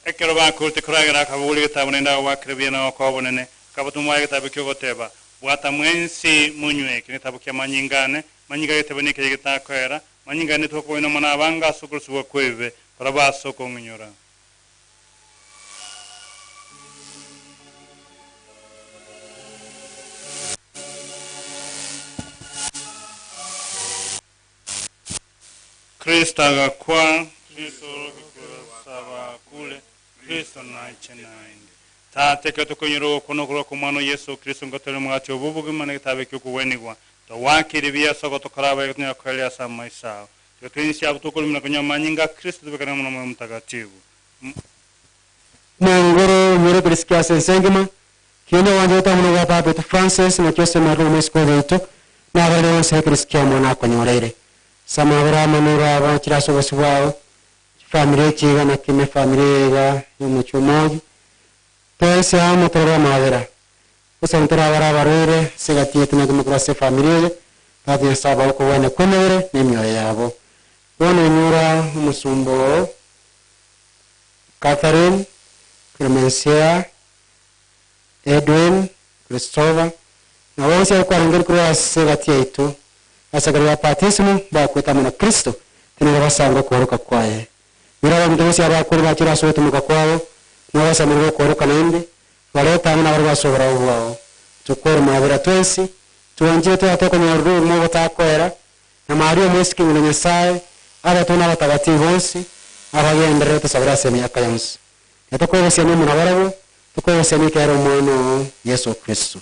Ekero bakurute kuragera akabuguri getabu nenda wakire buya na okobonene akabutumwa getabu kyogoteba bwata mwensi munywe eki getabu kya manyingane manyinga getebe nike getakwera manyingane tokobona mona abanga asukurusibwa kwebe barabasa okong'inyora. Kristo agakwa Kristo saba kule Kristo naiche nainde tate tukonyora okuno kwa mwana Yesu Kristo ngotore mugati obubugima getabe kyokuwenigwa towakiri biya soko tokaraba yetunya kwelea sa maisao twinsi abo tukulimina kunywa manyinga Kristo tubekana muno moyo mtakatifu. Mongoro mwere kulisikia sensengima kione wanje utamuno wa Papa Francis na kiose maru mesko veito na wale wonse kulisikia mwana konyoreire samabura manura abakiraso bosibwao familia chiga na kime familia ga yomuchumoji twese amo torora mabera usantora bara barwire sigatiye tuna demokrasia familia tati saba uko wene kwenere n'emyoyo yabo bono nyura umusumbo Catherine Clemencia Edwin Christopher na wonse akwarengeri kuri asigatiye itu asagari batismu bakweta muna Kristo tinira basanga kuhoruka kwaye nyura mutose abakuru bakira sote kwabo n'abasamirwa kuhoruka nende bareta hamwe n'abari basobora ubwabo tukore mabera twese tuwanje twateko nyaru mu batakwera na Maria mwesiki na Nyasaye abatona abatagatifu bonse abagenderere tusabira se emyaka yonse yatukwebesya n'omu nabarabo tukwebesya n'ikera omwana Yesu Kristo.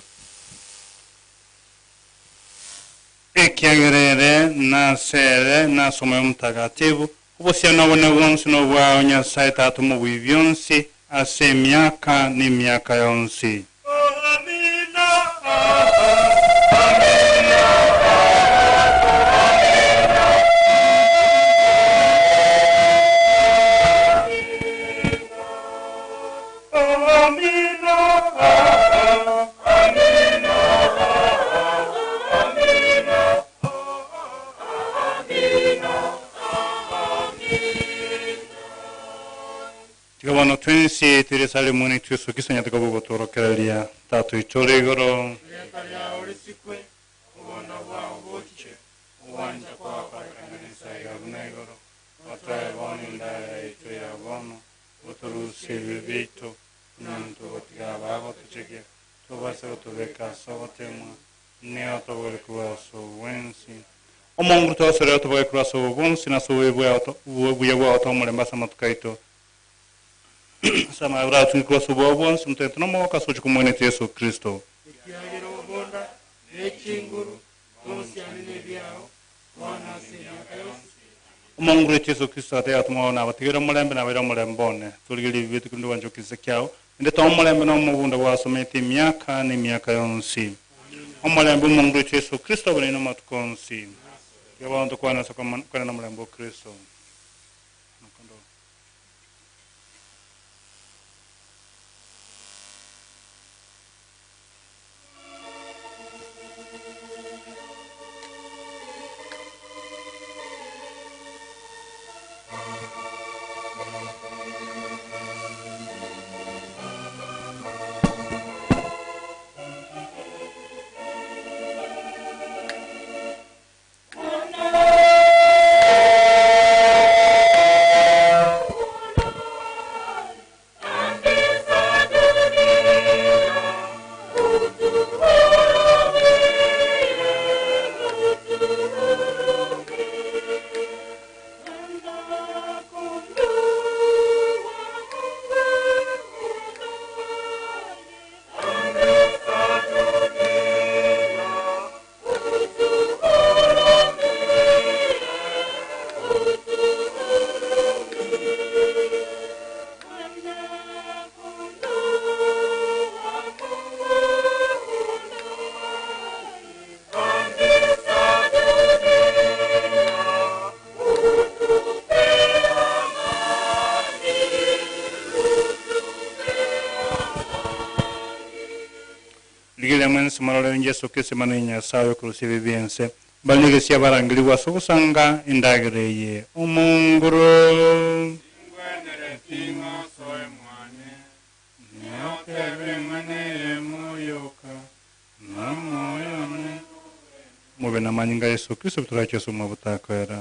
Ekyagerere nasere nasoma mtakatifu ubusiano bone bwonsi n'obwawo Nyasaye tata mu byonsi ase emyaka n'emyaka yonsi. Tigabano twensi twire muni Yesu Kristo nyatikabugo torokereria tatu itore igoro uwanja kwa kanisa ya buna igoro otoe bono indaya itu ya bono uturusie bibitu nantu gotiga bagotuchekia tubase gotubeka ase ogotemwa neo tobore kurwa ase obwensi omongu twasore tobore kurwa ase obobonsi na ase obuya bwao tomolemba ase amatuko aito sama ura kurwa ase obobonsi mutete nomogoka ase ochi komwenete Yesu Kristo. Ekiagera obonda n'ekinguru n'obusiani n'ebyawo bwana ase emyaka yonsi. Omonguru Yesu Kristo ate atumwa abatigere omulembe nabaire omulembe one tuligerie bibi tukundu wanjukise kyao ende to omulembe n'omubunda bwasomete emyaka n'emyaka yonsi omulembe omonguru Yesu Kristo bune n'amatuko onsi yabantu kwana kwana n'omulembe wa Kristo. mwensi morore Yesu Kristo mwana Nyasaye okurusia ebibi ense. Banigesia barangirigwa ase ogosanga endagera eye omonguru. Mube na manyinga Yesu Kristo turache mwa butakwera.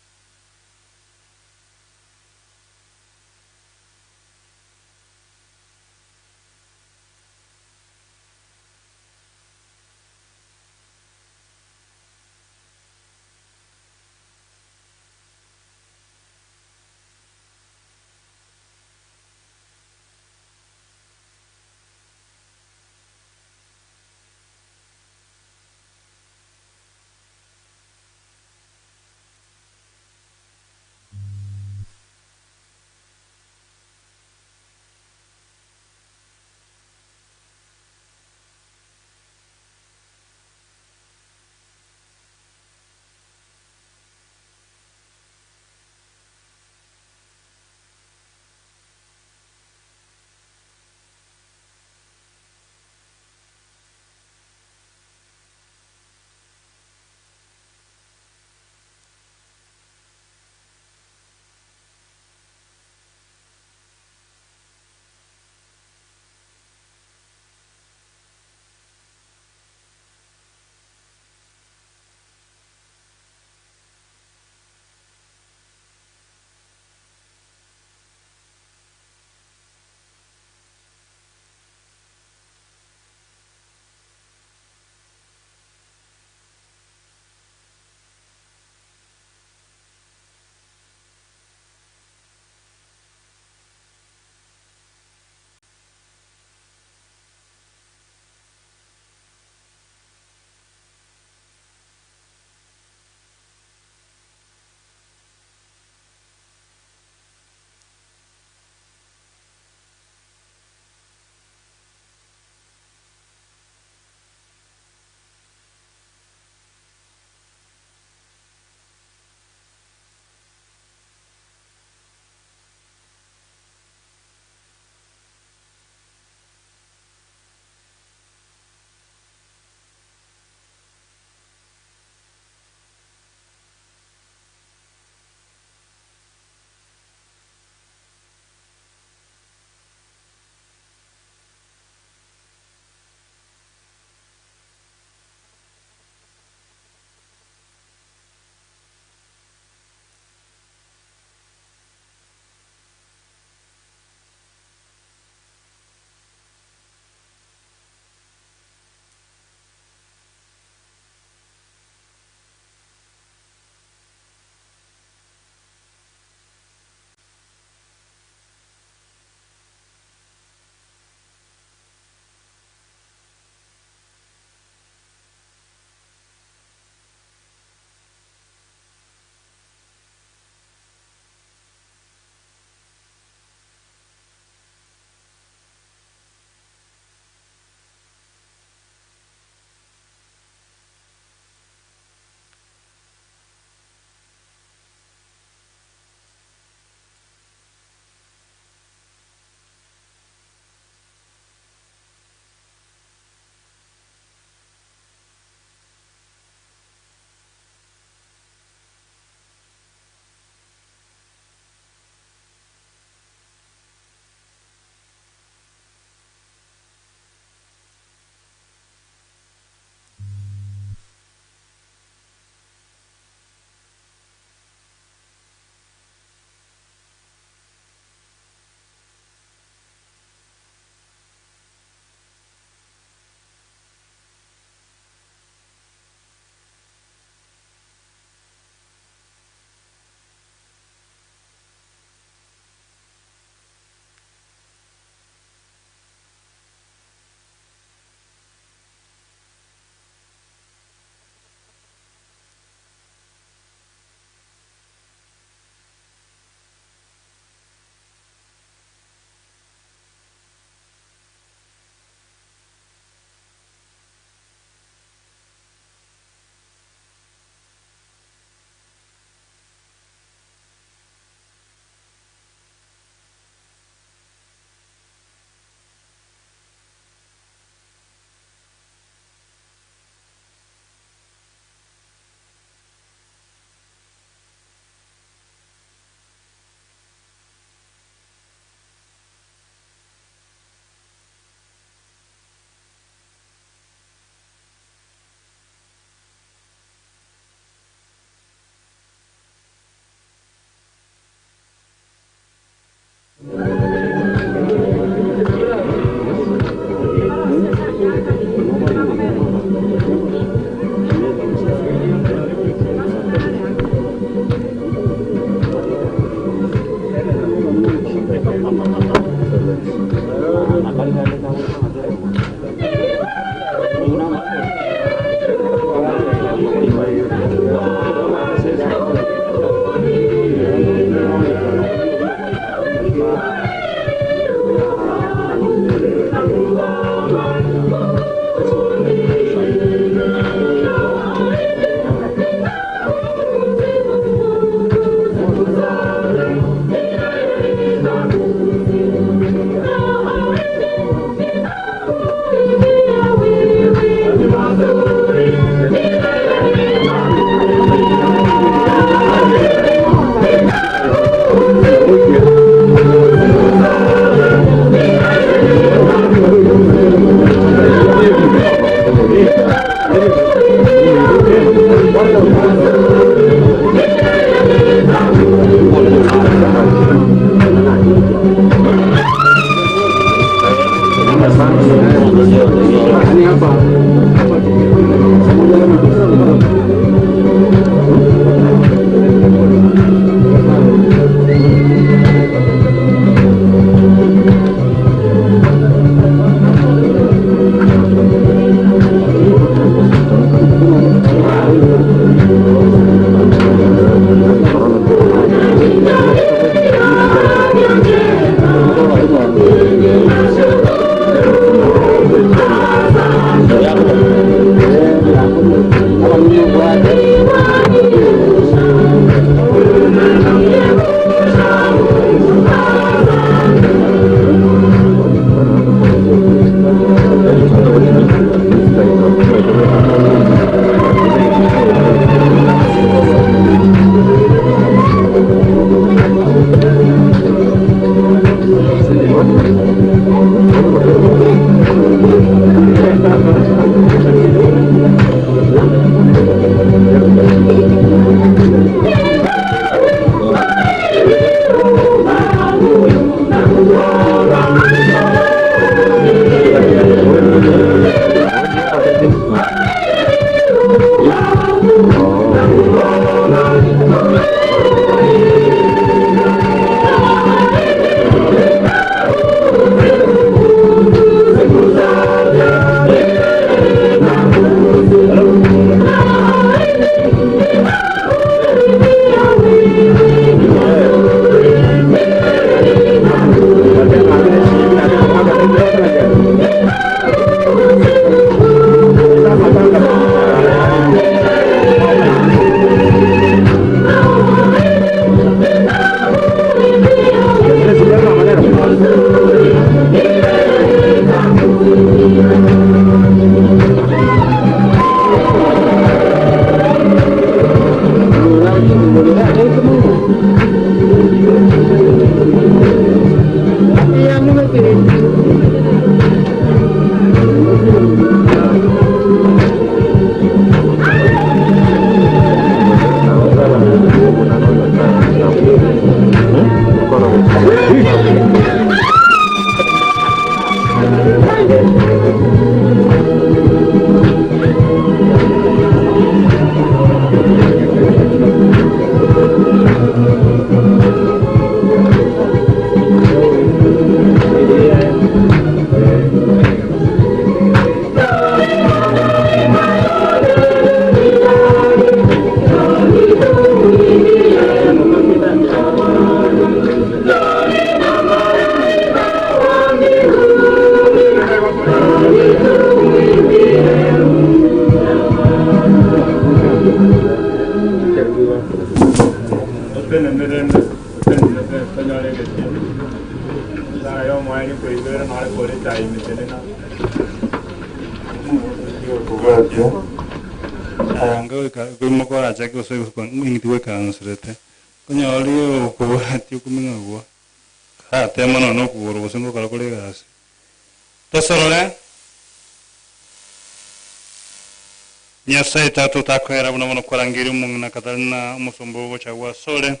Nyasaye tata otakoera buna bono kwarangeria omong'ina Katarina omosomba ogocha gwasore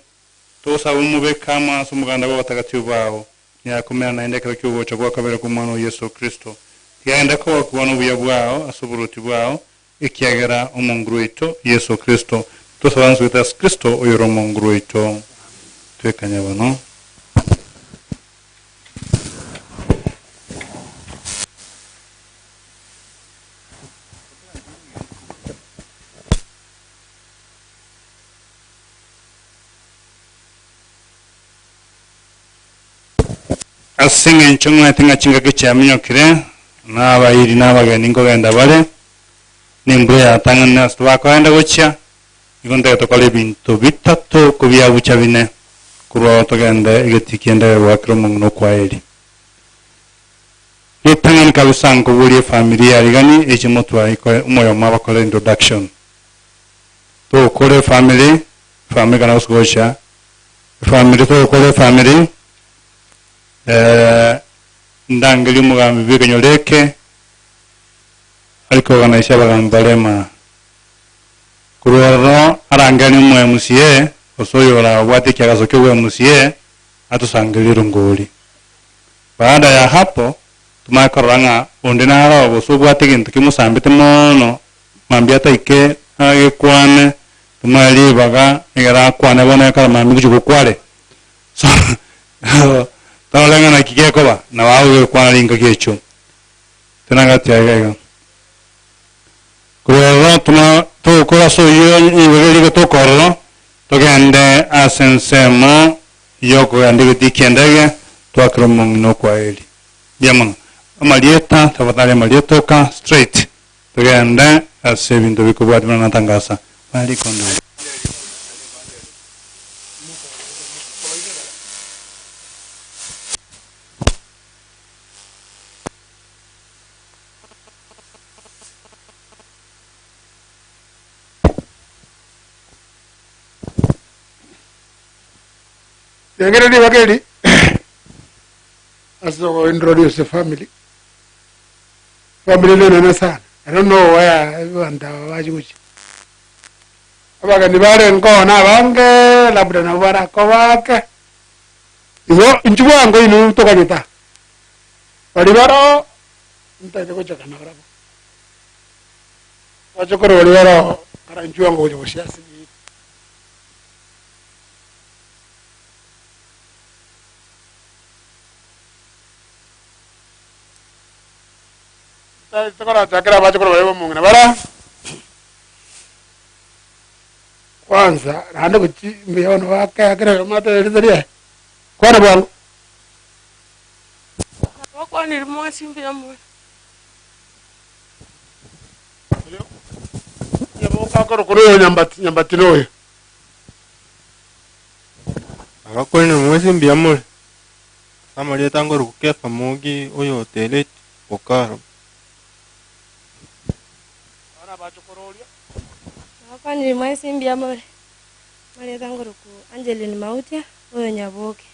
tosaba omobeke amo ase omoganda bwa abatagatifu bao nyakomera naende ekero kia ogocha gwakabere kwa omwana wa Yesu Kristo tigaenda kobakwana obuya bwao ase oboroti bwao ekiagera omonguru oito Yesu Kristo tosaba nsogete ase Kristo oyore omonguru oito twekanye bono. Ase eng'encho ng'aete ng'a chingaki chiaminyokire, na abairi na abageni nkogenda bare, na embura yatang'anire ase tobakogenda gochia, igo ntagete tokore ebinto bitato kobiabucha bine, korwa ao togende egetii ki'endege goakera omong'ina okwaeri. Ritang'ani kabisa nkoborie efamiri ya rigani eche motwae ikoe omoyomo abakore introduction. Togokora efamiri, efamiri kana gose gocha, efamiri togokora efamiri, ndangerie omogambi bwa ekenyoro eke, Arikoorganize abagambi bare maa. Korwa ororo arangerie omo MCA gose oyore obwate ekiagaso kia obo MCA atosangererie erongori. Baada ya hapo tomanye korora ng'a onde naro oo gose obwate egento kimosambete mono mambia ataike agekwane tomoe ribaga egere akwane bono ekero mambia ngochia gokware. So torore ng'a naki gekoba nabo agogekwana ringaki echio. Tenagati aiga iga. Korwa ororo tuna togokora ase oyio ribaga erio gotoka ororo, togende ase ensemo y'okogenda egetii ki'endege, twakere omong'ina okwaeri. Mbuya mono. Amarieta, tafadhali amarieta oka straight. Togende ase ebinto bikobwatia buna natangasa. Buna rikondo erio. Riang'ina ribaga eri ase ogointroduce family, family nenene sana, I don't know where abanto aba bachi gochia. Abageni barenge oo na abange labda nabo barakobake, igo inchuo bwango inwe tokanyete aa. Baria baroo ntaete gochaka nabarabwo, bache korwa baria baroo karanchwe ango gocha gosia ase ebiita. Ntaete korachakera abache korwa baria b'omong'ina bara kwanza naende gochi mbuya bono bakea kera oyomo atebe erieta riaye, kwana bwango. Nabakwanire mwensi mbuya more. Okorokwa noyo Nyambati, Nyambati noyo. Nabakwanire mwensi mbuya more. Ase amarieta ngorokwa Kefa Mogi oyo otereti Okaro. Nabakwanire mwensi mbuya more. Amarieta ngorokwa Angeline Mautia oyo Nyaboke.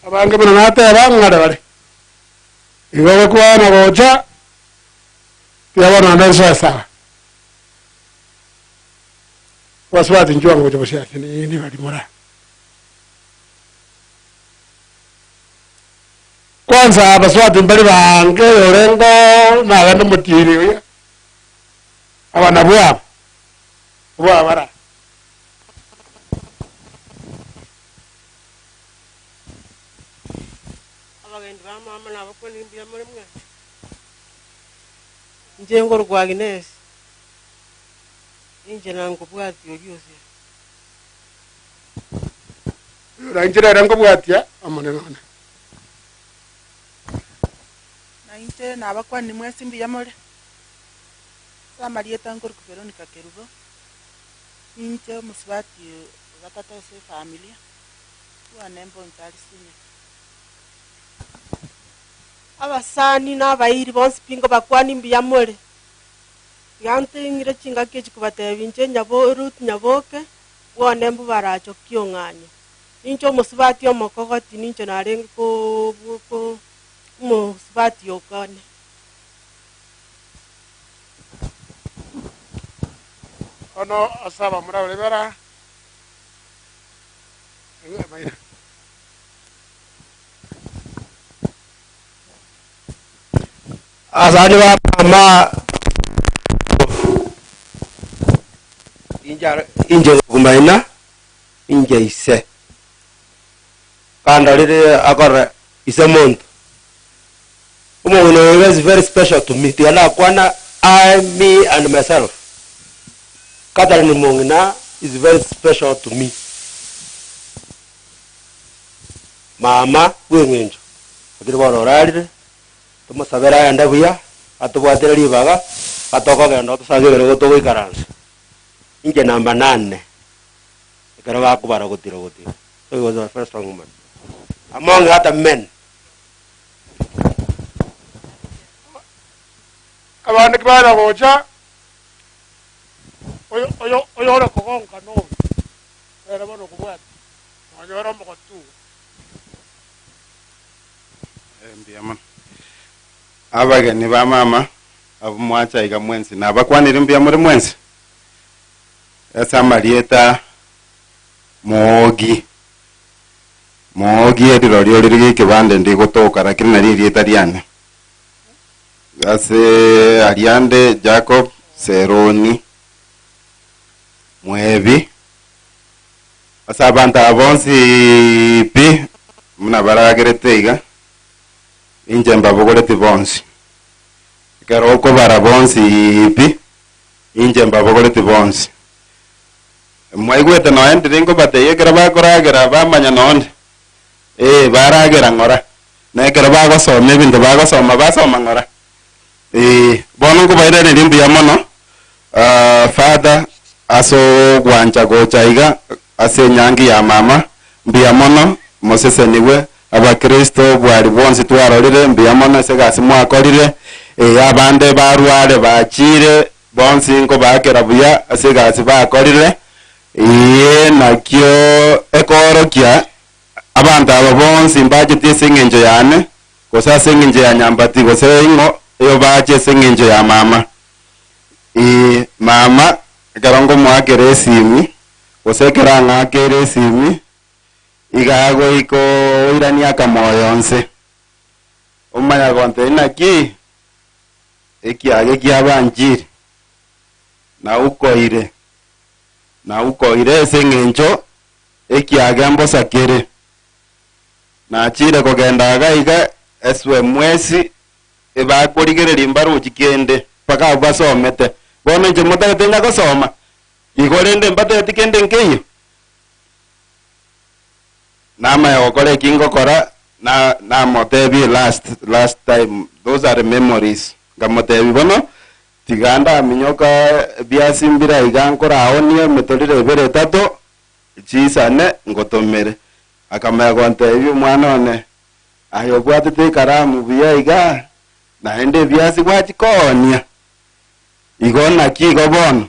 Abange buna nateba ng'are bare. Igo gokwana gocha, tiga bono naende nsoe sawa. Abasubati inchuo ngocha gosia ase nini bari mora. Kwanza abasubati mbari bange orengo nagende omotienyi oria, aba nabwo aba, abwo aba bara. Abagendi ba mama nabakwanire mbuya more mwensi. Inche ngorokwa Agnes, ninche nankobwatia oria ose. Oyo inche nere nkobwatia Omonene one. Na inche nabakwanire mwensi mbuya more. Ase amarieta nkorokwa Veronica Kerubo, ninche omosubati o gatato ase efamilia, bwane mbonchari senior. Abasani na abairi bonsi pi nkobakwani mbuya more. Iga nting'ire chingaki echi kobatebia inche Nyabo Ruth Nyaboke, bwane mbobaracho kiong'anyo. Ninche omosubati omokogoti ninche narenge ko ko omosubati okone. Bono ase abamura baria bara Abasani ba mama inche gokumaina inche ise kandorire akore ise monto omong'ina oyo is very special to me tiga nakwana I me and myself Catherine Mong'ina is very special to me mama bw'eng'encho lakini bono orarire Tomosabere aende buya, atobwatire ribaga, atokogenda otosange ekerogo togoikaransa. Inche namba nane, ekero bakobara gotira gotira. So he was a very strong man. Among other men. Abande kibare gocha, oyo oyo oyore kogonka noyo, ere bono okobwata, nonyore omogotu. Mbuya mono. Abageni ba mama, abwo mwacha iga mwensi, nabakwanire mbuya more mwensi? Ase amarieta Moogi, Moogi erirorio rire gekebande ndigotoka lakini nari erieta riane. Ase aria ande Jacob Seroni Mwebi, ase abanto aba bonsi pi buna baragerete iga, inche mbabogoreti bonsi. Ekero okobara bonsi pi, inche mbabogoreti bonsi. Mwaigwete nonya ndire nkobatebia ekero bakoragera bamanya nonde, ee baragera ng'ora, na ekero bagosoma ebinto bagosoma basoma ng'ora. Ee, bono nkobairaneria mbuya mono Father ase ogwancha gocha iga ase enyangi ya mama, mbuya mono mosesenigwe, abakristo obwari bwonsi twarorire mbuya mono ase egasi mwakorire, ee abande barware bachire bonsi nkobaakera buya ase egasi bakorire, ee nakio ekoorokia abanto aba bonsi mbacheti ase eng'encho yane, gose ase eng'encho ya nyambati gose ing'o eyobache ase eng'encho ya mama. Ee, mama ekero nkomoakera esimi, gose ekero ang'akeire esimi, iga agoika oirania akamoyo nse. Omanya gontebia naki, ekiage kiabanchire, naukoire, naukoire ase eng'encho ekiage mbosa kere. Nachire kogenda iga iga eswe mwesi ebakorigereria mbarochi kende mpaka abwo basomete. Bono inche motagete ng'a gosoma, igo rende mbatebeti kende nkeiyo. Namanya gokora eki ngokora, na namotebie last last time, those are memories. Nkamotebia bono, tiga ndaminyoka ebiasi mbire iga nkoraonie emetoriro ebere etato, chisane ngotomere. Akamanya gontebia, Omwana one, aye obwatete ekaramu buya iga, naende ebiasi gwachia koonia? Igo naki igo bono?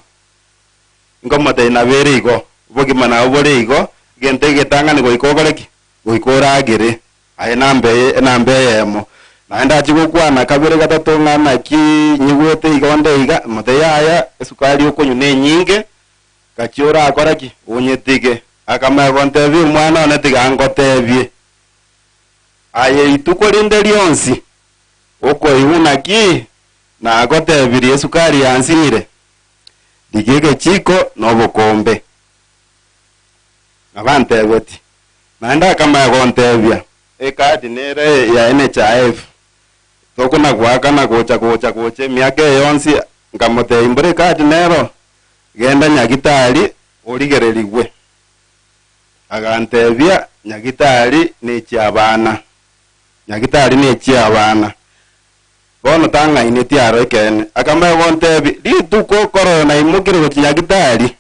Nkomotebia, Nabo ere igo, obogima nabo bore igo, egento egetang'ani goika okore ki? Goika oragere. Aye namba eye, enamba eyemo. Naende achia gokwana kabere gatato ng'a naki nyigwete igo onde iga, motebie, Yaya, esukari okonywa nenyinge, Gachia orakora ki? Onyetige. Akamanya gontebia, Omwana one, tiga ngotebie, aye ituko rinde rionsi okoigwa naki nagotebirie esukari yansinyire, rigia egechiko na obokombe. Nabo antebetie. Naende akamanya gontebia, Ekadi nere ya NHIF, tokona goakana gocha gocha gocha emiaka eye yonsi, nkamotebia, Mbora ekadi nero? Genda nyagitari origererigwe. Agantebia, Nyagitari nechi'abana, nyagitari nechi'abana. Bono tang'aineti aro ekeene. Akamanya gontebia, Rituko okorora naimokire gochia nyagitari,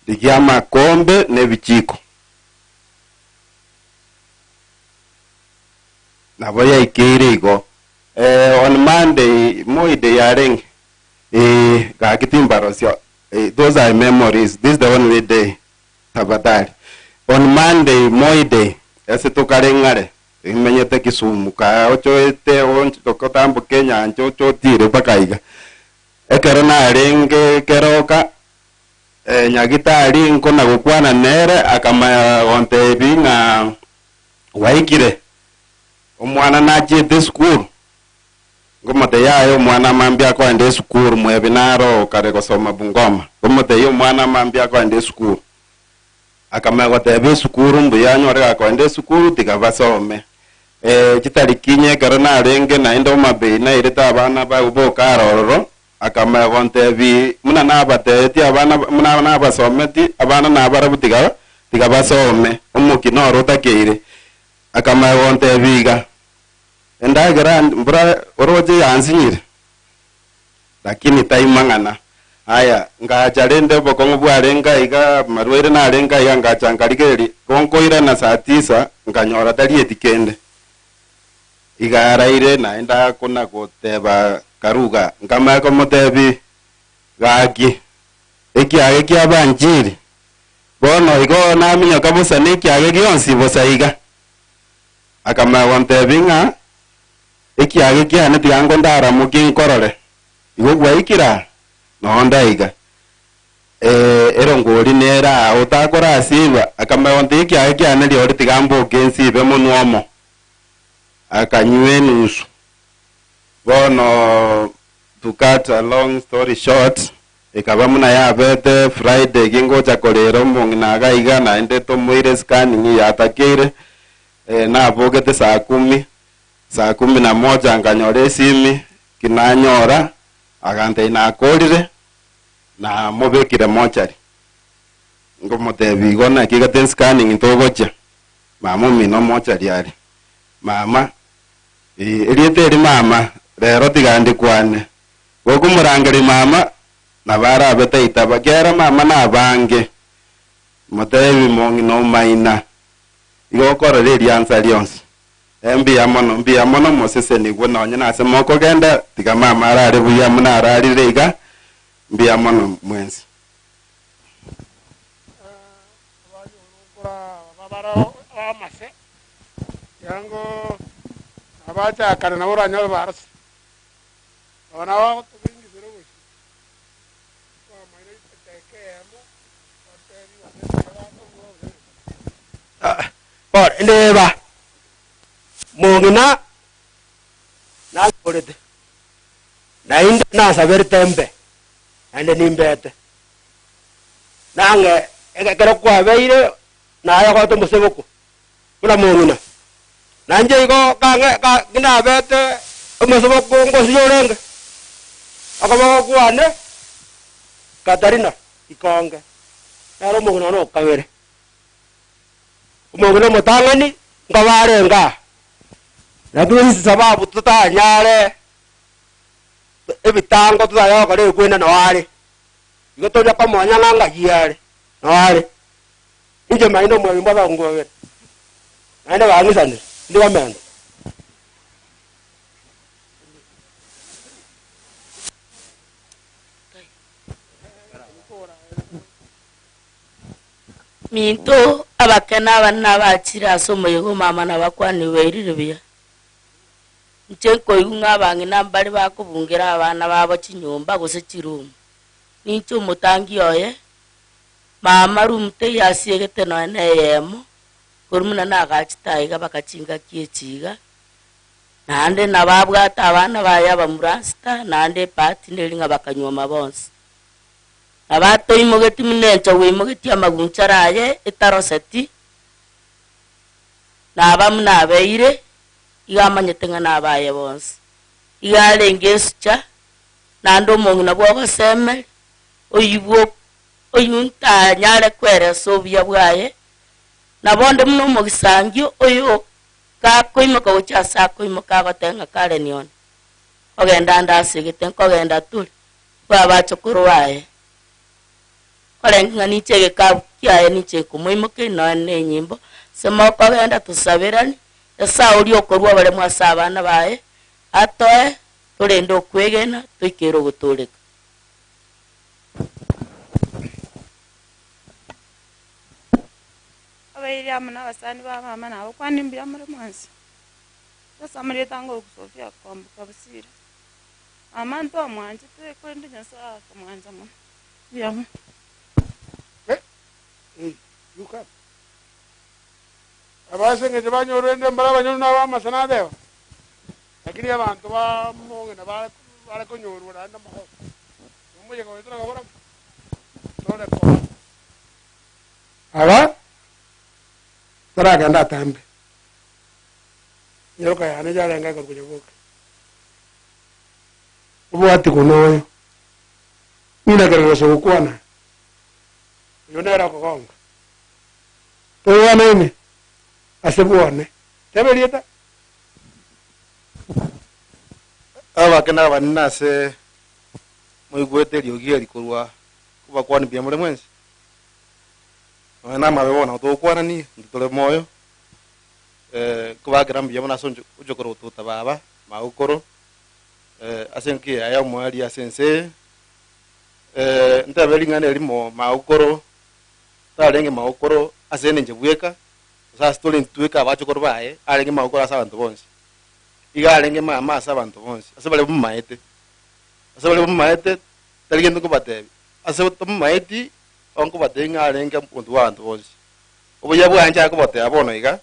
rigia amakombe na ebichiko. Nabo yaikeire igo. On Monday, Moi Day yarenge. Eeh gaki timbarosia those are memories this the only day tafadhali on Monday Moi day ase tokare ng'are imenyete Kisumu kaa ochoete otamboke enyancha oche otire mpaka iga ekero narenge keroka nyagitari nkona gokwana nere akamanya gontebia ng'a gwaikire omwana nachiete esukuru. Nkomotebia, Yaya, omwana mambia akoenda esukuru, mwebi naro okare gosoma Bungoma. Nkomotebia, Omwana mambia akoenda esukuru. Akamanya goteba esukuru mbuya anyore gakoenda esukuru tiga basome. Eh, chitariki inye ekero narenge naende Homa Bay nairete abana ba boka arororo, akamanya gontebia buna nabatebetie abana buna nabasometi, abana nabarabwo tiga tiga basome, omokia noro otakeire. Akamanya gontebia iga. Endagera mbura oroche yansinyire, lakini tai mang'ana aya. Ngacha rende obokong'u bwarenge aiga, amarwaire narenge aiga, ngacha nkarigereria, gonkoirana saa tisa, nkanyora tarieti kende. Iga araire naende akona goteba karuga, nkamanya komotebia, Gaki, ekiage kiabanchiri, bono igo naminyoka bosa nekiage gionsi bosa iga. Akamanya gontebia ng'a Ekiage kiane tiga ngondaramokie nkorore. Igo gwaikire aa? Noo ndaiga. Ee, erongori nere aa otakora asiiba. Akamanya gontebi ekiage kiane riori tiga mboke nsiibe monwe omo. Akanywa enusu. Bono to cut a long story short, ekaba buna yabete Friday gingocha korera omong'ina iga iga naende tomoire scanning yatakeire, nabogete saa kumi, saa kumi na moja nkanyora esimi, ki nanyora, agantebia nakorire, namobekire mochari. Nkomotebia igo naki gete scanning togochia, mama omino mochari are. Mama, Ee, erieta eri mama, rero tiga ndikwane. Gokomorangeria mama, nabo arabe taitaba, kera mama nabange. Motebi mong'ina omaina, igo okorora eriansa rionsi. Ee, mbuya mono, mbuya mono mosesenigwe nonye nase mokogenda, tiga mama arare buya buna ararire iga, mbuya mono mwensi. Yango abachakare nabo oranyore barosire. Aba nabo bagotobingisera obosio. Twamaire eteka eyemo, batebi gose mbuya bakorwa gose. Bono ndeba, mong'ina nanyorete, naende nasaberete mbe, naende nimbete. Nang'e ekero kwabeire naye ogote omoseboko buna mong'ina. Na inche igo kang'e ka nabete omoseboko ngosiria orenge, okoboko kwane Katarina ikonge, nere omong'ina one o kabere. Omong'ina omotang'ani nkoba arenge aa, lakini ase sababu totanyare ebitango totanyare gokora ekwenda noo are. Igo tonya komonya ng'a ng'ai are, noo are. Inche maino omwebimba abakungu babere, naende bang'isanire, indi bamente. Minto abake na abanene abachire ase omoyega omama nabakwanire bairire buya. Inche nkoigwa ng'a abang'ina mbare bakobungera abana babo chinyomba gose chiroom. Ninche omotangi oye, mama room teiyo asiegete nonya na eyemo, korwa buna nagachete aiga baka chingaki echi iga, naende nabo abwate abana baye abamurasita, naende ebahati neri ng'a bakanyuoma bonsi. Nabo atoimogetie buna enchogu eimogetie amagunchara aye etaroseti, naba buna abeire, iga amanyete ng'a nabaye bonsi. Iga arenge esucha, naende omong'ina bw'ogosemeria, oyio oyio ntanyare kweresa obuya bwaye, nabo onde buna omogisangio oyo gakoimoka gochia ase akoimoka agoteba ng'a Karen one, ogenda ande asegete, nkogenda tore, bw'abachokoro baye. Korenge ng'a ninche egekabu kiaye ninche nkomoimokeria nonya na enyimbo, ase mokogenda tosaberani, Nyasae oria okorua oboremu ase abana baye, atoe torende okwegena toikere ogotooreka. Abairi amo nabasani ba mama nabakwanie mbuya more mwensi. Ase amarieta ango Sofia kwamboka Bosire. Mama ntwamwanchete korende Nyasae akamwancha mono. Mbuya mono. Aba ase eng'encho banyorwa mbare abanyoru na abamasa nateba, lakini abanto ba mong'ina bare bare konyorwa naende amagoso. Omoyega oyo torakobora tore koba. Aba taragenda atambe. Nyaroka yane yarenge ekorwa Nyaboke. Obwati kono oyo. Ninakereresa gokwana. Oyo nere okogonga. Toigwanaine ase bwane. Tebe rieta. Abake na abanene ase moigwete eriogi eri korwa kobakwani mbuya more mwensi. Nonya na amabe bono togokwanani, intwe tore moyo. Nkobakera mbuya mono ase ochokoro gotota baba, magokoro, ase engaki yaye omoerio ase ense eye. Ntebe ring'ana erimo magokoro, tarenge magokoro ase enenche bweka, gose ase tore intwe eka abachokoro baye, arenge magokoro ase abanto bonsi. Iga arenge mama ase abanto bonsi, ase baria bamaete. Ase baria bamaete, tari gento nkobatebia. Ase tomomaeti, oo nkobatebia ng'a arenge omonto bwa abanto bonsi. Obuya bwaye nchake kobatebia bono iga,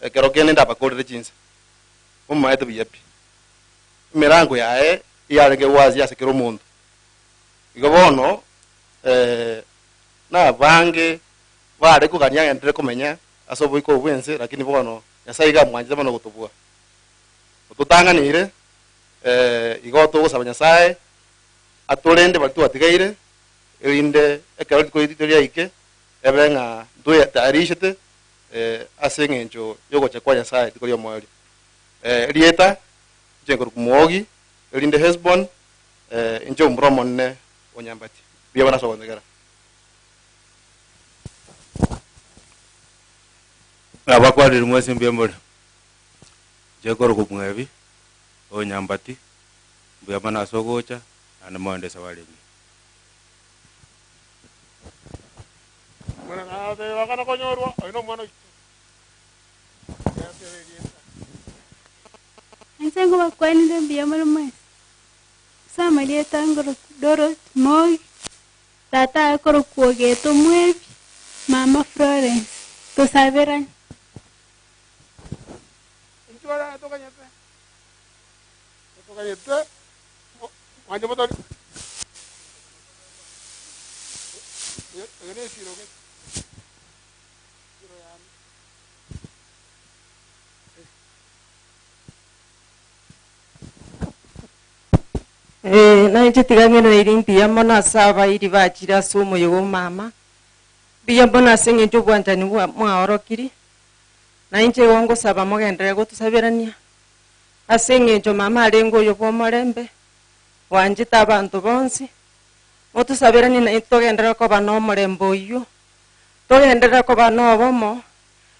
ekero kende ndabakorere chinsa. Momomaete buya pi. Emerango yaye iyarenge wazi ase kera omonto. Igo bono, nabange bare kogania agenderere komenya ase oboiko obo bw'ense, lakini bono Nyasaye iga amwanchete mono gotobua. Ototang'aneire, igo togosaba Nyasaye atorende baria twatigaire, erinde ekero rituko rito riaike, ebe ng'a ntwetayarishete ase eng'encho y'ogocha kwa Nyasaye rituko ri'omoerio. Erieta, inche nkorokwa Moogi, erinde Hesbon, inche omomura omonene o Nyambati. Mbuya mono ase ogontegera. Nabakwanire mwensi mbuya more. Inche nkorokwa Mwebi, o Nyambati, mbuya mono ase ogocha, naende moende esabari engiya. Mwana nateeba akana konyorwa, Oyo nomwana oito. Yateba erieta. Inche nkobakwanire mbuya more mwensi. Ase amarieta ngorokwa Dorothy Moi, tata akorokwa Ogeto Mwebi, mama Florence. Tosaberane. Inchuo ore tokanyete, tokanyete, mwanche motori. Oyo nesiro gete. Esiro yane. Ee, nainche tiga ng'enereiri mbuya mono ase abairi bachire ase omoyo bwa omama, mbuya mono ase eng'encho obwanchani bwa mwaorokiri, na inche igo ngosaba mogenderere gotosaberania, ase eng'encho mama arenge oyo bwa omorembe, bwanchete abanto bonsi, motosaberanie naintwe togenderere koba na omorembe oywo, togenderere koba na obomo,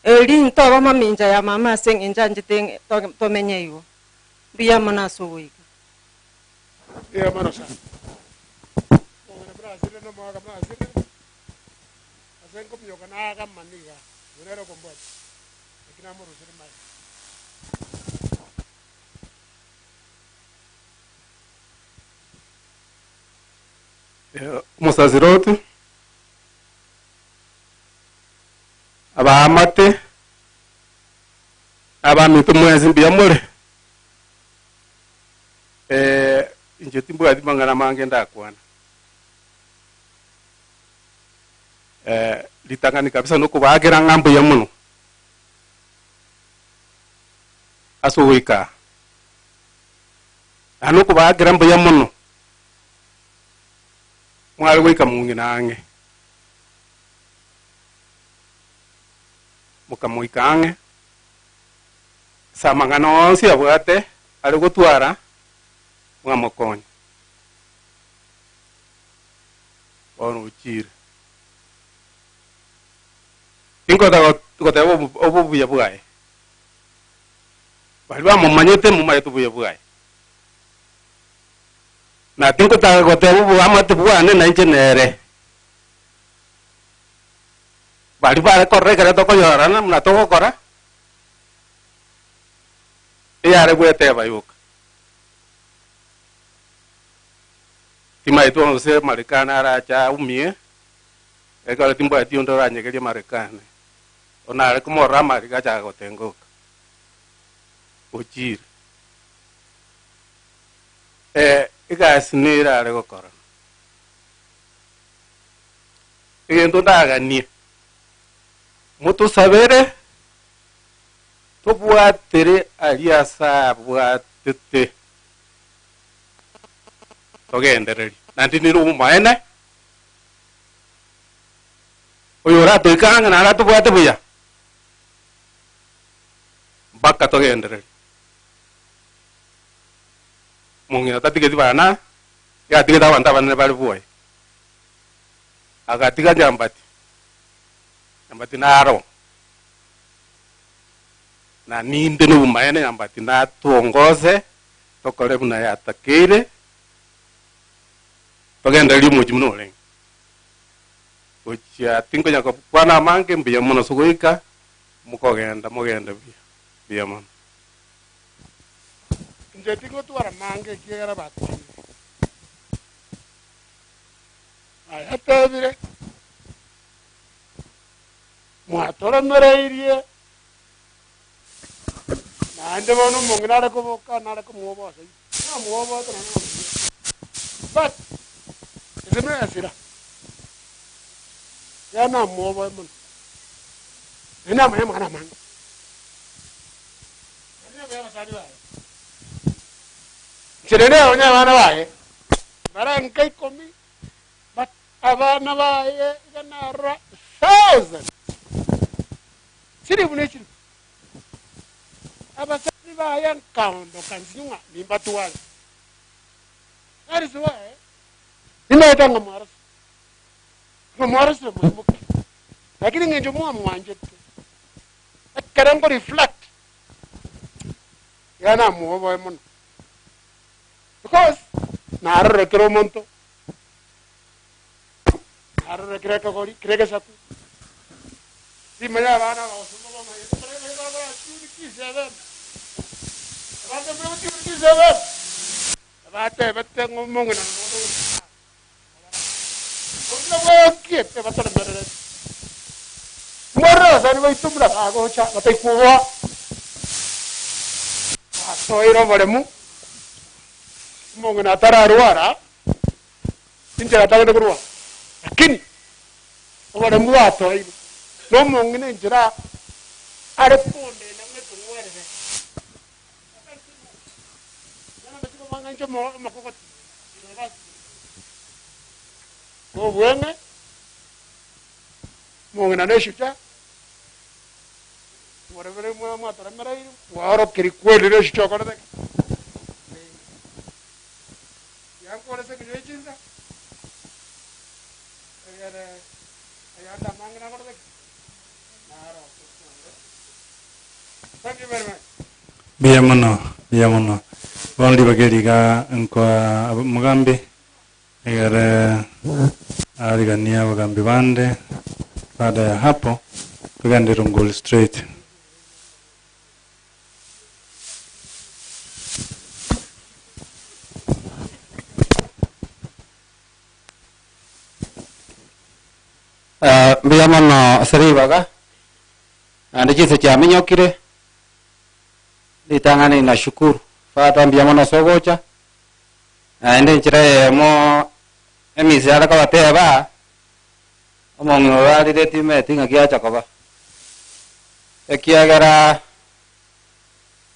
eri ntobe mamincha ya mama ase eng'encho anchete ng'e toge tomenye igo. Mbuya mono ase ogoika. Mbuya mono sana. Omong'ina buna asirire na omogaka buna asirire, ase nkominyoka nagama niga, oyo nere okombwatia, lakini namorusire magega. Omosasiroti, abaamate, abaminto mwensi mbuya more? Inche timbwati mang'ana mange ndakwana. Ritang'ani kabisa nokobaakera ng'a mbuya mono ase ogoika aa. Naende nokobaakera mbuya mono mware goika mong'ina ang'e, mokamoika ang'e ase amang'ana onsi abwate are gotwara mwamokonya. Bono ochire. Tinkotaka goteba obuya bwaye. Baria bamomanyete momanyete obuya bwaye. Na tinkotaka goteba oboamate bwane nainche nere. Baria bare korora ekero tokonyorana buna togokora, eyare gweteba yoka. Timaeti gose Marekani arache aumie, ekero timbwati onde oranyegerie Marekani, onare komorora amariga achake gotengoka. Ochire. Egasi nere are gokora. Egento ndaganie, motosabere, tobwatere aria ase abwatete, togendererie. Naende nere omomaene, oyo oratoike ang'e naende atobwate buya, mpaka togendererie. Omong'ina tatigeti bana, yatigete abanto abanene bare bwoye. Agatiga Nyambati, Nyambati naro, na ninde nobomaene Nyambati natwongose tokore buna yatakeire, togendererie omochie buna orenge. Gochia tinkonya kwana amange, mbuya mono ase goika, mokogenda mogende buya, mbuya mono. Inche tingotwara mange ekiagera bakwanire. Aya atebire, Mwatoremereirie, naende bono omong'ina are koboka nare komoa obosa namoa obosa naende namoa. But ase nesira, iga namoa oboe mono, naende namanya amang'ana amange. Naende namanya abasani baye. Inche naende nabanya abana baye, bare nka ikomi, but abana baye iga narora thousands, chilifu na echilifu. Abasani baye nkaondoka nsinye ng'a nimbatware. That is why nimaete ng'a mwarosire, ng'a mwarosire mwaimoke, lakini ng'encho mwamwanchete, ekero nkoreflect, iga namoa oboe mono. Because narorire kera omonto, narorire kera ekegori, kera egesaku, timanya abana abasomba bamanyete bare bare bare baratune Kiss FM. Abanto mbare gotune Kiss FM. Batebete ng'a omong'ina nomonto ogocha. Obogima bwakiete bataremerereti. Mwarore abasani baito buna bagocha bataikwoboa, basoire oboremu, omong'ina atararwara, enchera atagete korwara, lakini oboremu bwatoire, na omong'ina enchera are kondenda buna ekeng'werere. Obweng'e, omong'ina na eshucha, mwarebere mwatoremereire, mwaorokeria kweli na eshucha okorete ki? Yankore ase ekenyoro chinsa, egere ayande amange nakorete ki? Naro tokore. Thank you very much. Mbuya mono, mbuya mono. Bono ribaga eri iga nkoa omogambi, egere ariganie abagambi bande, baada ya hapo togende Runguli straight. Mbuya mono ase ribaga, naende chinsa chiaminyokire, ritang'ani nashukuru Father mbuya mono ase ogocha, naende enchera eyemo emisa yare kobateba, omong'ina oyo arire timanyeti ng'aki acha koba, ekiagera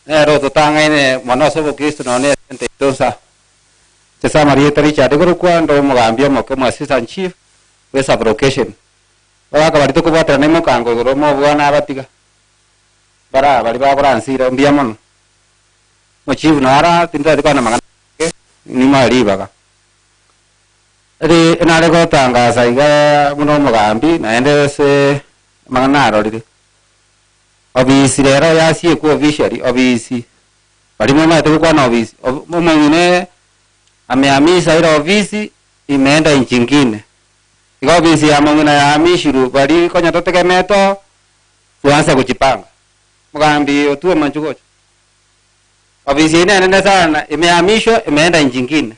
nere ototang'aine mono ase obokristo nonya na esente yaito nsa. Inche ase amarieta Richard korokwa nde omogambi omoke omo assistant chief bwe sub-location. Abagaka baria tokobwaterana imokango igoro omobwana abatiga, bara baria bakoransire mbuya mono. Omochief naro tintageti kwana amang'ana amange, nimoe ribaga. Eri nare gotangasa iga buna omogambi naende ase amang'ana narorire, obisi rero yasiekwa officially obisi, baria momanyete gokwana obisi, omong'ina amehamisa ere ofisi imeenda nchi ingine. Iga ofisi ya mong'ina yahamishirwe baria konya totegemete oo, twansa gochipanga. Mogambi otue manchu gocha. Ofisi eye nenene sana, imehamishwa imeenda nchi ingine.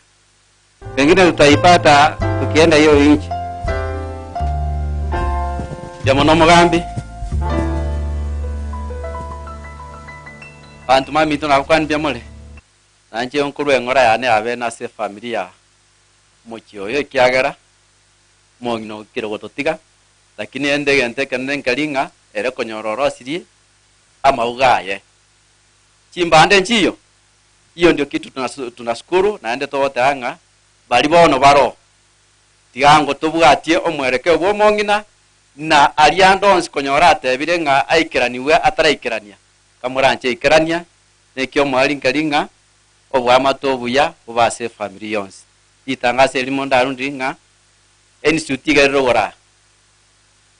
Pengine tutaipata tukienda hiyo nchi. Mbuya mono omogambi. Abanto baminto nagokwania mbuya more. Nainche nkorwa eng'ora yane yabene ase efamiri ya omochie oyo ekiagera omong'ina okire gototiga, lakini ende egento ekenene nkeri ng'a ere konyora orosirie amauga aye. Chimbande nchiyo, hiyo ndio kitu tunashukuru naende togoteba ng'a baria bono baroo, tiga ngo tobwatie omwerekeo bwa omong'ina na aria ande onsi konyora atebire ng'a aikeraniwe ataraikerania, kamoranche aikerania, neki omoerio nkeri ng'a oboamate obuya bobe ase efamiri yonsi. Ritangaso erimo ndarundire ng'a institute iga erire ogoraa.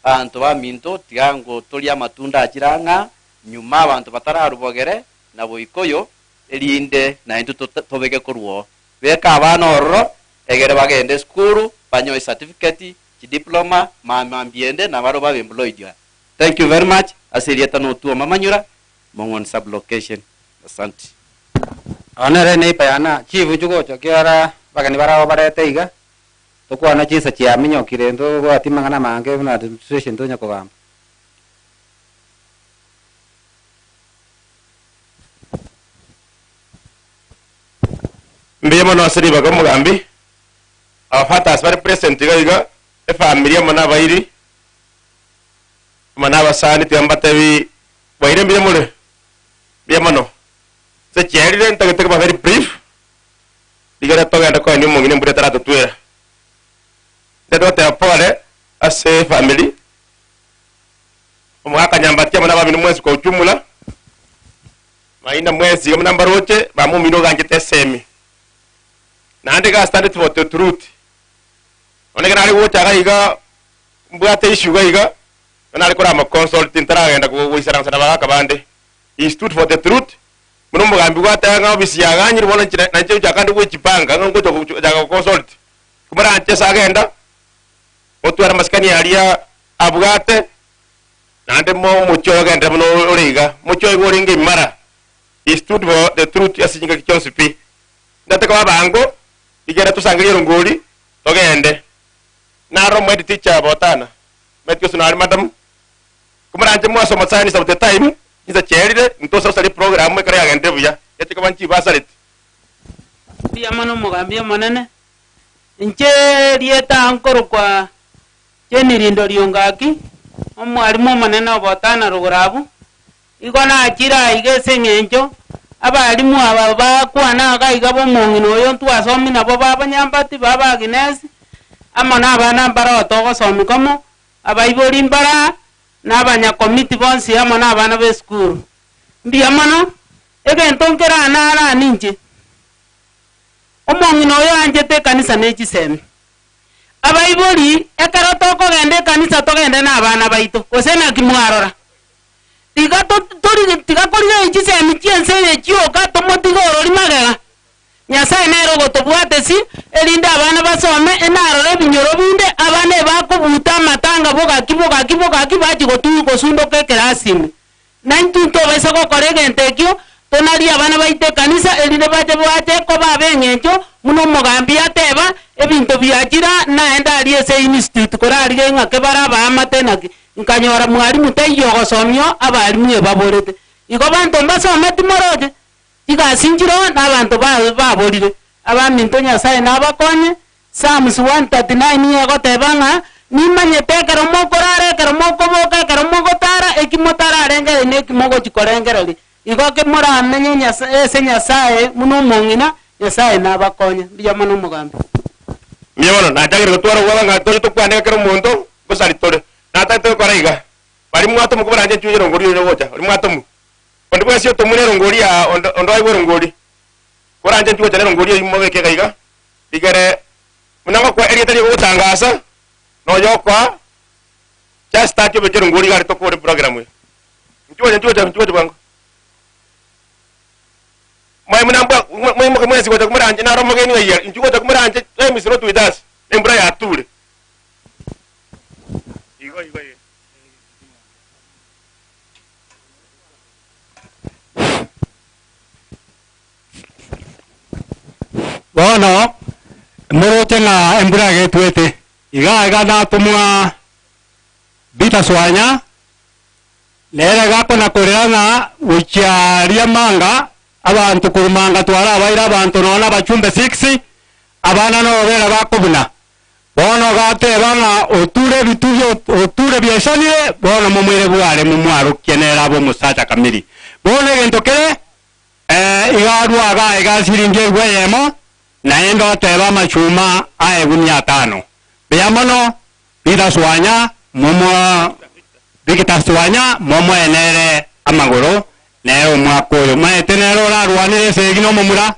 Abanto baminto tiga ngo torie amatunda achire ang'a nyuma abanto batararubogere na boikoyo erinde naintwe tobeke korwa oo. Beka abana ororo egere bagende esukuru banyoe certificate, chidiploma, mama mbiende nabaro babe employed aya. Thank you very much ase erieta notwoma manyura Mong'on sub-location. Asante. Aba nere neighbor yana chief inchu gocha kiara abageni barabo barete iga, tokwane chinsa chiaminyokire ntobwati amang'ana amange buna administration tonya kogamba. Mbuya mono ase ribaga omogambi, abafathers bare present iga iga, efamiri amo na abairi, amo na abasani tiga mbatebi bwaire mbuya more? Mbuya mono. Ase chiarire ntagete koba very brief, rigere togende koenia omong'ina embura etaratotwera. Ntagete goteba pole ase efamiri, omogaka Nyambati amo na abamino mwensi kwa ujumla, Maina mwensi iga buna mbaroche, bamomino oganchete esemi. Naende iga standeth for the truth. Nonye ekero nare gocha iga iga, mbwate issue iga iga, iga nare korama consult ntaragenda goisaransa na abagaka bande. He stood for the truth, buna omogambi gwateba ng'a ofisi yaganyire bono inche nainche gochaka ande gwechipanga ng'a ngocha gochaka go consult. Komoranche ase agenda, otware amasikani aria abwate, Naende omochie oyo ogenderere buna ore iga, omochie oyo iga orenge imara, he stood for the truth ase chingaki chionsi pi. Ndate koba abango, rigere tosangererie erongori, togende. Naro omo head teacher botana, omanyete gose nare madam, komoranche mwasoma science of the time, chinsa chiaerire, ntosa gosaria eprogram ekero yagenderire buya, eche koba nchibasareti. Mbuya mono omogambi omonene, inche erieta nkorokwa Jane Rindo Riongaki, omwalimu omonene o Botana rogoro abwo, igo nachire aiga ase eng'encho abalimu aba bakwana iga iga bomong'ina oyo ntwasomi nabo baba Nyambati, baba Agnes, amo na abana mbaroo togosomi komo, abaibori mbara, na abanyakomiti bonsi amo na abana ba esukuru. Mbuya mono, egento nkeranarane inche, omong'ina oyo anchete ekanisa ne chisemi. Abaibori, ekero tokogenda ekanisa togende nabana baito, gose naki mwarora? Tiga tori tiga korigereria chisemi chi'ense eye chioka, tomotige orori magega. Nyasae nere ogotobwatesi, erinde abana basome, enarore ebinyoro binde, abana ebakobuta amatanga bogaki bogaki bogaki bachia gotu gosundoka ekerasi ime. Naintwe ntobaisa gokora egento ekio, tonarie abana baito ekanisa, erinde bache bache koba ab'engencho, buna omogambi ateba, ebinto biachire aa, naende aria ase institute korarigie ng'a kebare abaamate naki, nkanyora mwalimu taiyo ogosomia abalimu ebaborete. Igo banto mbasometi moroche, chigasi nchiroo na abanto ba baborire. Abaminto Nyasaye nabakonye, Psalms 139 nigo egoteba ng'a, Nimanyete ekero mokorara, ekero mokoboka, ekero mogotara, eki motararengereria na eki mogochia korengereria. Igo ki moramenye Nyasa ase Nyasae buna omong'ina, Nyasae nabakonye. Mbuya mono omogambi. Mbuya mono, nachagire gotwara obwoba ng'a toche tokwane kera omonto, gosari tore. Natagete gokora iga, baria mwatomu kobaranche enchuo y'erongori oyo ogocha, oria mwatomu. Onde bwensi otomure erongori aa, onde onde aigwe erongori, koranche enchuo gocha nerongori eyio mobeke iga iga, Rigere buna ngokoa erieta ri'ogotangasa, na oyokoa just taki obeke erongori iga are tokore program eye. Nchigocha nchigocha nchigocha bwango. Mwaye buna mbwa mwaimoke mwensi gocha komoranche naro omogeni ng'ai are inchuo gocha komoranche time is not with us embura yature. Igo igo igo. Bono moroche ng'a embura egetwete, iga iga natomwa Peter Swanya, nere gakona korera ng'a gochia aria Manga, abanto korwa Manga twarabaire abanto nonya na abachumbe six, abana nobera bakobuna. Bono gateba ng'a oture ebitugi oture biaisanire, bono momoire bware momwarokie nere abe omosacha kamiri. Bono egento kere Ee, iga arue agae gasiringi elfu eyemo, naende otebe amachuma a egunia atano. Mbuya mono, Peter Swanya, momo Victor Swanya, momoenere amagoro, nere omwaka oyo. Maete nere orarwanere esegi nomomura.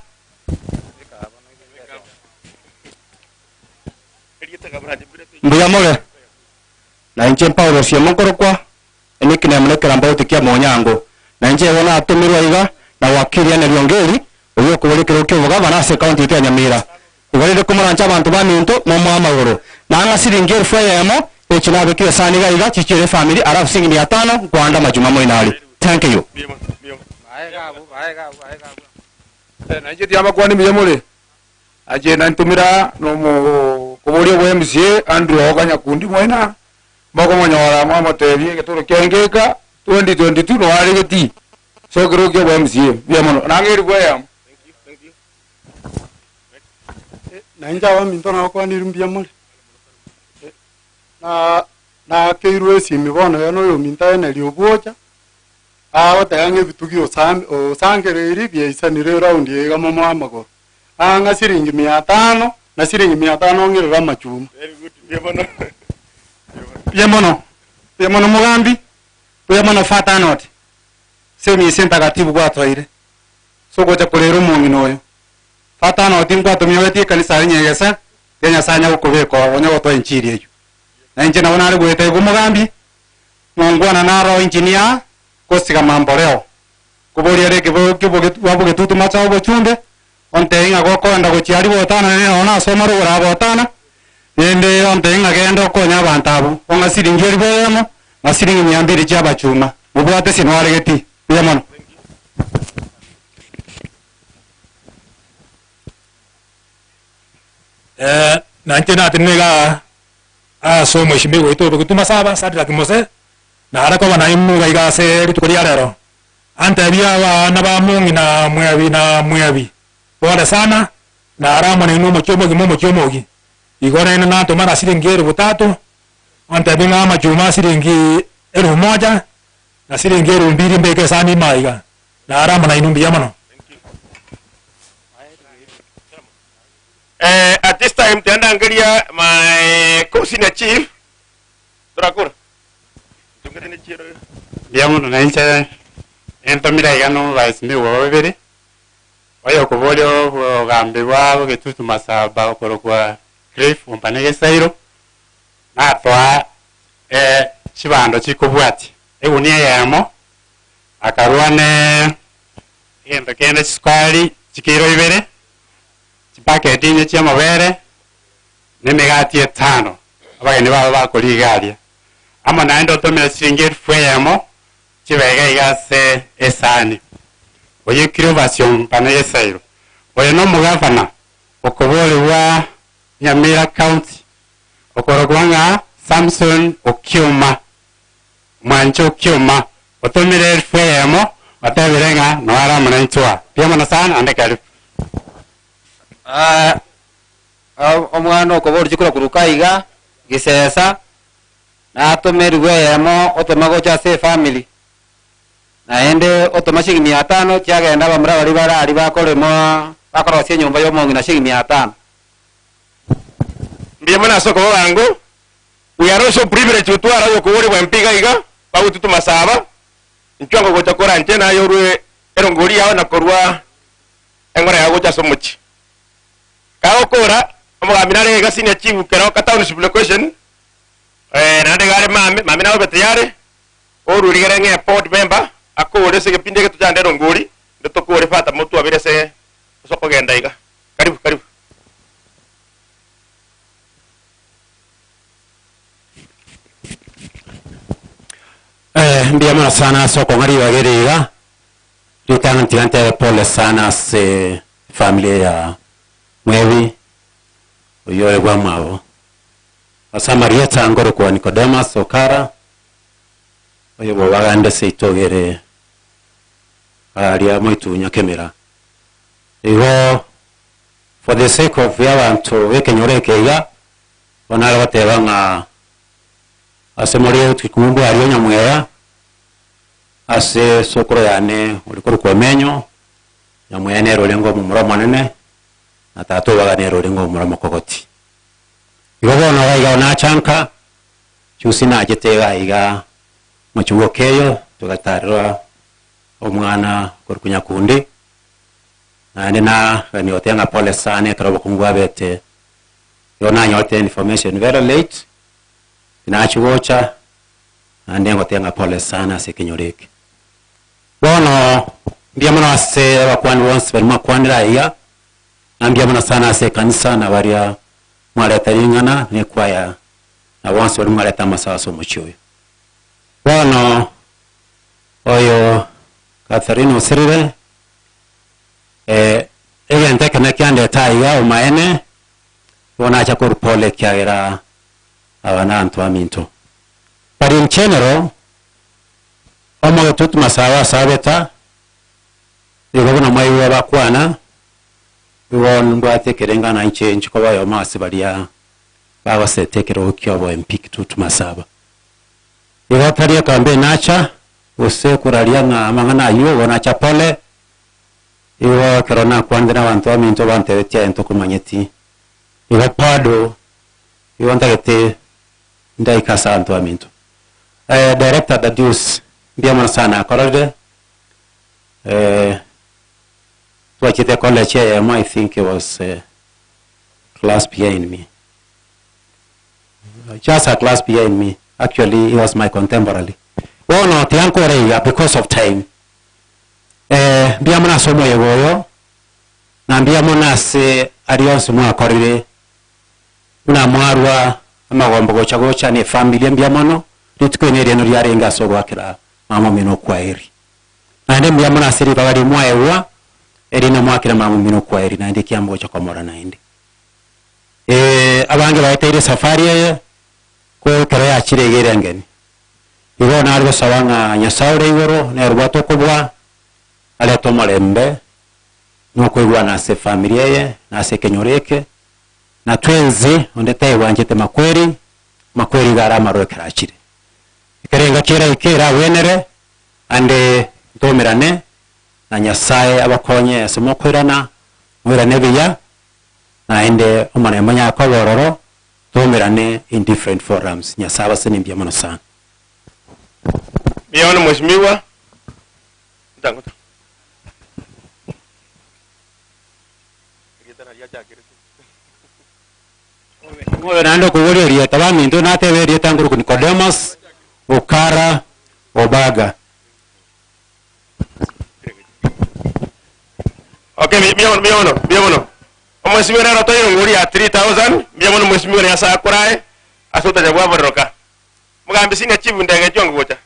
Mbuya more. Na inche Paulo osiemo nkorokwa, Enickname nekerambauti kia monyango. Na inche igo natomirwe aiga na wakili Henry Ongeri, oyio okoboria ekerogo ki'obogavana ase ekaunti yaito ya Nyamira. Igo rende komoranche abanto baminto momoe amagoro. Nang'a siringi elfu eyemo, echi nabekire esani iga iga chichiere efamiri alafu siringi mia tano nkoanda amachuma moino aria. Thank you. Nainche tiamakwani mbuya more, nainche nantumira nomo koboria bwa MCA Andrew Ogoka Nyakundi moina, mokomonyora mwamotebia egetoro kiaye ngeka 2022 noare getii sokero kia bwa MCA mbuya mono nang'e eribu eyemo. Nainche abaminto nabakwanire mbuya more. Na nakeirwe esimi bono iga na oyominto aye obwocha, agoteba ng'a ebitugi osam osangereiri biaisanire eraundi eye iga momoe amagoro. Aa ng'a siringi mia tano, na siringi mia tano ong'erere amachuma. Mbuya mono. Mbuya mono, mbuya mono mogambi, mbuya mono Father Arnold, ase emisa entagatifu gwatoire ase ogocha korera omong'ina oyo. Father Arnold nkwatomiogetie ekanisa aria Nyegesa, tiga Nyasaye anya gokobeka oo onya gotoa enchiri eyio. Na inche nabo nare goeta igo omogambi, mongwana naro engineer gosiga mamboleo. Nkoboria ere ekebo ki'obogetutu mache obochumbe, ontebie ng'a gokoenda gochia aria botana nere nonya nasoma rogoro aa botana, rende ontebie ng'a genda okonye abanto abwo, ong'a siringi elifu eyemo, na siringi mia mbiri chi'abachuma, mobwate sinwaregeti. Mbuya mono. Eh, nainche natenene igaa ase omweshimiwa oito obogetu Masaba, Shadrack Mose, nare koba nainwe iga iga ase rituko ria rero. Antebie abana ba mong'ina mwebi na mwebi, pole sana, nare amo nainwe omochie omogima omochie omogi. Igo naende nantoma na siringi elifu tatu, ontebie ng'a amachuma siringi elifu moja, na siringi elifu mbiri mbeke esani ime aiga. Nare amo nainwe mbuya mono. Eh, at this time tiandangeria my co-senior chief torakora Ntungete ne chiero Mbuya mono na inche entomire iga na obaesimigwa babere, oyokoboria obogambi bwa bogetutu masaba okorokwa Cliff Ompane Gesairo, natoa chibando chikobwatia egunia eyemo, akarua ne egento kende chisukari chikiro ibere, chibaketi inye chi'amabere, na emegati etano, abageni babo bakoria iga aria. Amo naende otomire chiringi elfu eyemo chibege iga ase esani. Oyio Cleophas Ompane Gesairo. Oyo nomogavana okoborigwa Nyamira County, okorokwa ng'a Samson Okioma, Mwancha Okioma, otomire elfu eyemo, otebire ng'a noyo are amo naintwe aa. Mbuya mono sana naende karibu. Ah, omwana okoboria chikura korwa iga, gisesa, natomerigwe eyemo otoma gocha ase efamily, naende otoma shilingi mia tano chiagenda abamura baria bare aria bakorema bakorosia enyomba ya omong'ina shilingi mia tano. Mbuya mono ase okoba bwango. We are also privileged gotwara oyokoborigwa MP iga iga, bagotutuma saba, inchwe ango gocha koranche naye orwe erongori yao na korwa eng'ora yao gocha ase omochie. Kagokora, omogambi nare iga senior chief Keroka town sub-location, eh, naende iga are mame, mame nabe tayari, orwe rigere ng'e board member, akore ase egepindi eke tochande erongori, inde tokore fata motwabere ase ase okogenda iga. Karibu, karibu. Eh, mbuya mono sana ase okong'a ribaga eri iga, ritang'ani tiga ntebe pole sana ase efamily ya Mwebi, oyio ore bwamwabo. Ase amarieta nkorokwa Nicodemus Okara, oyo bw'abagande seito ere aria moitunya Kemera. Igo for the sake of y'abanto b'ekenyoro eke iga, bono nare goteba ng'a ase more otikumbu aria Nyamweya, ase esokoro yane ore korokwa Omenyo, Nyamweya nere orenge omomura omonene, na tata obaga nere orenge omomura omokogoti. Igo bono iga iga nacha nka, juzi nachete iga iga mochie bwa Okeyo, togatarerwa omwana korokwa Nyakundi, naende nagania goteba ng'a pole sana ekero obokungu bwabete, igo nanyorete information very late, tinachia gocha, naende ngoteba ng'a pole sana ase ekenyoro eke. Bono mbuya mono ase abakuani bonsi baria mwakwanire aiga, na mbuya mono sana ase ekanisa na baria mwareta ring'ana na ekwaya na bonsi baria mwareta amasabo ase omochie oyo. Bono oyo Catherine osirire, eh, Egento ekene kiandete aiga omaene, igo nacha korwa pole ekiagera aba nabanto baminto. But in general, omogetutu masaba asabeta, igo buna mwaigwa bakwana, igo mbwate ekerengano inche inche koba oyomo ase baria bagosete ekerogo kia obo MP Kitutu Masaba. Igo tari ekambe nacha, gose koraria ng'a amang'ana aywo, igo nacha pole, igo ekero nakwanire na abanto baminto bantebetie aye ntokomanyeti, igo bado igo ntagete ndaika ase abanto baminto. Director Dadius, mbuya mono sana nakororire, twachete college eyemo I think it was class behind me, just a class behind me, actually he was my contemporary. Bono tiga nkore iga because of time, mbuya mono ase omoyega oyo, na mbuya mono ase aria onsi mwakorire, buna mwarwa amagombo gocha gocha na efamiri mbuya mono, rituko eri nerieno riarenge ase ogoakera mama omino okwaeri. Naende mbuya mono ase ribaga riria mwaegwa, erinde mwakere mama omino okwaeri naende ekiambo gocha komorora naende. Abange baeteire esafari eye, ko ekero yachire iga ere engeni. Igo nare gosaba ng'a Nyasae ore igoro, nere obwate okobua, arete omorembe, na okoigwana ase efamiri eye, na ase ekenyoro eke, na twensi onde taigwanchete makweri, makweri iga are amaroro ekero achire. Ekero engaki eraike eragwenere, ande ntoumerane, na Nyasae abakonye ase mokoirana, moirane buya, naende omorembe onye akoba ororo, toumerane in different forums. Nyasae abasenie mbuya mono sana. Mbuya mono mheshimiwa. Ntango ta. Erieta nario achakerete. Oyo naende okoboria erieta, baminto natebe erieta nkorokwa Nicodemus Okara Obaga. Okay, mbuya mono, mbuya mono, mbuya mono. Omweshimiwa nere otoire ngori ya 3000, mbuya mono mweshimiwa Nyasaye akorae ase otacha bwabororoka. Mogambi senior chief ndege chionge gocha.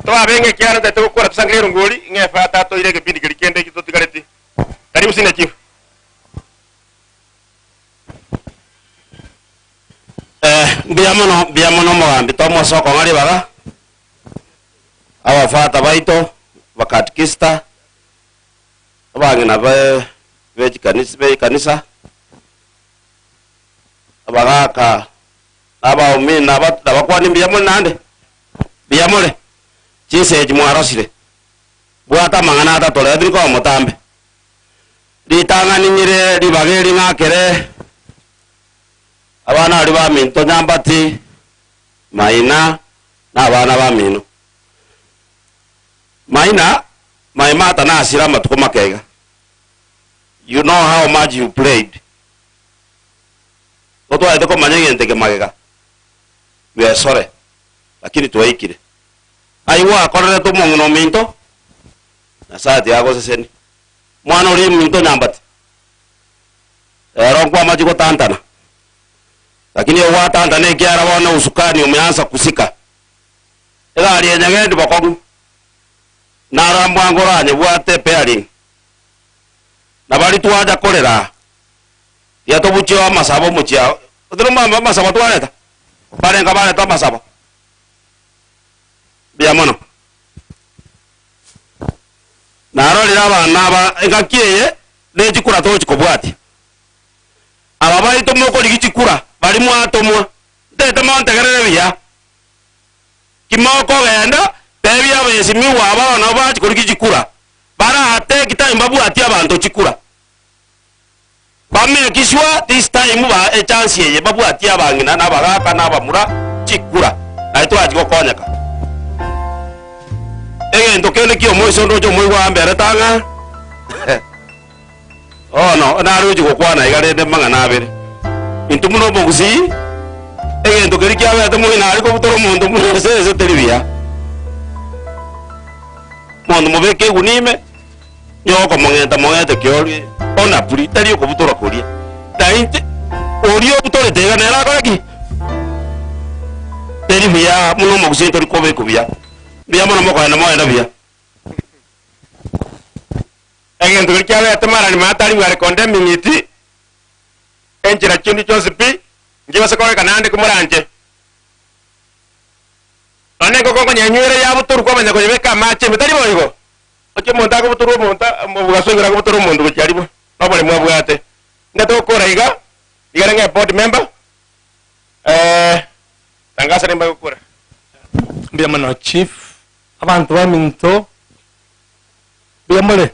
Toabe ng'a ekiagera ntagete gokora tosangererie erongori ng'a efata toire egepindi keria kende ekio totigareti. Karibu senior chief. Mbuya mono, mbuya mono omogambi tomosa okong'a ribaga, abafata baito, abakatikista, abang'ina be be chikanisa be ekanisa, abagaka, na abaumini na aba nabakwani mbuya more naende? Mbuya more? Chinsa echi mwarosire, bwata amang'ana atato rero tiri koba motambe. Ritang'ani nyire ribaga eri ng'akere abana baria baminto Nyambati, Maina, na abana bamino. Maina, my mother nasire amatuko make iga. You know how much you prayed. Totwarete komanya egento eke magega, we are sorry, lakini twaikire. Aye gwakorerete omong'ina ominto, Nyasaye tiga agosesenie. Mwana oria ominto Nyambati, ero nkwamachi gotantana, lakini ogwatantana ekiagera bono usukani umeanza kusika. Egari enyegendi bokong'u, naro mbwango oranyebwate ebearing, na baria twacha korera aa, tiga tobuchie amasabo omochie aa, otari omwamba amasabo twareta? Mbarenga bareta amasabo? Mbuya mono. Narorire abana aba engaki eye ne chikura togochi kobwatia. Aba baito mokorigia chikura baria mwatomwa, ntete montegerere buya. Ki mokogenda, tebia abaesimigwa aba bono bachi korigia chikura, bara take time babwatie abanto chikura. Ba make sure this time ba echance eye babwatie abang'ina na abagaka na abamura chikura naye torachi gokonyeka. Egento kende kia omoiso ndoche omoigwa amberete ang'a bono nare ochi gokwana iga rende mang'ana abere. Intwe buna omogusii egento keria kiabete moino aria kobutora omonto buna esese teri buya. Omonto mobeke egunia ime. Nigo okomong'enta mong'ente ki ona buri, tari okobutora koria. Na inche, oria obutorete iga nere akore ki? Teri buya buna omogusii tori kobekwa buya. Mbuya mono mokoenda mogende buya. Egento keria kiabete marani maatari we are condemning it, enchera chionsi chionsi pi, nchibase kogeka naende komoranche. Nonya engoko nkonyenywera yabutorwa kwamanya koyebeka amache ime, tari boigo? Oche omonto akobutorwa omonto omogaso igoro akobutora omonto gochia aria na oboremu abwate. Inga togokora iga, iga renge board member, tangasa nimba gokora. Mbuya mono chief, abanto baminto mbuya more?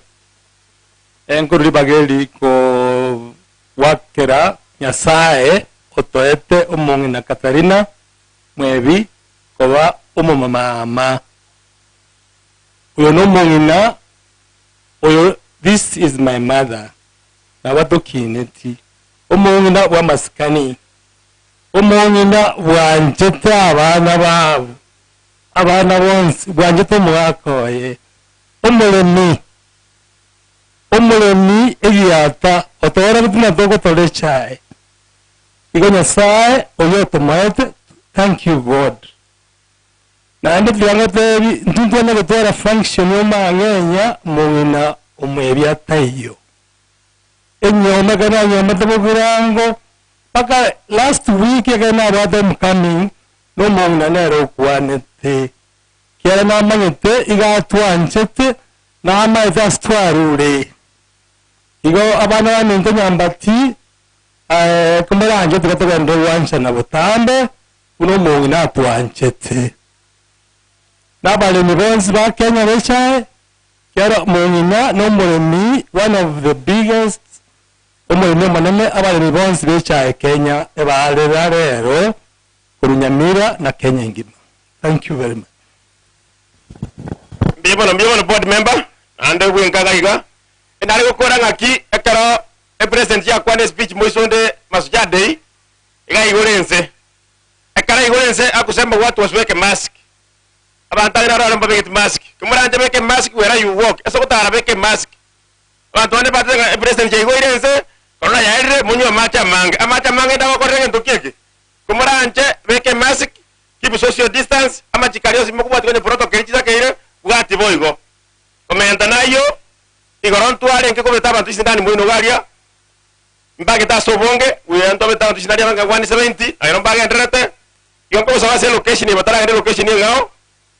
Nkorwa ribaga eri kogwakera Nyasaye otoete omong'ina Katarina Mwebi koba omomama. Oyo nomong'ina oyo this is my mother nabo tokineti. Omong'ina bw'amasikani, omong'ina bwanchete abana babo, abana bonsi, bwanchete omogaka oye, omoremi, omoremi egiata, otoorogeti ng'a togotora echae. Igo Nyasae oyio otomoete, thank you God. Naende tiga ngotebi, intwe ntwanya gotwara function omang'enya omong'ina omwebi ataiyo. Enyoma ekero nanyomete bogirango, mpaka last week ekero nabwate homecoming, na omong'ina nere okwanete. Ekiagera namanyete iga atwanchete, namaete ase twarure. Igo abana baminto nyambati, komoranche tiga togende gwanchana botambe, buna omong'ina atwanchete. Na abaremi bonsi ba Kenya bechae, ekiagera omong'ina na omoremi one of the biggest omoremi omonene abaremi bonsi bechae Kenya ebarera rero korwa Nyamira na Kenya engima. Thank you very much. Mbuya mono, mbuya mono board member, naende bwenka iga iga. Nare gokora ng'aki ekero epresident yakwana espeech moiso onde Mashujaa Day, iga aigure ense. Ekero aigure ense agosema watu wasiweke mask. Abanto agere arore mbabegeti mask. Kimoranche beke emask where you walk, ase ogotara beka emask. Abanto bande batebe ng'a epresident yaigoire ense, korona yaerire, monywe amache amange. Amache amange ndagokorera egento ki eke? Komoranche beka emask, keep social distance, amachiko aria onsi mokobwatia onye protocol chisakeire, bwati boigo. Komenta nayio, igoro ntwarenge kobeta abanto chisindani moino iga aria, mbagete ase obonge, buya ntobete abanto chisindani abange 170, na ero mbagendererete. Igo nkobasaba ase elocation eye bataragenda elocation eng'ao,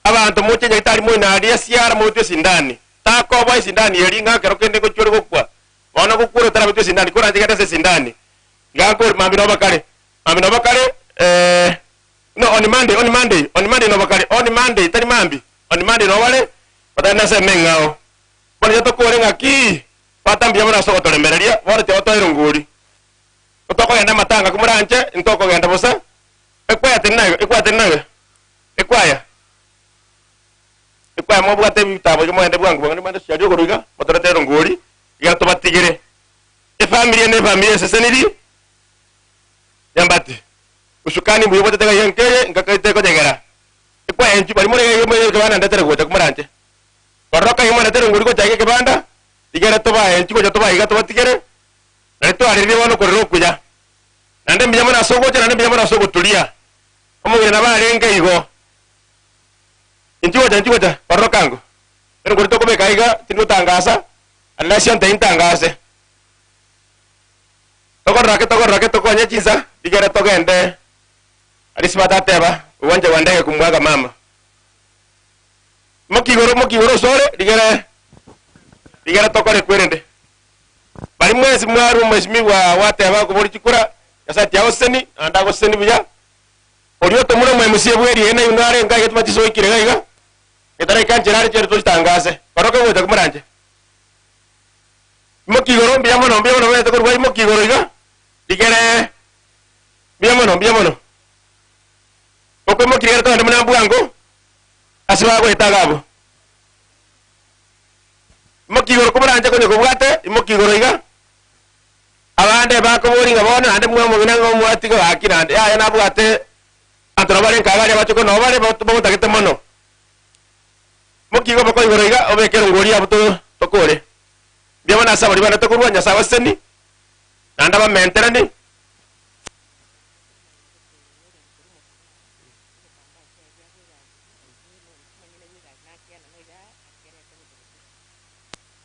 abanto moche nyagetari moino aria siara mobetwe esindani. Takoboa esindani eria ng'a ekero kende ngochia ore gokwa. Bono gokwa ore otarabetwe esindani, koranche genda ase esindani. Iga nkore mambia noba kare, mambia noba kare no on Monday, on Monday, on Monday noba kare, on Monday tari mambia, on Monday noba bare, batagende ase eme eng'ao. Bono inche tokore ng'aki, bata mbuya mono ase ogotoremereria, bono tiga ngori. Tokogenda amatanga komoranche, intokogenda bosa, ekwaya teri nayo, ekwaya teri nayo, ekwaya. Ekwaya mobwate ebitabo iga mogende bwango bwango nimande chiaria igoro iga, motorete erongori, iga tobatigere. Efamiri eye na efamiri eseseniri, nyambati. Usukani mbuya obwatete iga nkeye, nkakaite konyegera. Ekwaya inchu baria more iga iga ekebanda ndetere gocha komoranche. Kororoka iga mwandetere erongori gocha iga ekebanda, igere tobae inchu gocha tobae iga tobatigere, Naende twariririe bono okorera okuya, naende mbuya mono ase ogocha, naende mbuya mono ase ogoturia. Omong'ina nabo arenge igo. Inchuo gocha, inchuo gocha, korora kango. Ere nkori tokobeka aiga, tindi gotangasa, unless ontebie ntangase. Tokorora ake, tokorora ake, tokonye chinsa, rigere togende aria ase batateba, uwanja wa ndege kumwaga mama. Imokia igoro, imokia igoro osore, rigere, rigere tokore kwerende. Baria mwensi mwarua omwesimigwa gwateba okobori chikura, Nyasae tiagoseseni, naende agoseseni buya. Oria otomure omoemusie bw'eriene nainwe narenge aiga timanyeti soikire iga iga, etaraika nchera are chiaria tochitangase. Koroka gocha komoranche. Imokia igoro mbuya mono, mbuya mono bwenerete korwa imokia igoro iga, rigere mbuya mono, mbuya mono. Okoimokia rigere togende buna mbwango, ase bagoeta iga abwo. Imokia igoro komoranche konya kobwate, imokia igoro iga. Abande bakoboria ng'a bono naende mwamong'ina ng'a omwatiga gaki naende, yaya nabwate abanto nabo bare nkaga aria abachokoro nabo bare bamotagete mono. Imokia igo boko igoro iga, obeke erongori abwo tokore. Mbuya mono ase abaria banete korwa, Nyasae abaseseni, naende abamenterani.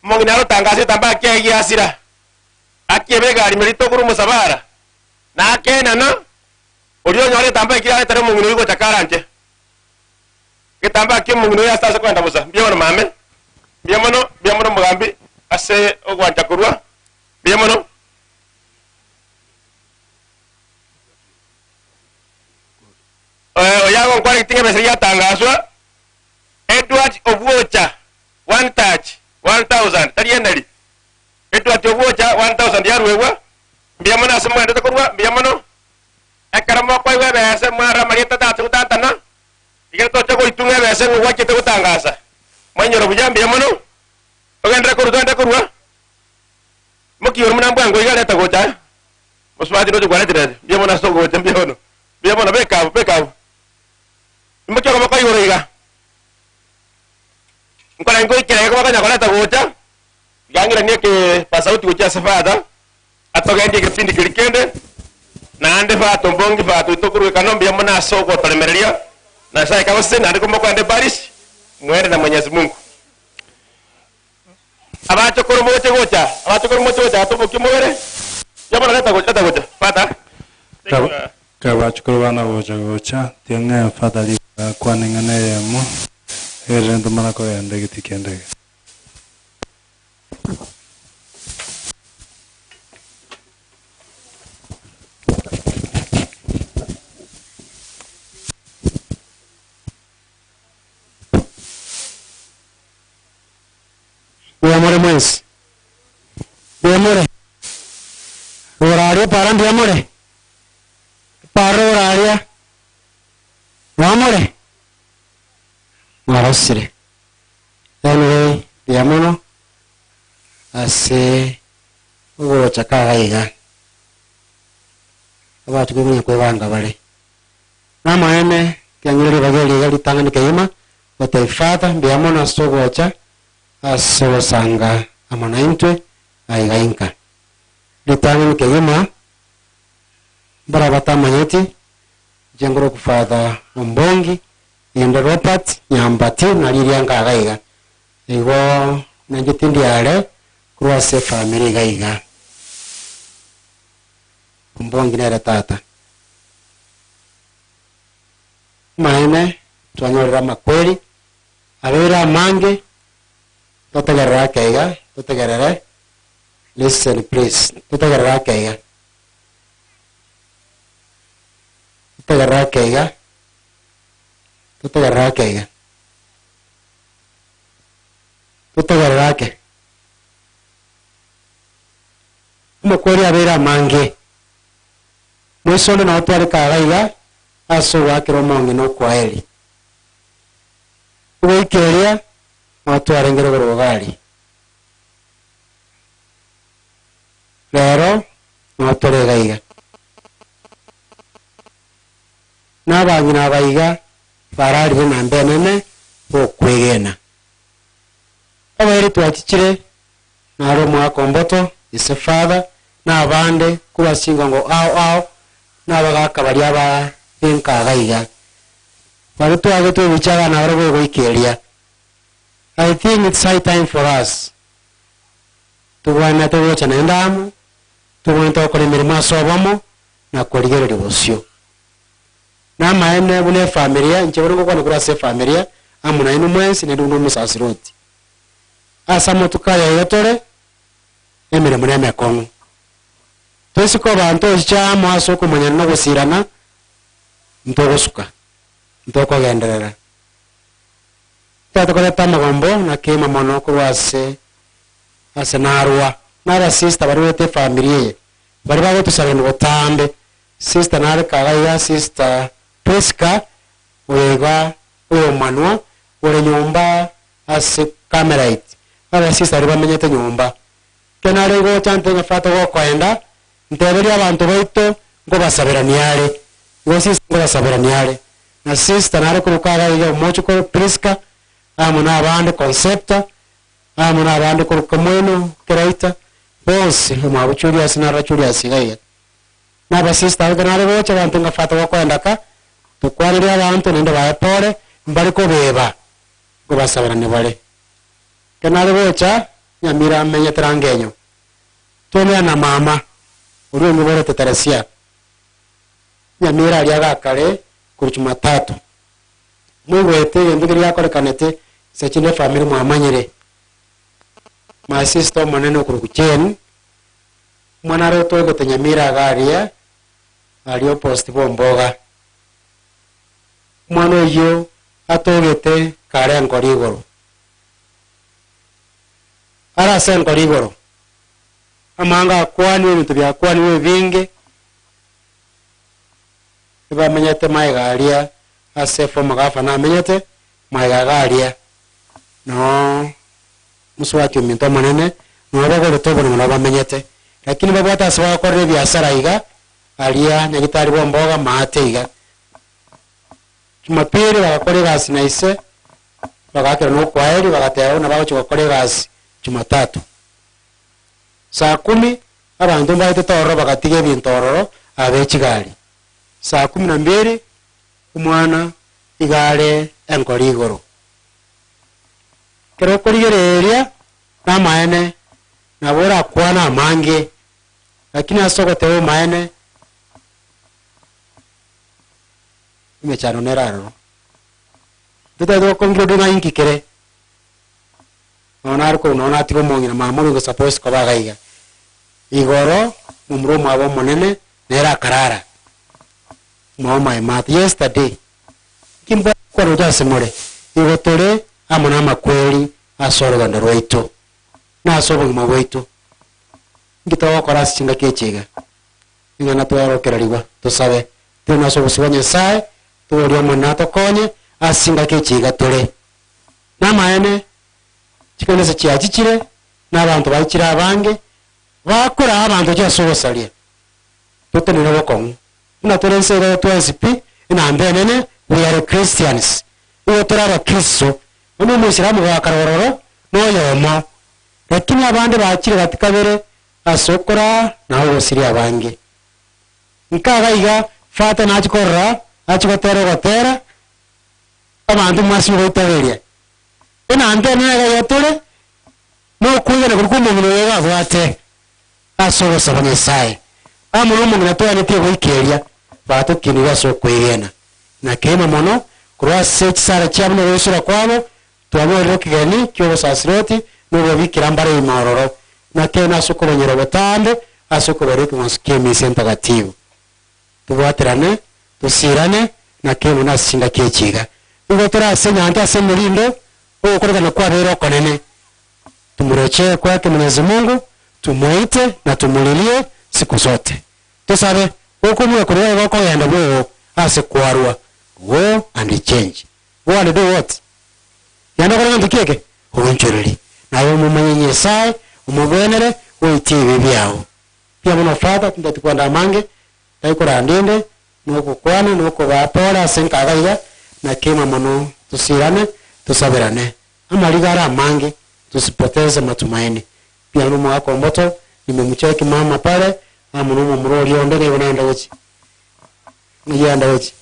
Omong'ina arotangasa etambaa kiaye giasira, akieba egari merito korwa omosabara, na akenana, oria onyora etambaa ekio aretere omong'ina oyio gocha karanche. Getambaa kia omong'ina oyo ase ase kogenda bosa. Mbuya mono mame, mbuya mono, mbuya mono omogambi ase ogwancha korwa, mbuya mono. Eh, oyo agonkwana egetinga ebesa giatangaswa, Edward Obwocha, one touch, 1000, tari eneri. Edward Obwocha, 1000 yaruegwa, mbuya mono ase mogendete korwa, mbuya mono. Ekero mokoigwa ebesa mwarora amarieta tata gotatana, ekero tocha goitung'a ebesa ng'a gwachete gotangasa. Mwainyora buya, mbuya mono. Togenderere korwa, togenderere korwa. Mokioro buna mbwango iga reta gocha aya. Mosubati ndoche kwaretire ere. Mbuya mono ase ogocha, mbuya mono. Mbuya mono, beka abwo, beka abwo. Imokia okoboko igoro iga. Nkore ngoikera iga kobakonya koreta gocha, iga ng'iranie ekepasauti gochia ase father, atogendie egepindi keria kende, naende father ombongi father oito korwa ekano mbuya mono ase ogotoremereria, Nyasaye kagoseseni naende komokoenda eparish, mwende na Mwenyezi Mungu. Abachokoro moche gocha, abachokoro moche gocha atobokie omobere, mbuya mono reta gocha, reta gocha, father. Kaba kabachukuru bana gocha gocha, tiga ng'ee father ribaga akwane eng'ana eyemo, erinde ntomana kogenda egetii kende eke. Mbuya more mwensi? Mbuya more? Roraria para mbuya more? Para roraria mbuya more? Mwarosire. Anyway, mbuya mono ase ogocha kaga iga. Abato komanya kwebanga bare. Namaene kiang'ire ribaga eri iga ritang'ani kegima, gotebia Father mbuya mono ase ogocha ase ogosanga amo naintwe aiga inka. Ritang'ani kegima, mbare abatamanyeti, inche ngoroku Father Ombongi, inde Robert Nyambati nario rianka iga iga. Igo nainche tindi are korwa ase efamiri iga iga. Ombongi nere tata. Amaene twanyorire amakweri, abeire amange, totegerere ake iga, totegerere, listen please, totegerere ake iga. Totegerere ake iga, totegerere ake iga. Totegerere ake. Amakweri abeire amange, moisonde nabo tware kaga iga ase ogoakera omong'ina okwaeri. Goika eria nabo twarenge rogoro gogari. Rero nabo tore iga iga. Na abang'ina aba iga bararire namba enene bokwegena. Abairi twachichire naro omwaka omboto, ise father, na abande korwa ase chingongo ao ao, na abagaka baria aba benka iga iga. Baria twagetwe ebicha abana barabwo goika eria. I think it's high time for us togwenerete gocha naende amo, togwenerete gokora emeremo ase obomo na korigereria bosio. Namaene buna efamilia, inche bono ngokwana korwa ase efamilia, amo nainwe mwensi naende buna omosasiroti. Ase amatuko aya iga tore, emeremo nemekong'u. Toisike abanto ochiche amo ase okomanyana na ogosirana, ntogosuka, ntokogenderera. Tatokorete amagombo na kema mono korwa ase ase narwa na abasista baruete efamiri eye, baria bagotusarania botambe. Sister nare kaga iga, Sister Prisca, oyo iga oyomanwa ore nyomba ase Carmelite. Abasista baria bamenyete nyomba. Ekero nare gocha nte ng'a Father gokoenda, nteberie abanto baito nkobasaberania are. Igo sister nkobasaberania are. Na sister nare korwa kaga iga omochokoro Prisca, amo na abande Concepta, amo na abande korwa Kamweno, Keraita, bonsi omwabo Julius narora Julius iga iga. Na abasista abwo ekero nare gocha abanto ng'a Father gokoenda ka, tokwanerie abanto naende baye pore, mbare kobeba, nkobasaberania bare. Ekero nare gocha. Nyamira amenyete Rangenyo. Twaumerana na mama, oria omoiborete Teresia. Nyamira aria gakare korwa Jumatatu. Moigwete egento keria giakorekanete inse chinde efamiri mwamanyire. My sister omonene okorokwa Jane, omwana are otogete Nyamira iga aria, aria opposite Bomboga. Omwana oyio atogete kare enkoro igoro. Are ase enkoro igoro, amanga akwanire ebinto biakwanirwe ebinge, ebamenyete magega aria ase former governor amenyete, magega iga aria, noo mosubati ominto omonene, noo bagorete oboremo nabo bamenyete. Lakini babwate ase bagokorera ebiasara iga, aria nyagitari bwa omboga maate iga. Jumapili bagakora egasi na ise, bagaakera na okwaeri, bagateba buna bagochia gokora egasi Jumatatu. Saa kumi, abanto mbaetete ororo bagatiga ebinto ororo abe chigari. Saa kumi na mbili, omwana iga are enkoro igoro. Ekero okorigereria, namaene, nabo orakwane amange, lakini ase ogoteba omaene, emechando nere aroro. Totagete goconclude ng'a inki kere, nonya nare korwa nonya natiga omong'ina mama oria onge supposed koba iga iga. Igoro, momura omwabo omonene, nere akarara, mwabo my mother, yesterday, nki mbwate gokwana gocha ase more, igo tore amo na amakweri ase orogendo rwaito, na ase obogima bwaito. Nki togokora ase chingaki echi iga? Ing'ana twaorokererigwa, tosabe, tore ase obosio bwa Nyasaye, toborie Omonene atokonye, ase chingaki echi iga tore. Namaene, chikanisa chiachichire, na abanto baichire abange, bakoraa abanto gochia ase ogosaria, totenene bokong'u. Buna tore ense iga twensi pi, enamba enene, we are Christians. Nigo tore abakristo, onye omoisilamu goakara ororo, na oyomo, lakini abande bachire gati kabere ase okoraa na ogosiria abange. Nkaga iga, Father nachia korora, achia gotera ogotera, abanto mwasibwe goitaberia. Enamba enene iga iga tore, na okwegena koria kwa omong'ina oyo iga abwate ase ogosaba Nyasaye. Amo na omong'ina twanetie goika eria, batokinigwe ase okwegena. Na keima mono, korwa ase chisara chiabo na ogoisora kwabo, twanyorire ekegeni kia obosasiroti na obobikira mbare ime ororo, na keene ase okobanyora obotambe ase okobarua ekeng'wanso ki'emisa entagatifu. Tobwaterane, tosirane, na keene buna ase chingaki echi iga. Nigo tore ase enyancha ase emerindo, ogokorekana kwabeire okonene. Tumurejee kwake Mwenyezi Mungu, tumuite na tumulilie siku zote. Tosabe, gokobuya korwa iga okogenda bwoo ase kwarwa, go and change. Go and do what? Genda okore gento ki eke? Oonchoreri. Naye omomanye Nyasaye, omobwenere, oitie ebibe biao. Mbuya mono Father, tintageti kwenda amange, ntari koranda inde, nogokwana, nokobaa pole ase nkaga iga, nakima mono tosirane, tosaberane. Amariga are amange, tusipoteze matumaini. Mbuya mono omogaka omboto, nimemucheki mama pale, amo na omomura oria onde nigo naenda gochia. Ng'ai aenda gochia?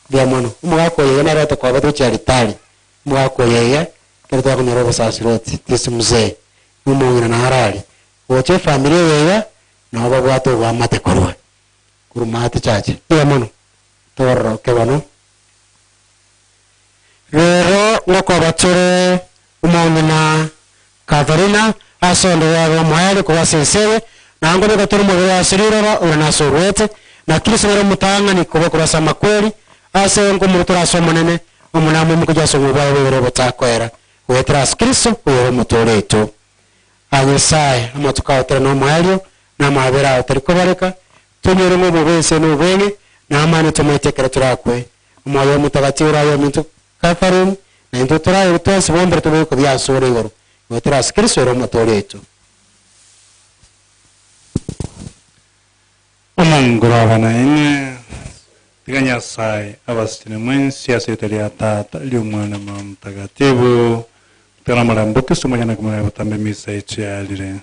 Mbuya mono. Omogaka oyo iga nere otokobete gochia alitari. Omogaka oyo iga, ekero twakonyora obosasiroti, this mzee, na omong'ina naro aria. Gocha efamiri eye iga, nabo babwate oboamate korwa, korwa maate chache. Mbuya mono. Tororoke bono. Rero ngokoba tore omong'ina Katharina ase onde bwabo omoerio korwa ase ense eye, na nkobeka tore omobere ase riroba ore nase oruete, na Kristo nere omotang'ani koba korwa ase amakweri, ase igo nkomorutora ase Omonene, amo namoimoketie ase obogima bwaye bwa igoro obotakoera, goetera ase Kristo oyore Omotoori oito. Aa Nyasae, amatuko ao tore nomoerio, na amaabera ao tari kobareka, tonyore ng'a obobe ense nobweng'e, na amani tomaete ekero torakwe. Omoyo Omotagatifu oraye ominto Catherine, na intwe toraye twensi bombere tobekwe buya asore igoro, goetera ase Kristo ere Omotoori oito. Omonguru nainwe, tiga Nyasaye abasesenie mwensi ase erieta ria Tata, ria Omwana na Roho Mtakatifu. Tiga nomorembe o Kristo monyene komoreba botambe emisa echiarire.